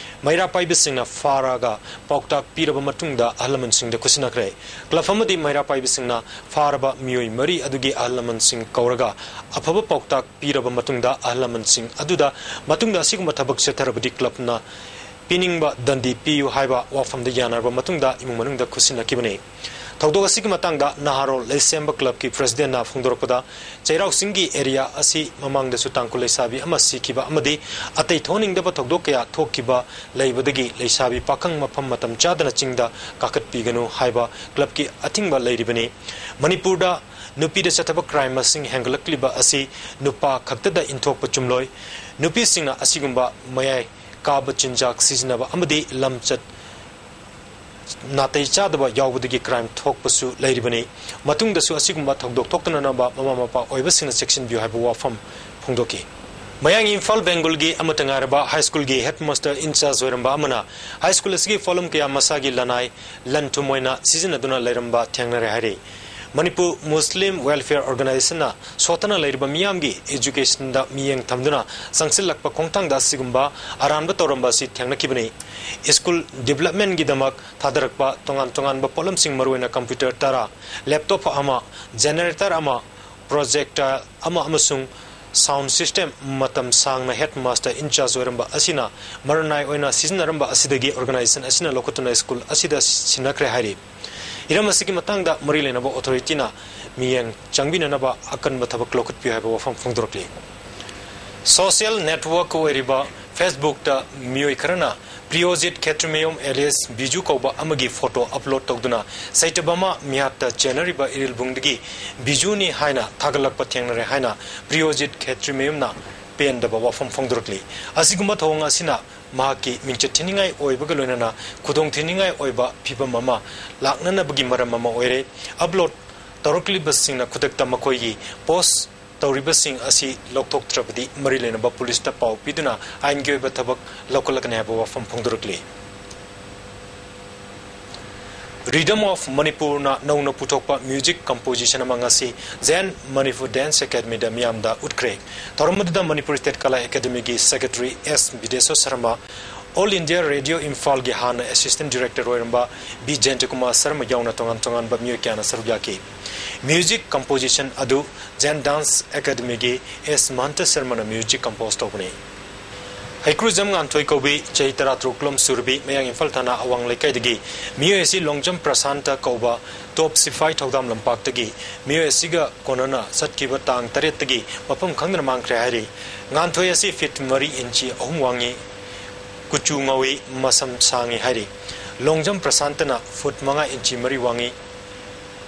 ꯃꯩꯔꯥ ꯄꯥꯏꯕꯁꯤꯡꯅ ꯐꯥꯔꯒ ꯄꯥꯎꯇꯥꯛ ꯄꯤꯔꯕ ꯃꯇꯨꯡꯗ ꯑꯍꯜ ꯂꯃꯟꯁꯤꯡꯗ ꯈꯨꯠꯁꯤꯟꯅꯈ꯭ꯔꯦ꯫ Club ꯑꯃꯗꯤ ꯃꯩꯔꯥ ꯄꯥꯏꯕꯁꯤꯡꯅ ꯐꯥꯔꯕ ꯃꯤꯑꯣꯏ ꯃꯔꯤ ꯑꯗꯨꯒꯤ ꯑꯍꯜ ꯂꯃꯟꯁꯤꯡ ꯀꯧꯔꯒ ꯑꯐꯕ ꯄꯥꯎꯇꯥꯛ ꯄꯤꯔꯕ ꯃꯇꯨꯡꯗ ꯑꯍꯜ ꯂꯃꯟꯁꯤꯡ ꯑꯗꯨꯗ ꯃꯇꯨꯡꯗ ꯑꯁꯤꯒꯨꯝꯕ ꯊꯕꯛ ꯆꯠꯊꯔꯕꯗꯤ club ꯅ ꯄꯤꯅꯤꯡꯕ ꯗꯟꯗꯤ ꯄꯤꯌꯨ ꯍꯥꯏꯕ ꯋꯥꯐꯝꯗ ꯌꯥꯅꯔꯕ ꯃꯇꯨꯡꯗ ꯏꯃꯨꯡ ꯃꯅꯨꯡꯗ ꯈꯨꯠꯁꯤꯟꯅꯈꯤꯕꯅꯤ꯫ ꯊꯧꯗꯣꯛ ꯑꯁꯤꯒꯤ ꯃꯇꯥꯡꯗ ꯅꯍꯥꯔꯣꯜ ꯂꯩꯁꯦꯝꯕ club ꯀꯤ president ꯅ ꯐꯣꯡꯗꯣꯔꯛꯄꯗ, ꯆꯩꯔꯥꯎ ꯆꯤꯡꯒꯤ area ꯑꯁꯤ ꯃꯃꯥꯡꯗꯁꯨ ꯇꯥꯡꯈꯨꯜ ꯂꯩꯁꯥꯕꯤ ꯑꯃ ꯁꯤꯈꯤꯕ ꯑꯃꯗꯤ ꯑꯇꯩ ꯊꯣꯛꯍꯟꯅꯤꯡꯗꯕ ꯊꯧꯗꯣꯛ ꯀꯌꯥ ꯊꯣꯛꯈꯤꯕ ꯂꯩꯕꯗꯒꯤ ꯂꯩꯁꯥꯕꯤ ꯄꯥꯈꯪ ꯃꯐꯝ ꯃꯇꯝ ꯆꯥꯗꯅ ꯆꯤꯡꯗ ꯀꯥꯈꯠꯄꯤꯒꯅꯨ ꯍꯥꯏꯕ club ꯀꯤ ꯑꯊꯤꯡꯕ ꯂꯩꯔꯤꯕꯅꯤ꯫ ꯃꯅꯤꯄꯨꯔꯗ ꯅꯨꯄꯤꯗ ꯆꯠꯊꯕ crime ꯃꯁꯤꯡ ꯍꯦꯟꯒꯠꯂꯛꯂꯤꯕ ꯑꯁꯤ ꯅꯨꯄꯥ ꯈꯛꯇꯗ ꯏꯟꯊꯣꯛꯄ ꯆꯨꯝꯂꯣꯏ꯫ ꯅꯨꯄꯤꯁꯤꯡꯅ ꯑꯁꯤꯒꯨꯝꯕ ꯃꯌꯥꯏ ꯀꯥꯕ ꯆꯤꯟꯖꯥꯛ ꯁꯤꯖꯤꯟꯅꯕ ꯑꯃꯗꯤ ꯂꯝꯆꯠ ꯅꯥꯇꯩ ꯆꯥꯗꯕ ꯌꯥꯎꯕꯗꯒꯤ crime ꯊꯣꯛꯄꯁꯨ ꯂꯩꯔꯤꯕꯅꯤ꯫ ꯃꯇꯨꯡꯗꯁꯨ ꯑꯁꯤꯒꯨꯝꯕ ꯊꯧꯗꯣꯛ ꯊꯣꯛꯇꯅꯅꯕ ꯃꯃꯥ ꯃꯄꯥ ꯑꯣꯏꯕꯁꯤꯡꯅ ꯆꯦꯛꯁꯤꯟꯕꯤꯌꯨ ꯍꯥꯏꯕ ꯋꯥꯐꯝ ꯐꯣꯡꯗꯣꯛꯈꯤ꯫ ꯃꯌꯥꯡ ꯏꯝꯐꯥꯜ ꯕꯦꯡꯒꯣꯜꯒꯤ ꯑꯃꯠꯇ ꯉꯥꯏꯔꯕ high school ꯒꯤ headmaster in charge ꯑꯣꯏꯔꯝꯕ ꯑꯃꯅ high school ꯑꯁꯤꯒꯤ ꯄꯣꯠꯂꯝ ꯀꯌꯥ ꯃꯁꯥꯒꯤ ꯂꯅꯥꯏ ꯂꯟ ꯊꯨꯝ ꯑꯣꯏꯅ ꯁꯤꯖꯤꯟꯅꯗꯨꯅ ꯂꯩꯔꯝꯕ ꯊꯦꯡꯅꯔꯦ ꯍꯥꯏꯔꯤ꯫ ꯃꯅꯤꯄꯨꯔ ꯃꯨꯁꯂꯤꯝ welfare organization ꯅ ꯁꯣꯠꯇꯅ ꯂꯩꯔꯤꯕ ꯃꯤꯌꯥꯝꯒꯤ education ꯗ ꯃꯤꯠꯌꯦꯡ ꯊꯝꯗꯨꯅ ꯆꯪꯁꯤꯜꯂꯛꯄ ꯈꯣꯡꯊꯥꯡꯗ ꯑꯁꯤꯒꯨꯝꯕ ꯑꯔꯥꯟꯕ ꯇꯧꯔꯝꯕ ꯑꯁꯤ ꯊꯦꯡꯅꯈꯤꯕꯅꯤ꯫ School development ꯒꯤꯗꯃꯛ ꯊꯥꯗꯔꯛꯄ ꯇꯣꯉꯥꯟ ꯇꯣꯉꯥꯟꯕ ꯄꯣꯠꯂꯝꯁꯤꯡ, ꯃꯔꯨꯑꯣꯏꯅ computer ꯇꯔꯥ, laptop ꯑꯃ, generator ꯑꯃ, ꯄ꯭ꯔꯣꯖꯦꯛꯇ ꯑꯃ ꯑꯃꯁꯨꯡ ꯁꯥꯎꯟ ꯁꯤꯁꯇꯦꯝ ꯃꯇꯝ ꯁꯥꯡꯅ ꯍꯦꯗ ꯃꯥꯁꯇꯔ ꯏꯟꯆꯥꯔꯖ ꯑꯣꯏꯔꯝꯕ ꯑꯁꯤꯅ ꯃꯔꯅꯥꯏ ꯑꯣꯏꯅ ꯁꯤꯖꯤꯟꯅꯔꯝꯕ ꯑꯁꯤꯗꯒꯤ ꯑꯣꯔꯒꯅꯥꯏꯖꯦꯁꯟ ꯑꯁꯤꯅ ꯂꯧꯈꯠꯇꯨꯅ ꯁ꯭ꯀꯨꯜ ꯑꯁꯤꯗ ꯁꯤꯟꯅꯈ꯭ꯔꯦ ꯍꯥꯏꯔꯤ꯫ ꯏꯔꯝ ꯑꯁꯤꯒꯤ ꯃꯇꯥꯡꯗ ꯃꯔꯤ ꯂꯩꯅꯕ ꯑꯣꯊꯣꯔꯤꯇꯤꯅ ꯃꯤꯠꯌꯦꯡ ꯆꯪꯕꯤꯅꯅꯕ ꯑꯀꯟꯕ ꯊꯕꯛ ꯂꯧꯈꯠꯄꯤꯌꯨ ꯍꯥꯏꯕ ꯋꯥꯐꯝ ꯐꯣꯡꯗꯣꯔꯛꯂꯤ꯫ ꯁꯣꯁꯤꯌꯦꯜ ꯅꯦꯠꯋꯥꯔꯛ ꯑꯣꯏꯔꯤꯕ ꯐꯦꯁꯕꯨꯛꯇ ꯃꯤꯑꯣꯏ ꯈꯔꯅ ꯄ꯭ꯔꯤꯌꯣꯖꯤꯠ ꯈꯦꯇ꯭ꯔꯤꯃꯌꯨꯝ ꯑꯦꯂꯤꯌꯥꯁ ꯕꯤꯖꯨ ꯀꯧꯕ ꯑꯃꯒꯤ ꯐꯣꯇꯣ ꯑꯞꯂꯣꯗ ꯇꯧꯗꯨꯅ ꯁꯩꯇꯕꯃꯥ ꯃꯤꯌꯥꯠꯇ ꯆꯦꯟꯅꯔꯤꯕ ꯏꯔꯤꯜꯕꯨꯡꯗꯒꯤ ꯕꯤꯖꯨꯅꯤ ꯍꯥꯏꯅ ꯊꯥꯒꯠꯂꯛꯄ ꯊꯦꯡꯅꯔꯦ ꯍꯥꯏꯅ ꯄ꯭ꯔꯤꯌꯣꯖꯤꯠ ꯈꯦꯇ꯭ꯔꯤꯃꯌꯨꯝꯅ ꯄꯦꯟꯗꯕ ꯋꯥꯐꯝ ꯐꯣꯡꯗꯣꯔꯛꯂꯤ꯫ ꯑꯁꯤꯒꯨꯝꯕ ꯊꯧꯑꯣꯡ ꯑꯁꯤꯅ ꯃꯍꯥꯛꯀꯤ ꯃꯤꯡꯆꯠ ꯊꯤꯅꯤꯡꯉꯥꯏ ꯑꯣꯏꯕꯒ ꯂꯣꯏꯅꯅ ꯈꯨꯗꯣꯡ ꯊꯤꯅꯤꯡꯉꯥꯏ ꯑꯣꯏꯕ ꯐꯤꯚꯝ ꯑꯃ ꯂꯥꯛꯅꯅꯕꯒꯤ ꯃꯔꯝ ꯑꯃ ꯑꯣꯏꯔꯦ꯫ ꯑꯞꯂꯣꯗ ꯇꯧꯔꯛꯂꯤꯕꯁꯤꯡꯅ ꯈꯨꯗꯛꯇ ꯃꯈꯣꯏꯒꯤ ꯄꯣꯁ ꯇꯧꯔꯤꯕꯁꯤꯡ ꯑꯁꯤ ꯂꯧꯊꯣꯛꯇ꯭ꯔꯕꯗꯤ ꯃꯔꯤ ꯂꯩꯅꯕ ꯄꯨꯂꯤꯁꯇ ꯄꯥꯎ ꯄꯤꯗꯨꯅ ꯑꯥꯏꯟꯒꯤ ꯑꯣꯏꯕ ꯊꯕꯛ ꯂꯧꯈꯠꯂꯒꯅꯤ ꯍꯥꯏꯕ ꯋꯥꯐꯝ ꯐꯣꯡꯗꯣꯔꯛꯂꯤ꯫ Rhythm of Manipurꯅ ꯅꯧꯅ ꯄꯨꯊꯣꯛꯄ ꯃ꯭ꯌꯨꯖꯤꯛ ꯀꯝꯄꯣꯖꯤꯁꯟ ꯑꯃ ꯉꯁꯤ ꯖꯦꯟ ꯃꯅꯤꯄꯨꯔ ꯗꯦꯟꯁ ꯑꯦꯀꯥꯗꯃꯤꯗ ꯃꯤꯌꯥꯝꯗ ꯎꯠꯈ꯭ꯔꯦ꯫ ꯊꯧꯔꯝ ꯑꯗꯨꯗ ꯃꯅꯤꯄꯨꯔ ꯁ꯭ꯇꯦꯠ ꯀꯂꯥ ꯑꯦꯀꯥꯗꯃꯤꯒꯤ ꯁꯦꯀ꯭ꯔꯦꯇꯔꯤ ꯑꯦꯁ ꯕꯤꯗꯦꯁꯣꯔ ꯁꯔꯃ, ꯑꯣꯜ ꯏꯟꯗꯤꯌꯥ ꯔꯦꯗꯤꯑꯣ ꯏꯝꯐꯥꯜꯒꯤ ꯍꯥꯟꯅ ꯑꯦꯁꯤꯁꯇꯦꯟꯠ ꯗꯤꯔꯦꯛꯇꯔ ꯑꯣꯏꯔꯝꯕ ꯕꯤ ꯖꯌꯟꯇꯀꯨꯃꯥꯔ ꯁꯔꯃ ꯌꯥꯎꯅ ꯇꯣꯉꯥꯟ ꯇꯣꯉꯥꯟꯕ ꯃꯤꯑꯣꯏ ꯀꯌꯥꯅ ꯁꯔꯨꯛ ꯌꯥꯈꯤ꯫ ꯃ꯭ꯌꯨꯖꯤꯛ ꯀꯝꯄꯣꯖꯤꯁꯟ ꯑꯗꯨ ꯖꯦꯟ ꯗꯥꯟꯁ ꯑꯦꯀꯥꯗꯃꯤꯒꯤ ꯑꯦꯁ ꯃꯍꯟꯇ ꯁꯔꯃꯅ ꯃ꯭ꯌꯨꯖꯤꯛ ꯀꯝꯄꯣꯖ ꯇꯧꯕꯅꯤ꯫ ꯍꯩꯀ꯭ꯔꯨꯖꯝ ꯉꯥꯟꯊꯣꯏ ꯀꯧꯕꯤ ꯆꯍꯤ ꯇꯔꯥꯇꯔꯨꯛ ꯂꯣꯝ ꯁꯨꯔꯕꯤ ꯃꯌꯥꯡ ꯏꯝꯐꯥꯜ ꯊꯥꯅ ꯑꯋꯥꯡ ꯂꯩꯀꯥꯏꯗꯒꯤ ꯃꯤꯑꯣꯏ ꯑꯁꯤ ꯂꯣꯡꯖꯝ ꯄ꯭ꯔꯁꯥꯟꯇ ꯀꯧꯕ ꯇꯣꯞ ꯁꯤꯐꯥꯏ ꯊꯧꯗꯥꯝ ꯂꯝꯄꯥꯛꯇꯒꯤ ꯃꯤꯑꯣꯏ ꯑꯁꯤꯒ ꯀꯣꯟꯅꯅ ꯆꯠꯈꯤꯕ ꯇꯥꯡ ꯇꯔꯦꯠꯇꯒꯤ ꯃꯐꯝ ꯈꯪꯗꯅ ꯃꯥꯡꯈ꯭ꯔꯦ ꯍꯥꯏꯔꯤ꯫ ꯉꯥꯟꯊꯣꯏ ꯑꯁꯤ ꯐꯤꯠ ꯃꯔꯤ ꯏꯟꯆꯤ ꯑꯍꯨꯝ ꯋꯥꯡꯉꯤ, ꯀꯨꯆꯨ ꯉꯧꯏ, ꯃꯁꯝ ꯁꯥꯡꯉꯤ ꯍꯥꯏꯔꯤ꯫ ꯂꯣꯡꯖꯝ ꯄ꯭ꯔꯁꯥꯟꯇꯅ ꯐꯨꯠ ꯃꯉꯥ ꯏꯟꯆꯤ ꯃꯔꯤ ꯋꯥꯡꯉꯤ,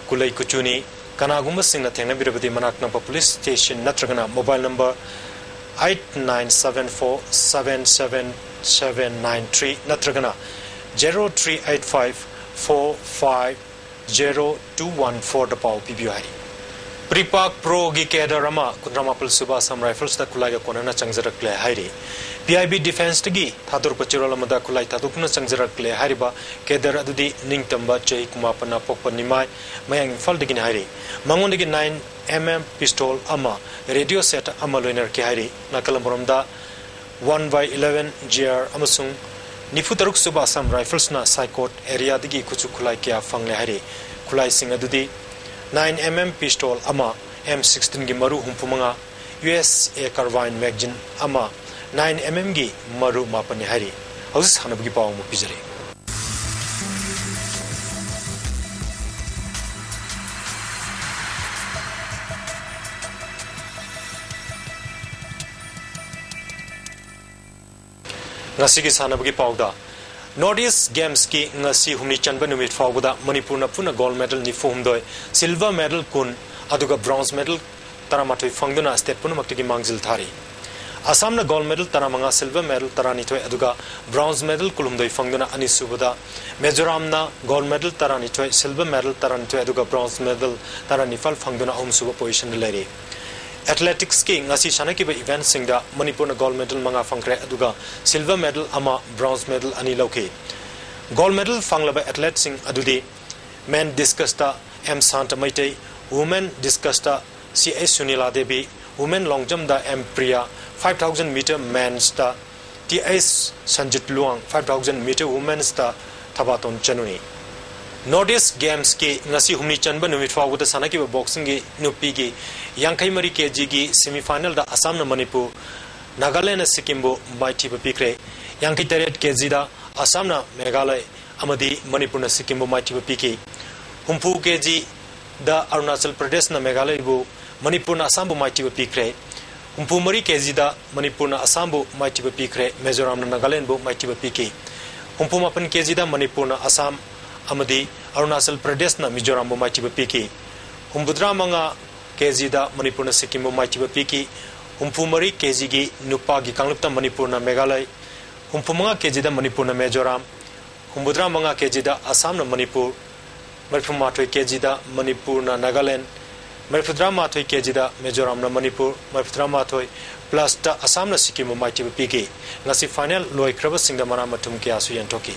ꯀꯨꯂꯩ ꯀꯨꯆꯨꯅꯤ꯫ ꯀꯅꯥꯒꯨꯝꯕꯁꯤꯡꯅ ꯊꯦꯡꯅꯕꯤꯔꯕꯗꯤ ꯃꯅꯥꯛ ꯅꯛꯄ ꯄꯨꯂꯤꯁ ꯁ꯭ꯇꯦꯁꯟ ꯅꯠꯇ꯭ꯔꯒꯅ mobile number eight nine seven four seven seven seven nine three ꯅꯠꯇ꯭ꯔꯒꯅ zero three eight five four five zero two one ꯐꯣꯔꯗ ꯄꯥꯎ ꯄꯤꯕꯤꯌꯨ ꯍꯥꯏꯔꯤ꯫ ꯄ꯭ꯔꯤꯄꯥꯛ ꯄ꯭ꯔꯣꯒꯤ ꯀꯦꯗꯔ ꯑꯃ ꯀꯨꯟꯊ꯭ꯔꯥ ꯃꯥꯄꯜ ꯁꯨꯕ ꯑꯁꯥꯝ ꯔꯥꯏꯐꯜꯁꯇ ꯈꯨꯠꯂꯥꯏꯒ ꯀꯣꯟꯅꯅ ꯆꯪꯖꯔꯛꯂꯦ ꯍꯥꯏꯔꯤ꯫ ꯄꯤ ꯑꯥꯏ ꯕꯤ ꯗꯤꯐꯦꯟꯁꯇꯒꯤ ꯊꯥꯗꯣꯔꯛꯄ ꯆꯦꯔꯣꯜ ꯑꯃꯗ ꯈꯨꯠꯂꯥꯏ ꯊꯥꯗꯣꯛꯇꯨꯅ ꯆꯪꯖꯔꯛꯂꯦ ꯍꯥꯏꯔꯤꯕ ꯀꯦꯗꯔ ꯑꯗꯨꯗꯤ ꯅꯤꯡꯇꯝꯕ ꯆꯍꯤ ꯀꯨꯟꯃꯥꯄꯟꯅ ꯄꯣꯛꯄ ꯅꯤꯃꯥꯏ ꯃꯌꯥꯡ ꯏꯝꯐꯥꯜꯗꯒꯤꯅꯤ ꯍꯥꯏꯔꯤ꯫ ꯃꯉꯣꯟꯗꯒꯤ ꯅꯥꯏꯟ ꯑꯦꯝ ꯑꯦꯝ ꯄꯤꯁꯇꯣꯜ ꯑꯃ, ꯔꯦꯗꯤꯑꯣ ꯁꯦꯠ ꯑꯃ ꯂꯣꯏꯅꯔꯛꯈꯤ ꯍꯥꯏꯔꯤ꯫ ꯅꯥꯀꯜ ꯑꯃꯔꯣꯝꯗ ꯋꯥꯟ ꯕꯥꯏ ꯏꯂꯦꯚꯦꯟ ꯖꯤ ꯑꯥꯔ ꯑꯃꯁꯨꯡ ꯅꯤꯐꯨ ꯇꯔꯨꯛ ꯁꯨꯕ ꯑꯁꯥꯝ ꯔꯥꯏꯐꯜꯁꯅ ꯁꯥꯏꯀꯣꯠ ꯑꯦꯔꯤꯌꯥꯗꯒꯤ ꯈꯨꯠꯁꯨ ꯈꯨꯠꯂꯥꯏ ꯀꯌꯥ ꯐꯪꯂꯦ ꯍꯥꯏꯔꯤ꯫ ꯈꯨꯠꯂꯥꯏꯁꯤꯡ ꯑꯗꯨꯗꯤ ꯅꯥꯏꯟ ꯑꯦꯝ ꯑꯦꯝ ꯄꯤꯁꯇꯣꯜ ꯑꯃ, ꯑꯦꯝ ꯁꯤꯛꯁꯇꯤꯟꯒꯤ ꯃꯔꯨ ꯍꯨꯝꯐꯨ ꯃꯉꯥ, ꯌꯨ ꯑꯦꯁ ꯑꯦ carbine magazine ꯑꯃ, ꯅꯥꯏꯟ ꯑꯦꯝ ꯑꯦꯝꯒꯤ ꯃꯔꯨ ꯃꯥꯄꯟꯅꯤ ꯍꯥꯏꯔꯤ꯫ ꯍꯧꯖꯤꯛ ꯁꯥꯟꯅꯕꯒꯤ ꯄꯥꯎ ꯑꯃꯨꯛ ꯄꯤꯖꯔꯤ꯫ ꯉꯁꯤꯒꯤ ꯁꯥꯟꯅꯕꯒꯤ ꯄꯥꯎꯗ, North East Gamesꯀꯤ ꯉꯁꯤ ꯍꯨꯝꯅꯤ ꯆꯟꯕ ꯅꯨꯃꯤꯠ ꯐꯥꯎꯕꯗ ꯃꯅꯤꯄꯨꯔꯅ ꯄꯨꯟꯅ gold medal ꯅꯤꯐꯨ ꯍꯨꯝꯗꯣꯏ, silver medal ꯀꯨꯟ, ꯑꯗꯨꯒ bronze medal ꯇꯔꯥꯃꯥꯊꯣꯏ ꯐꯪꯗꯨꯅ state ꯄꯨꯝꯅꯃꯛꯇꯒꯤ ꯃꯥꯡꯖꯤꯜ ꯊꯥꯔꯤ꯫ ꯑꯁꯥꯝꯅ gold medal ꯇꯔꯥꯃꯉꯥ, silver medal ꯇꯔꯥꯅꯤꯊꯣꯏ, ꯑꯗꯨꯒ bronze medal ꯀꯨꯟꯍꯨꯝꯗꯣꯏ ꯐꯪꯗꯨꯅ ꯑꯅꯤꯁꯨꯕꯗ, ꯃꯤꯖꯣꯔꯥꯝꯅ gold medal ꯇꯔꯥꯅꯤꯊꯣꯏ, silver medal ꯇꯔꯥꯅꯤꯊꯣꯏ, ꯑꯗꯨꯒ bronze medal ꯇꯔꯥꯅꯤꯄꯥꯜ ꯐꯪꯗꯨꯅ ꯑꯍꯨꯝꯁꯨꯕ positionꯗ ꯂꯩꯔꯤ꯫ Athleticsꯀꯤ ꯉꯁꯤ ꯁꯥꯟꯅꯈꯤꯕ eventꯁꯤꯡꯗ ꯃꯅꯤꯄꯨꯔꯅ gold medal ꯃꯉꯥ ꯐꯪꯈ꯭ꯔꯦ, ꯑꯗꯨꯒ silver medal ꯑꯃ, bronze medal ꯑꯅꯤ ꯂꯧꯈꯤ꯫ Gold medal ꯐꯪꯂꯕ athleteꯁꯤꯡ ꯑꯗꯨꯗꯤ men discusꯇ ꯑꯦꯝ ꯁꯥꯟꯇ ꯃꯩꯇꯩ, women discusꯇ C H Sunila Devi, women long jumpꯗ M Priya, five thousand meter mensꯇ T H Sanjit Luwang, five thousand meter womensꯇ ꯊꯕꯥꯇꯣꯟ ꯆꯅꯨꯅꯤ꯫ North East Gamesꯀꯤ ꯉꯁꯤ ꯍꯨꯝꯅꯤ ꯆꯟꯕ ꯅꯨꯃꯤꯠ ꯐꯥꯎꯕꯗ ꯁꯥꯟꯅꯈꯤꯕ boxingꯒꯤ ꯅꯨꯄꯤꯒꯤ ꯌꯥꯡꯈꯩ ꯃꯔꯤ ꯀꯦꯖꯤꯒꯤ semifinalꯗ ꯑꯁꯥꯝꯅ ꯃꯅꯤꯄꯨꯔ, ꯅꯥꯒꯥꯂꯦꯟꯗꯅ ꯁꯤꯛꯀꯤꯝꯕꯨ ꯃꯥꯏꯊꯤꯕ ꯄꯤꯈ꯭ꯔꯦ꯫ ꯌꯥꯡꯈꯩ ꯇꯔꯦꯠ ꯀꯦꯖꯤꯗ ꯑꯁꯥꯝꯅ ꯃꯦꯘꯥꯂꯌ ꯑꯃꯗꯤ ꯃꯅꯤꯄꯨꯔꯅ ꯁꯤꯛꯀꯤꯝꯕꯨ ꯃꯥꯏꯊꯤꯕ ꯄꯤꯈꯤ꯫ ꯍꯨꯝꯐꯨ ꯀꯦꯖꯤꯗ ꯑꯔꯨꯅꯥꯆꯜ ꯄ꯭ꯔꯗꯦꯁꯅ ꯃꯦꯘꯥꯂꯌꯕꯨ, ꯃꯅꯤꯄꯨꯔꯅ ꯑꯁꯥꯝꯕꯨ ꯃꯥꯏꯊꯤꯕ ꯄꯤꯈ꯭ꯔꯦ꯫ ꯍꯨꯝꯐꯨ ꯃꯔꯤ ꯀꯦꯖꯤꯗ ꯃꯅꯤꯄꯨꯔꯅ ꯑꯁꯥꯝꯕꯨ ꯃꯥꯏꯊꯤꯕ ꯄꯤꯈ꯭ꯔꯦ, ꯃꯤꯖꯣꯔꯥꯝꯅ ꯅꯥꯒꯥꯂꯦꯟꯕꯨ ꯃꯥꯏꯊꯤꯕ ꯄꯤꯈꯤ꯫ ꯍꯨꯝꯐꯨ ꯃꯥꯄꯟ ꯀꯦꯖꯤꯗ ꯃꯅꯤꯄꯨꯔꯅ ꯑꯁꯥꯝ ꯑꯃꯗꯤ ꯑꯔꯨꯅꯥꯆꯜ ꯄ꯭ꯔꯗꯦꯁꯅ ꯃꯤꯖꯣꯔꯥꯝꯕꯨ ꯃꯥꯏꯊꯤꯕ ꯄꯤꯈꯤ꯫ ꯍꯨꯝꯐꯨꯇꯔꯥ ꯃꯉꯥ ꯀꯦꯖꯤꯗ ꯃꯅꯤꯄꯨꯔꯅ ꯁꯤꯛꯀꯤꯝꯕꯨ ꯃꯥꯏꯊꯤꯕ ꯄꯤꯈꯤ꯫ ꯍꯨꯝꯐꯨ ꯃꯔꯤ ꯀꯦꯖꯤꯒꯤ ꯅꯨꯄꯥꯒꯤ ꯀꯥꯡꯂꯨꯞꯇ ꯃꯅꯤꯄꯨꯔꯅ ꯃꯦꯘꯥꯂꯌ, ꯍꯨꯝꯐꯨ ꯃꯉꯥ ꯀꯦꯖꯤꯗ ꯃꯅꯤꯄꯨꯔꯅ ꯃꯤꯖꯣꯔꯥꯝ, ꯍꯨꯝꯐꯨꯇꯔꯥ ꯃꯉꯥ ꯀꯦꯖꯤꯗ ꯑꯁꯥꯝꯅ ꯃꯅꯤꯄꯨꯔ, ꯃꯔꯤꯐꯨ ꯃꯥꯊꯣꯏ ꯀꯦꯖꯤꯗ ꯃꯅꯤꯄꯨꯔꯅ ꯅꯥꯒꯥꯂꯦꯟ, ꯃꯔꯤꯐꯨꯇꯔꯥ ꯃꯥꯊꯣꯏ ꯀꯦꯖꯤꯗ ꯃꯤꯖꯣꯔꯥꯝꯅ ꯃꯅꯤꯄꯨꯔ, ꯃꯔꯤꯐꯨꯇꯔꯥ ꯃꯥꯊꯣꯏ ꯄ꯭ꯂꯁꯇ ꯑꯁꯥꯝꯅ ꯁꯤꯛꯀꯤꯝꯕꯨ ꯃꯥꯏꯊꯤꯕ ꯄꯤꯈꯤ꯫ ꯉꯁꯤ ꯐꯥꯏꯅꯦꯜ ꯂꯣꯏꯈ꯭ꯔꯕꯁꯤꯡꯗ ꯃꯅꯥ ꯃꯊꯨꯝ ꯀꯌꯥꯁꯨ ꯌꯦꯟꯊꯣꯛꯈꯤ꯫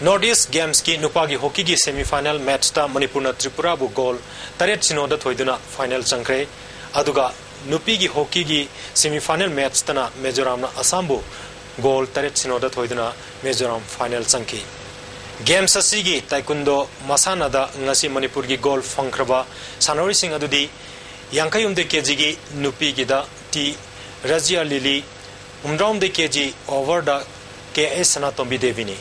North East Gamesꯀꯤ ꯅꯨꯄꯥꯒꯤ ꯍꯣꯀꯤꯒꯤ semifinal matchꯇ ꯃꯅꯤꯄꯨꯔꯅ ꯇ꯭ꯔꯤꯄꯨꯔꯥꯕꯨ ꯒꯣꯜ ꯇꯔꯦꯠ ꯁꯤꯅꯣꯗ ꯊꯣꯏꯗꯨꯅ ꯐꯥꯏꯅꯦꯜ ꯆꯪꯈ꯭ꯔꯦ꯫ ꯑꯗꯨꯒ ꯅꯨꯄꯤꯒꯤ ꯍꯣꯀꯤꯒꯤ semifinal matchꯇꯅ ꯃꯤꯖꯣꯔꯥꯝꯅ ꯑꯁꯥꯝꯕꯨ ꯒꯣꯜ ꯇꯔꯦꯠ ꯁꯤꯅꯣꯗ ꯊꯣꯏꯗꯨꯅ ꯃꯤꯖꯣꯔꯥꯝ ꯐꯥꯏꯅꯦꯜ ꯆꯪꯈꯤ꯫ Games ꯑꯁꯤꯒꯤ ꯇꯥꯏꯀꯨꯟꯗꯣ ꯃꯁꯥꯟꯅꯗ ꯉꯁꯤ ꯃꯅꯤꯄꯨꯔꯒꯤ ꯒꯣꯜ ꯐꯪꯈ꯭ꯔꯕ ꯁꯥꯟꯅꯔꯣꯏꯁꯤꯡ ꯑꯗꯨꯗꯤ ꯌꯥꯡꯈꯩ ꯍꯨꯝꯗꯣꯏ ꯀꯦꯖꯤꯒꯤ ꯅꯨꯄꯤꯒꯤꯗ ꯇꯤ ꯔꯥꯖꯤꯌꯥ ꯂꯤꯂꯤ, ꯍꯨꯝꯗ꯭ꯔꯥ ꯍꯨꯝꯗꯣꯏ ꯀꯦꯖꯤ ꯑꯣꯚꯔꯗ ꯀꯦ ꯑꯦꯁ ꯁꯅꯥꯇꯣꯝꯕꯤ ꯗꯦꯕꯤꯅꯤ꯫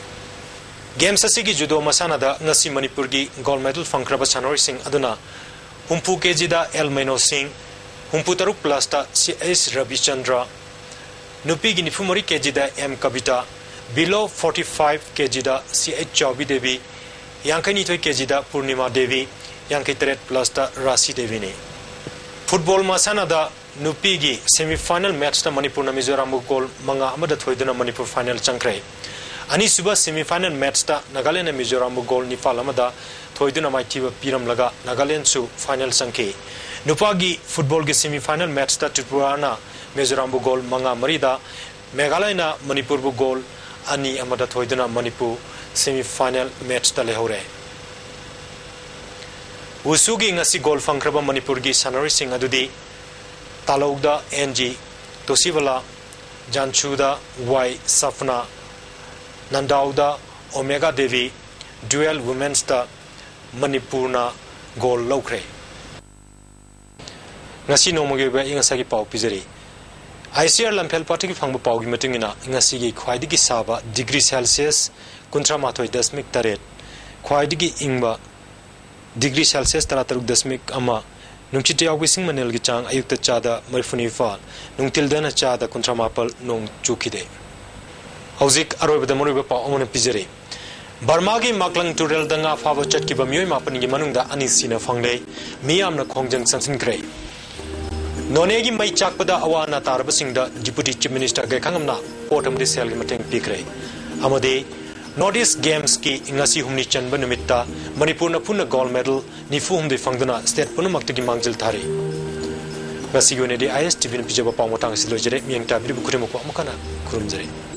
ꯒꯦꯝꯁ ꯑꯁꯤꯒꯤ ꯖꯨꯗꯣ ꯃꯁꯥꯟꯅꯗ ꯉꯁꯤ ꯃꯅꯤꯄꯨꯔꯒꯤ ꯒꯣꯜꯗ ꯃꯦꯗꯜ ꯐꯪꯈ꯭ꯔꯕ ꯁꯥꯟꯅꯔꯣꯏꯁꯤꯡ ꯑꯗꯨꯅ ꯍꯨꯝꯐꯨ ꯀꯦꯖꯤꯗ ꯑꯦꯜ ꯃꯩꯅꯣ ꯁꯤꯡ, ꯍꯨꯝꯐꯨ ꯇꯔꯨꯛ ꯄ꯭ꯂꯁꯇ ꯁꯤ ꯑꯩꯆ ꯔꯕꯤꯆꯟꯗ꯭ꯔ, ꯅꯨꯄꯤꯒꯤ ꯅꯤꯐꯨ ꯃꯔꯤ ꯀꯦꯖꯤꯗ ꯑꯦꯝ ꯀꯕꯤꯇꯥ, ꯕꯤꯂꯣ ꯐꯣꯔꯇꯤ ꯐꯥꯏꯚ ꯀꯦꯖꯤꯗ ꯁꯤ ꯑꯩꯆ ꯆꯥꯎꯕꯤ ꯗꯦꯕꯤ, ꯌꯥꯡꯈꯩ ꯅꯤꯊꯣꯏ ꯀꯦꯖꯤꯗ ꯄꯨꯔꯅꯤꯃꯥ ꯗꯦꯕꯤ, ꯌꯥꯡꯈꯩ ꯇꯔꯦꯠ ꯄ꯭ꯂꯁꯇ ꯔꯥꯁꯤ ꯗꯦꯕꯤꯅꯤ꯫ ꯐꯨꯠꯕꯣꯜ ꯃꯁꯥꯟꯅꯗ ꯅꯨꯄꯤꯒꯤ ꯁꯦꯃꯤ ꯐꯥꯏꯅꯦꯜ ꯃꯦꯠꯆꯇ ꯃꯅꯤꯄꯨꯔꯅ ꯃꯤꯖꯣꯔꯥꯝꯕꯨ ꯒꯣꯜ ꯃꯉꯥ ꯑꯃꯗ ꯊꯣꯏꯗꯨꯅ ꯃꯅꯤꯄꯨꯔ ꯐꯥꯏꯅꯦꯜ ꯆꯪꯈ꯭ꯔꯦ꯫ ꯑꯅꯤꯁꯨꯕ ꯁꯦꯃꯤ ꯐꯥꯏꯅꯦꯜ ꯃꯦꯠꯆꯇ ꯅꯥꯒꯥꯂꯦꯟꯗꯅ ꯃꯤꯖꯣꯔꯥꯝꯕꯨ ꯒꯣꯜ ꯅꯤꯄꯥꯜ ꯑꯃꯗ ꯊꯣꯏꯗꯨꯅ ꯃꯥꯏꯊꯤꯕ ꯄꯤꯔꯝꯂꯒ ꯅꯥꯒꯥꯂꯦꯟꯁꯨ ꯐꯥꯏꯅꯦꯜ ꯆꯪꯈꯤ꯫ ꯅꯨꯄꯥꯒꯤ ꯐꯨꯠꯕꯣꯜꯒꯤ ꯁꯦꯃꯤ ꯐꯥꯏꯅꯦꯜ ꯃꯦꯠꯆꯇ ꯇ꯭ꯔꯤꯄꯨꯔꯥꯅ ꯃꯤꯖꯣꯔꯥꯝꯕꯨ ꯒꯣꯜ ꯃꯉꯥ ꯃꯔꯤꯗ, ꯃꯦꯘꯥꯂꯌꯅ ꯃꯅꯤꯄꯨꯔꯕꯨ ꯒꯣꯜ ꯑꯅꯤ ꯑꯃꯗ ꯊꯣꯏꯗꯨꯅ ꯃꯅꯤꯄꯨꯔ ꯁꯦꯃꯤ ꯐꯥꯏꯅꯦꯜ ꯃꯦꯠꯆꯇ ꯂꯩꯍꯧꯔꯦ꯫ ꯋꯨꯁꯨꯒꯤ ꯉꯁꯤ ꯒꯣꯜ ꯐꯪꯈ꯭ꯔꯕ ꯃꯅꯤꯄꯨꯔꯒꯤ ꯁꯥꯟꯅꯔꯣꯏꯁꯤꯡ ꯑꯗꯨꯗꯤ ꯇꯥꯂꯧꯗ ꯑꯦꯟ ꯖꯤ ꯇꯣꯁꯤꯕꯂꯥ, ꯖꯥꯟꯁꯨꯗ ꯋꯥꯏ ꯁꯐꯅꯥ, ꯅꯟꯗꯥꯎꯗ ꯑꯣꯃꯦꯒꯥ ꯗꯦꯕꯤ, ꯗ꯭ꯌꯨꯑꯦꯜ ꯋꯨꯃꯦꯟꯁꯇ ꯃꯅꯤꯄꯨꯔꯅ ꯒꯣꯜ ꯂꯧꯈ꯭ꯔꯦ꯫ ꯉꯁꯤ ꯅꯣꯡꯃꯒꯤ ꯑꯣꯏꯕ ꯑꯏꯪ ꯑꯁꯥꯒꯤ ꯄꯥꯎ ꯄꯤꯖꯔꯤ꯫ ꯑꯥꯏ ꯁꯤ ꯑꯥꯔ ꯂꯝꯐꯦꯜ ꯄꯥꯠꯇꯒꯤ ꯐꯪꯕ ꯄꯥꯎꯒꯤ ꯃꯇꯨꯡ ꯏꯟꯅ, ꯉꯁꯤꯒꯤ ꯈ꯭ꯋꯥꯏꯗꯒꯤ ꯁꯥꯕ ꯗꯤꯒ꯭ꯔꯤ ꯁꯦꯜꯁꯤꯌꯁ ꯀꯨꯟꯊ꯭ꯔꯥ ꯃꯥꯊꯣꯏ ꯗꯁꯃꯤꯛ ꯇꯔꯦꯠ, ꯈ꯭ꯋꯥꯏꯗꯒꯤ ꯏꯪꯕ ꯗꯤꯒ꯭ꯔꯤ ꯁꯦꯜꯁꯤꯌꯁ ꯇꯔꯥ ꯇꯔꯨꯛ ꯗꯁꯃꯤꯛ ꯑꯃ, ꯅꯨꯡꯁꯤꯠꯇ ꯌꯥꯎꯕ ꯏꯁꯤꯡ ꯃꯅꯤꯜꯒꯤ ꯆꯥꯡ ꯑꯌꯨꯛꯇ ꯆꯥꯗ ꯃꯔꯤꯐꯨ ꯅꯤꯄꯥꯜ, ꯅꯨꯡꯊꯤꯜꯗꯅ ꯆꯥꯗ ꯀꯨꯟꯊ꯭ꯔꯥ ꯃꯥꯄꯜ ꯅꯣꯡ ꯆꯨꯈꯤꯗꯦ꯫ ꯍꯧꯖꯤꯛ ꯑꯔꯣꯏꯕꯗ ꯃꯔꯨꯑꯣꯏꯕ ꯄꯥꯎ ꯑꯃꯅ ꯄꯤꯖꯔꯤ꯫ ꯕꯔꯃꯥꯒꯤ ꯃꯥꯛꯂꯪ ꯇꯨꯔꯦꯜꯗ ꯉꯥ ꯐꯥꯕ ꯆꯠꯈꯤꯕ ꯃꯤꯑꯣꯏ ꯃꯥꯄꯟꯒꯤ ꯃꯅꯨꯡꯗ ꯑꯅꯤ ꯁꯤꯅ ꯐꯪꯂꯦ꯫ ꯃꯤꯌꯥꯝꯅ ꯈꯣꯡꯖꯪ ꯆꯪꯁꯤꯟꯈ꯭ꯔꯦ꯫ ꯅꯣꯅꯦꯒꯤ ꯃꯩ ꯆꯥꯛꯄꯗ ꯑꯋꯥ ꯑꯅꯥ ꯇꯥꯔꯕꯁꯤꯡꯗ Deputy Chief Minister ꯒꯦꯈꯥꯡꯉꯝꯅ ꯄꯣꯠ ꯑꯃꯗꯤ ꯁꯦꯜꯒꯤ ꯃꯇꯦꯡ ꯄꯤꯈ꯭ꯔꯦ꯫ ꯑꯃꯗꯤ North East Gamesꯀꯤ ꯉꯁꯤ ꯍꯨꯝꯅꯤ ꯆꯟꯕ ꯅꯨꯃꯤꯠꯇ ꯃꯅꯤꯄꯨꯔꯅ ꯄꯨꯟꯅ gold medal ꯅꯤꯐꯨ ꯍꯨꯝꯗꯣꯏ ꯐꯪꯗꯨꯅ state ꯄꯨꯝꯅꯃꯛꯇꯒꯤ ꯃꯥꯡꯖꯤꯜ ꯊꯥꯔꯤ꯫ ꯉꯁꯤꯒꯤ ꯑꯣꯏꯅꯗꯤ ISTVꯅ ꯄꯤꯖꯕ ꯄꯥꯎ ꯃꯇꯥꯡ ꯑꯁꯤ ꯂꯣꯏꯖꯔꯦ꯫ ꯃꯤꯠꯌꯦꯡ ꯇꯥꯕꯤꯔꯤꯕ ꯈꯨꯗꯤꯡꯃꯛꯄꯨ ꯑꯃꯨꯛ ꯍꯟꯅ ꯈꯨꯔꯨꯝꯖꯔꯤ꯫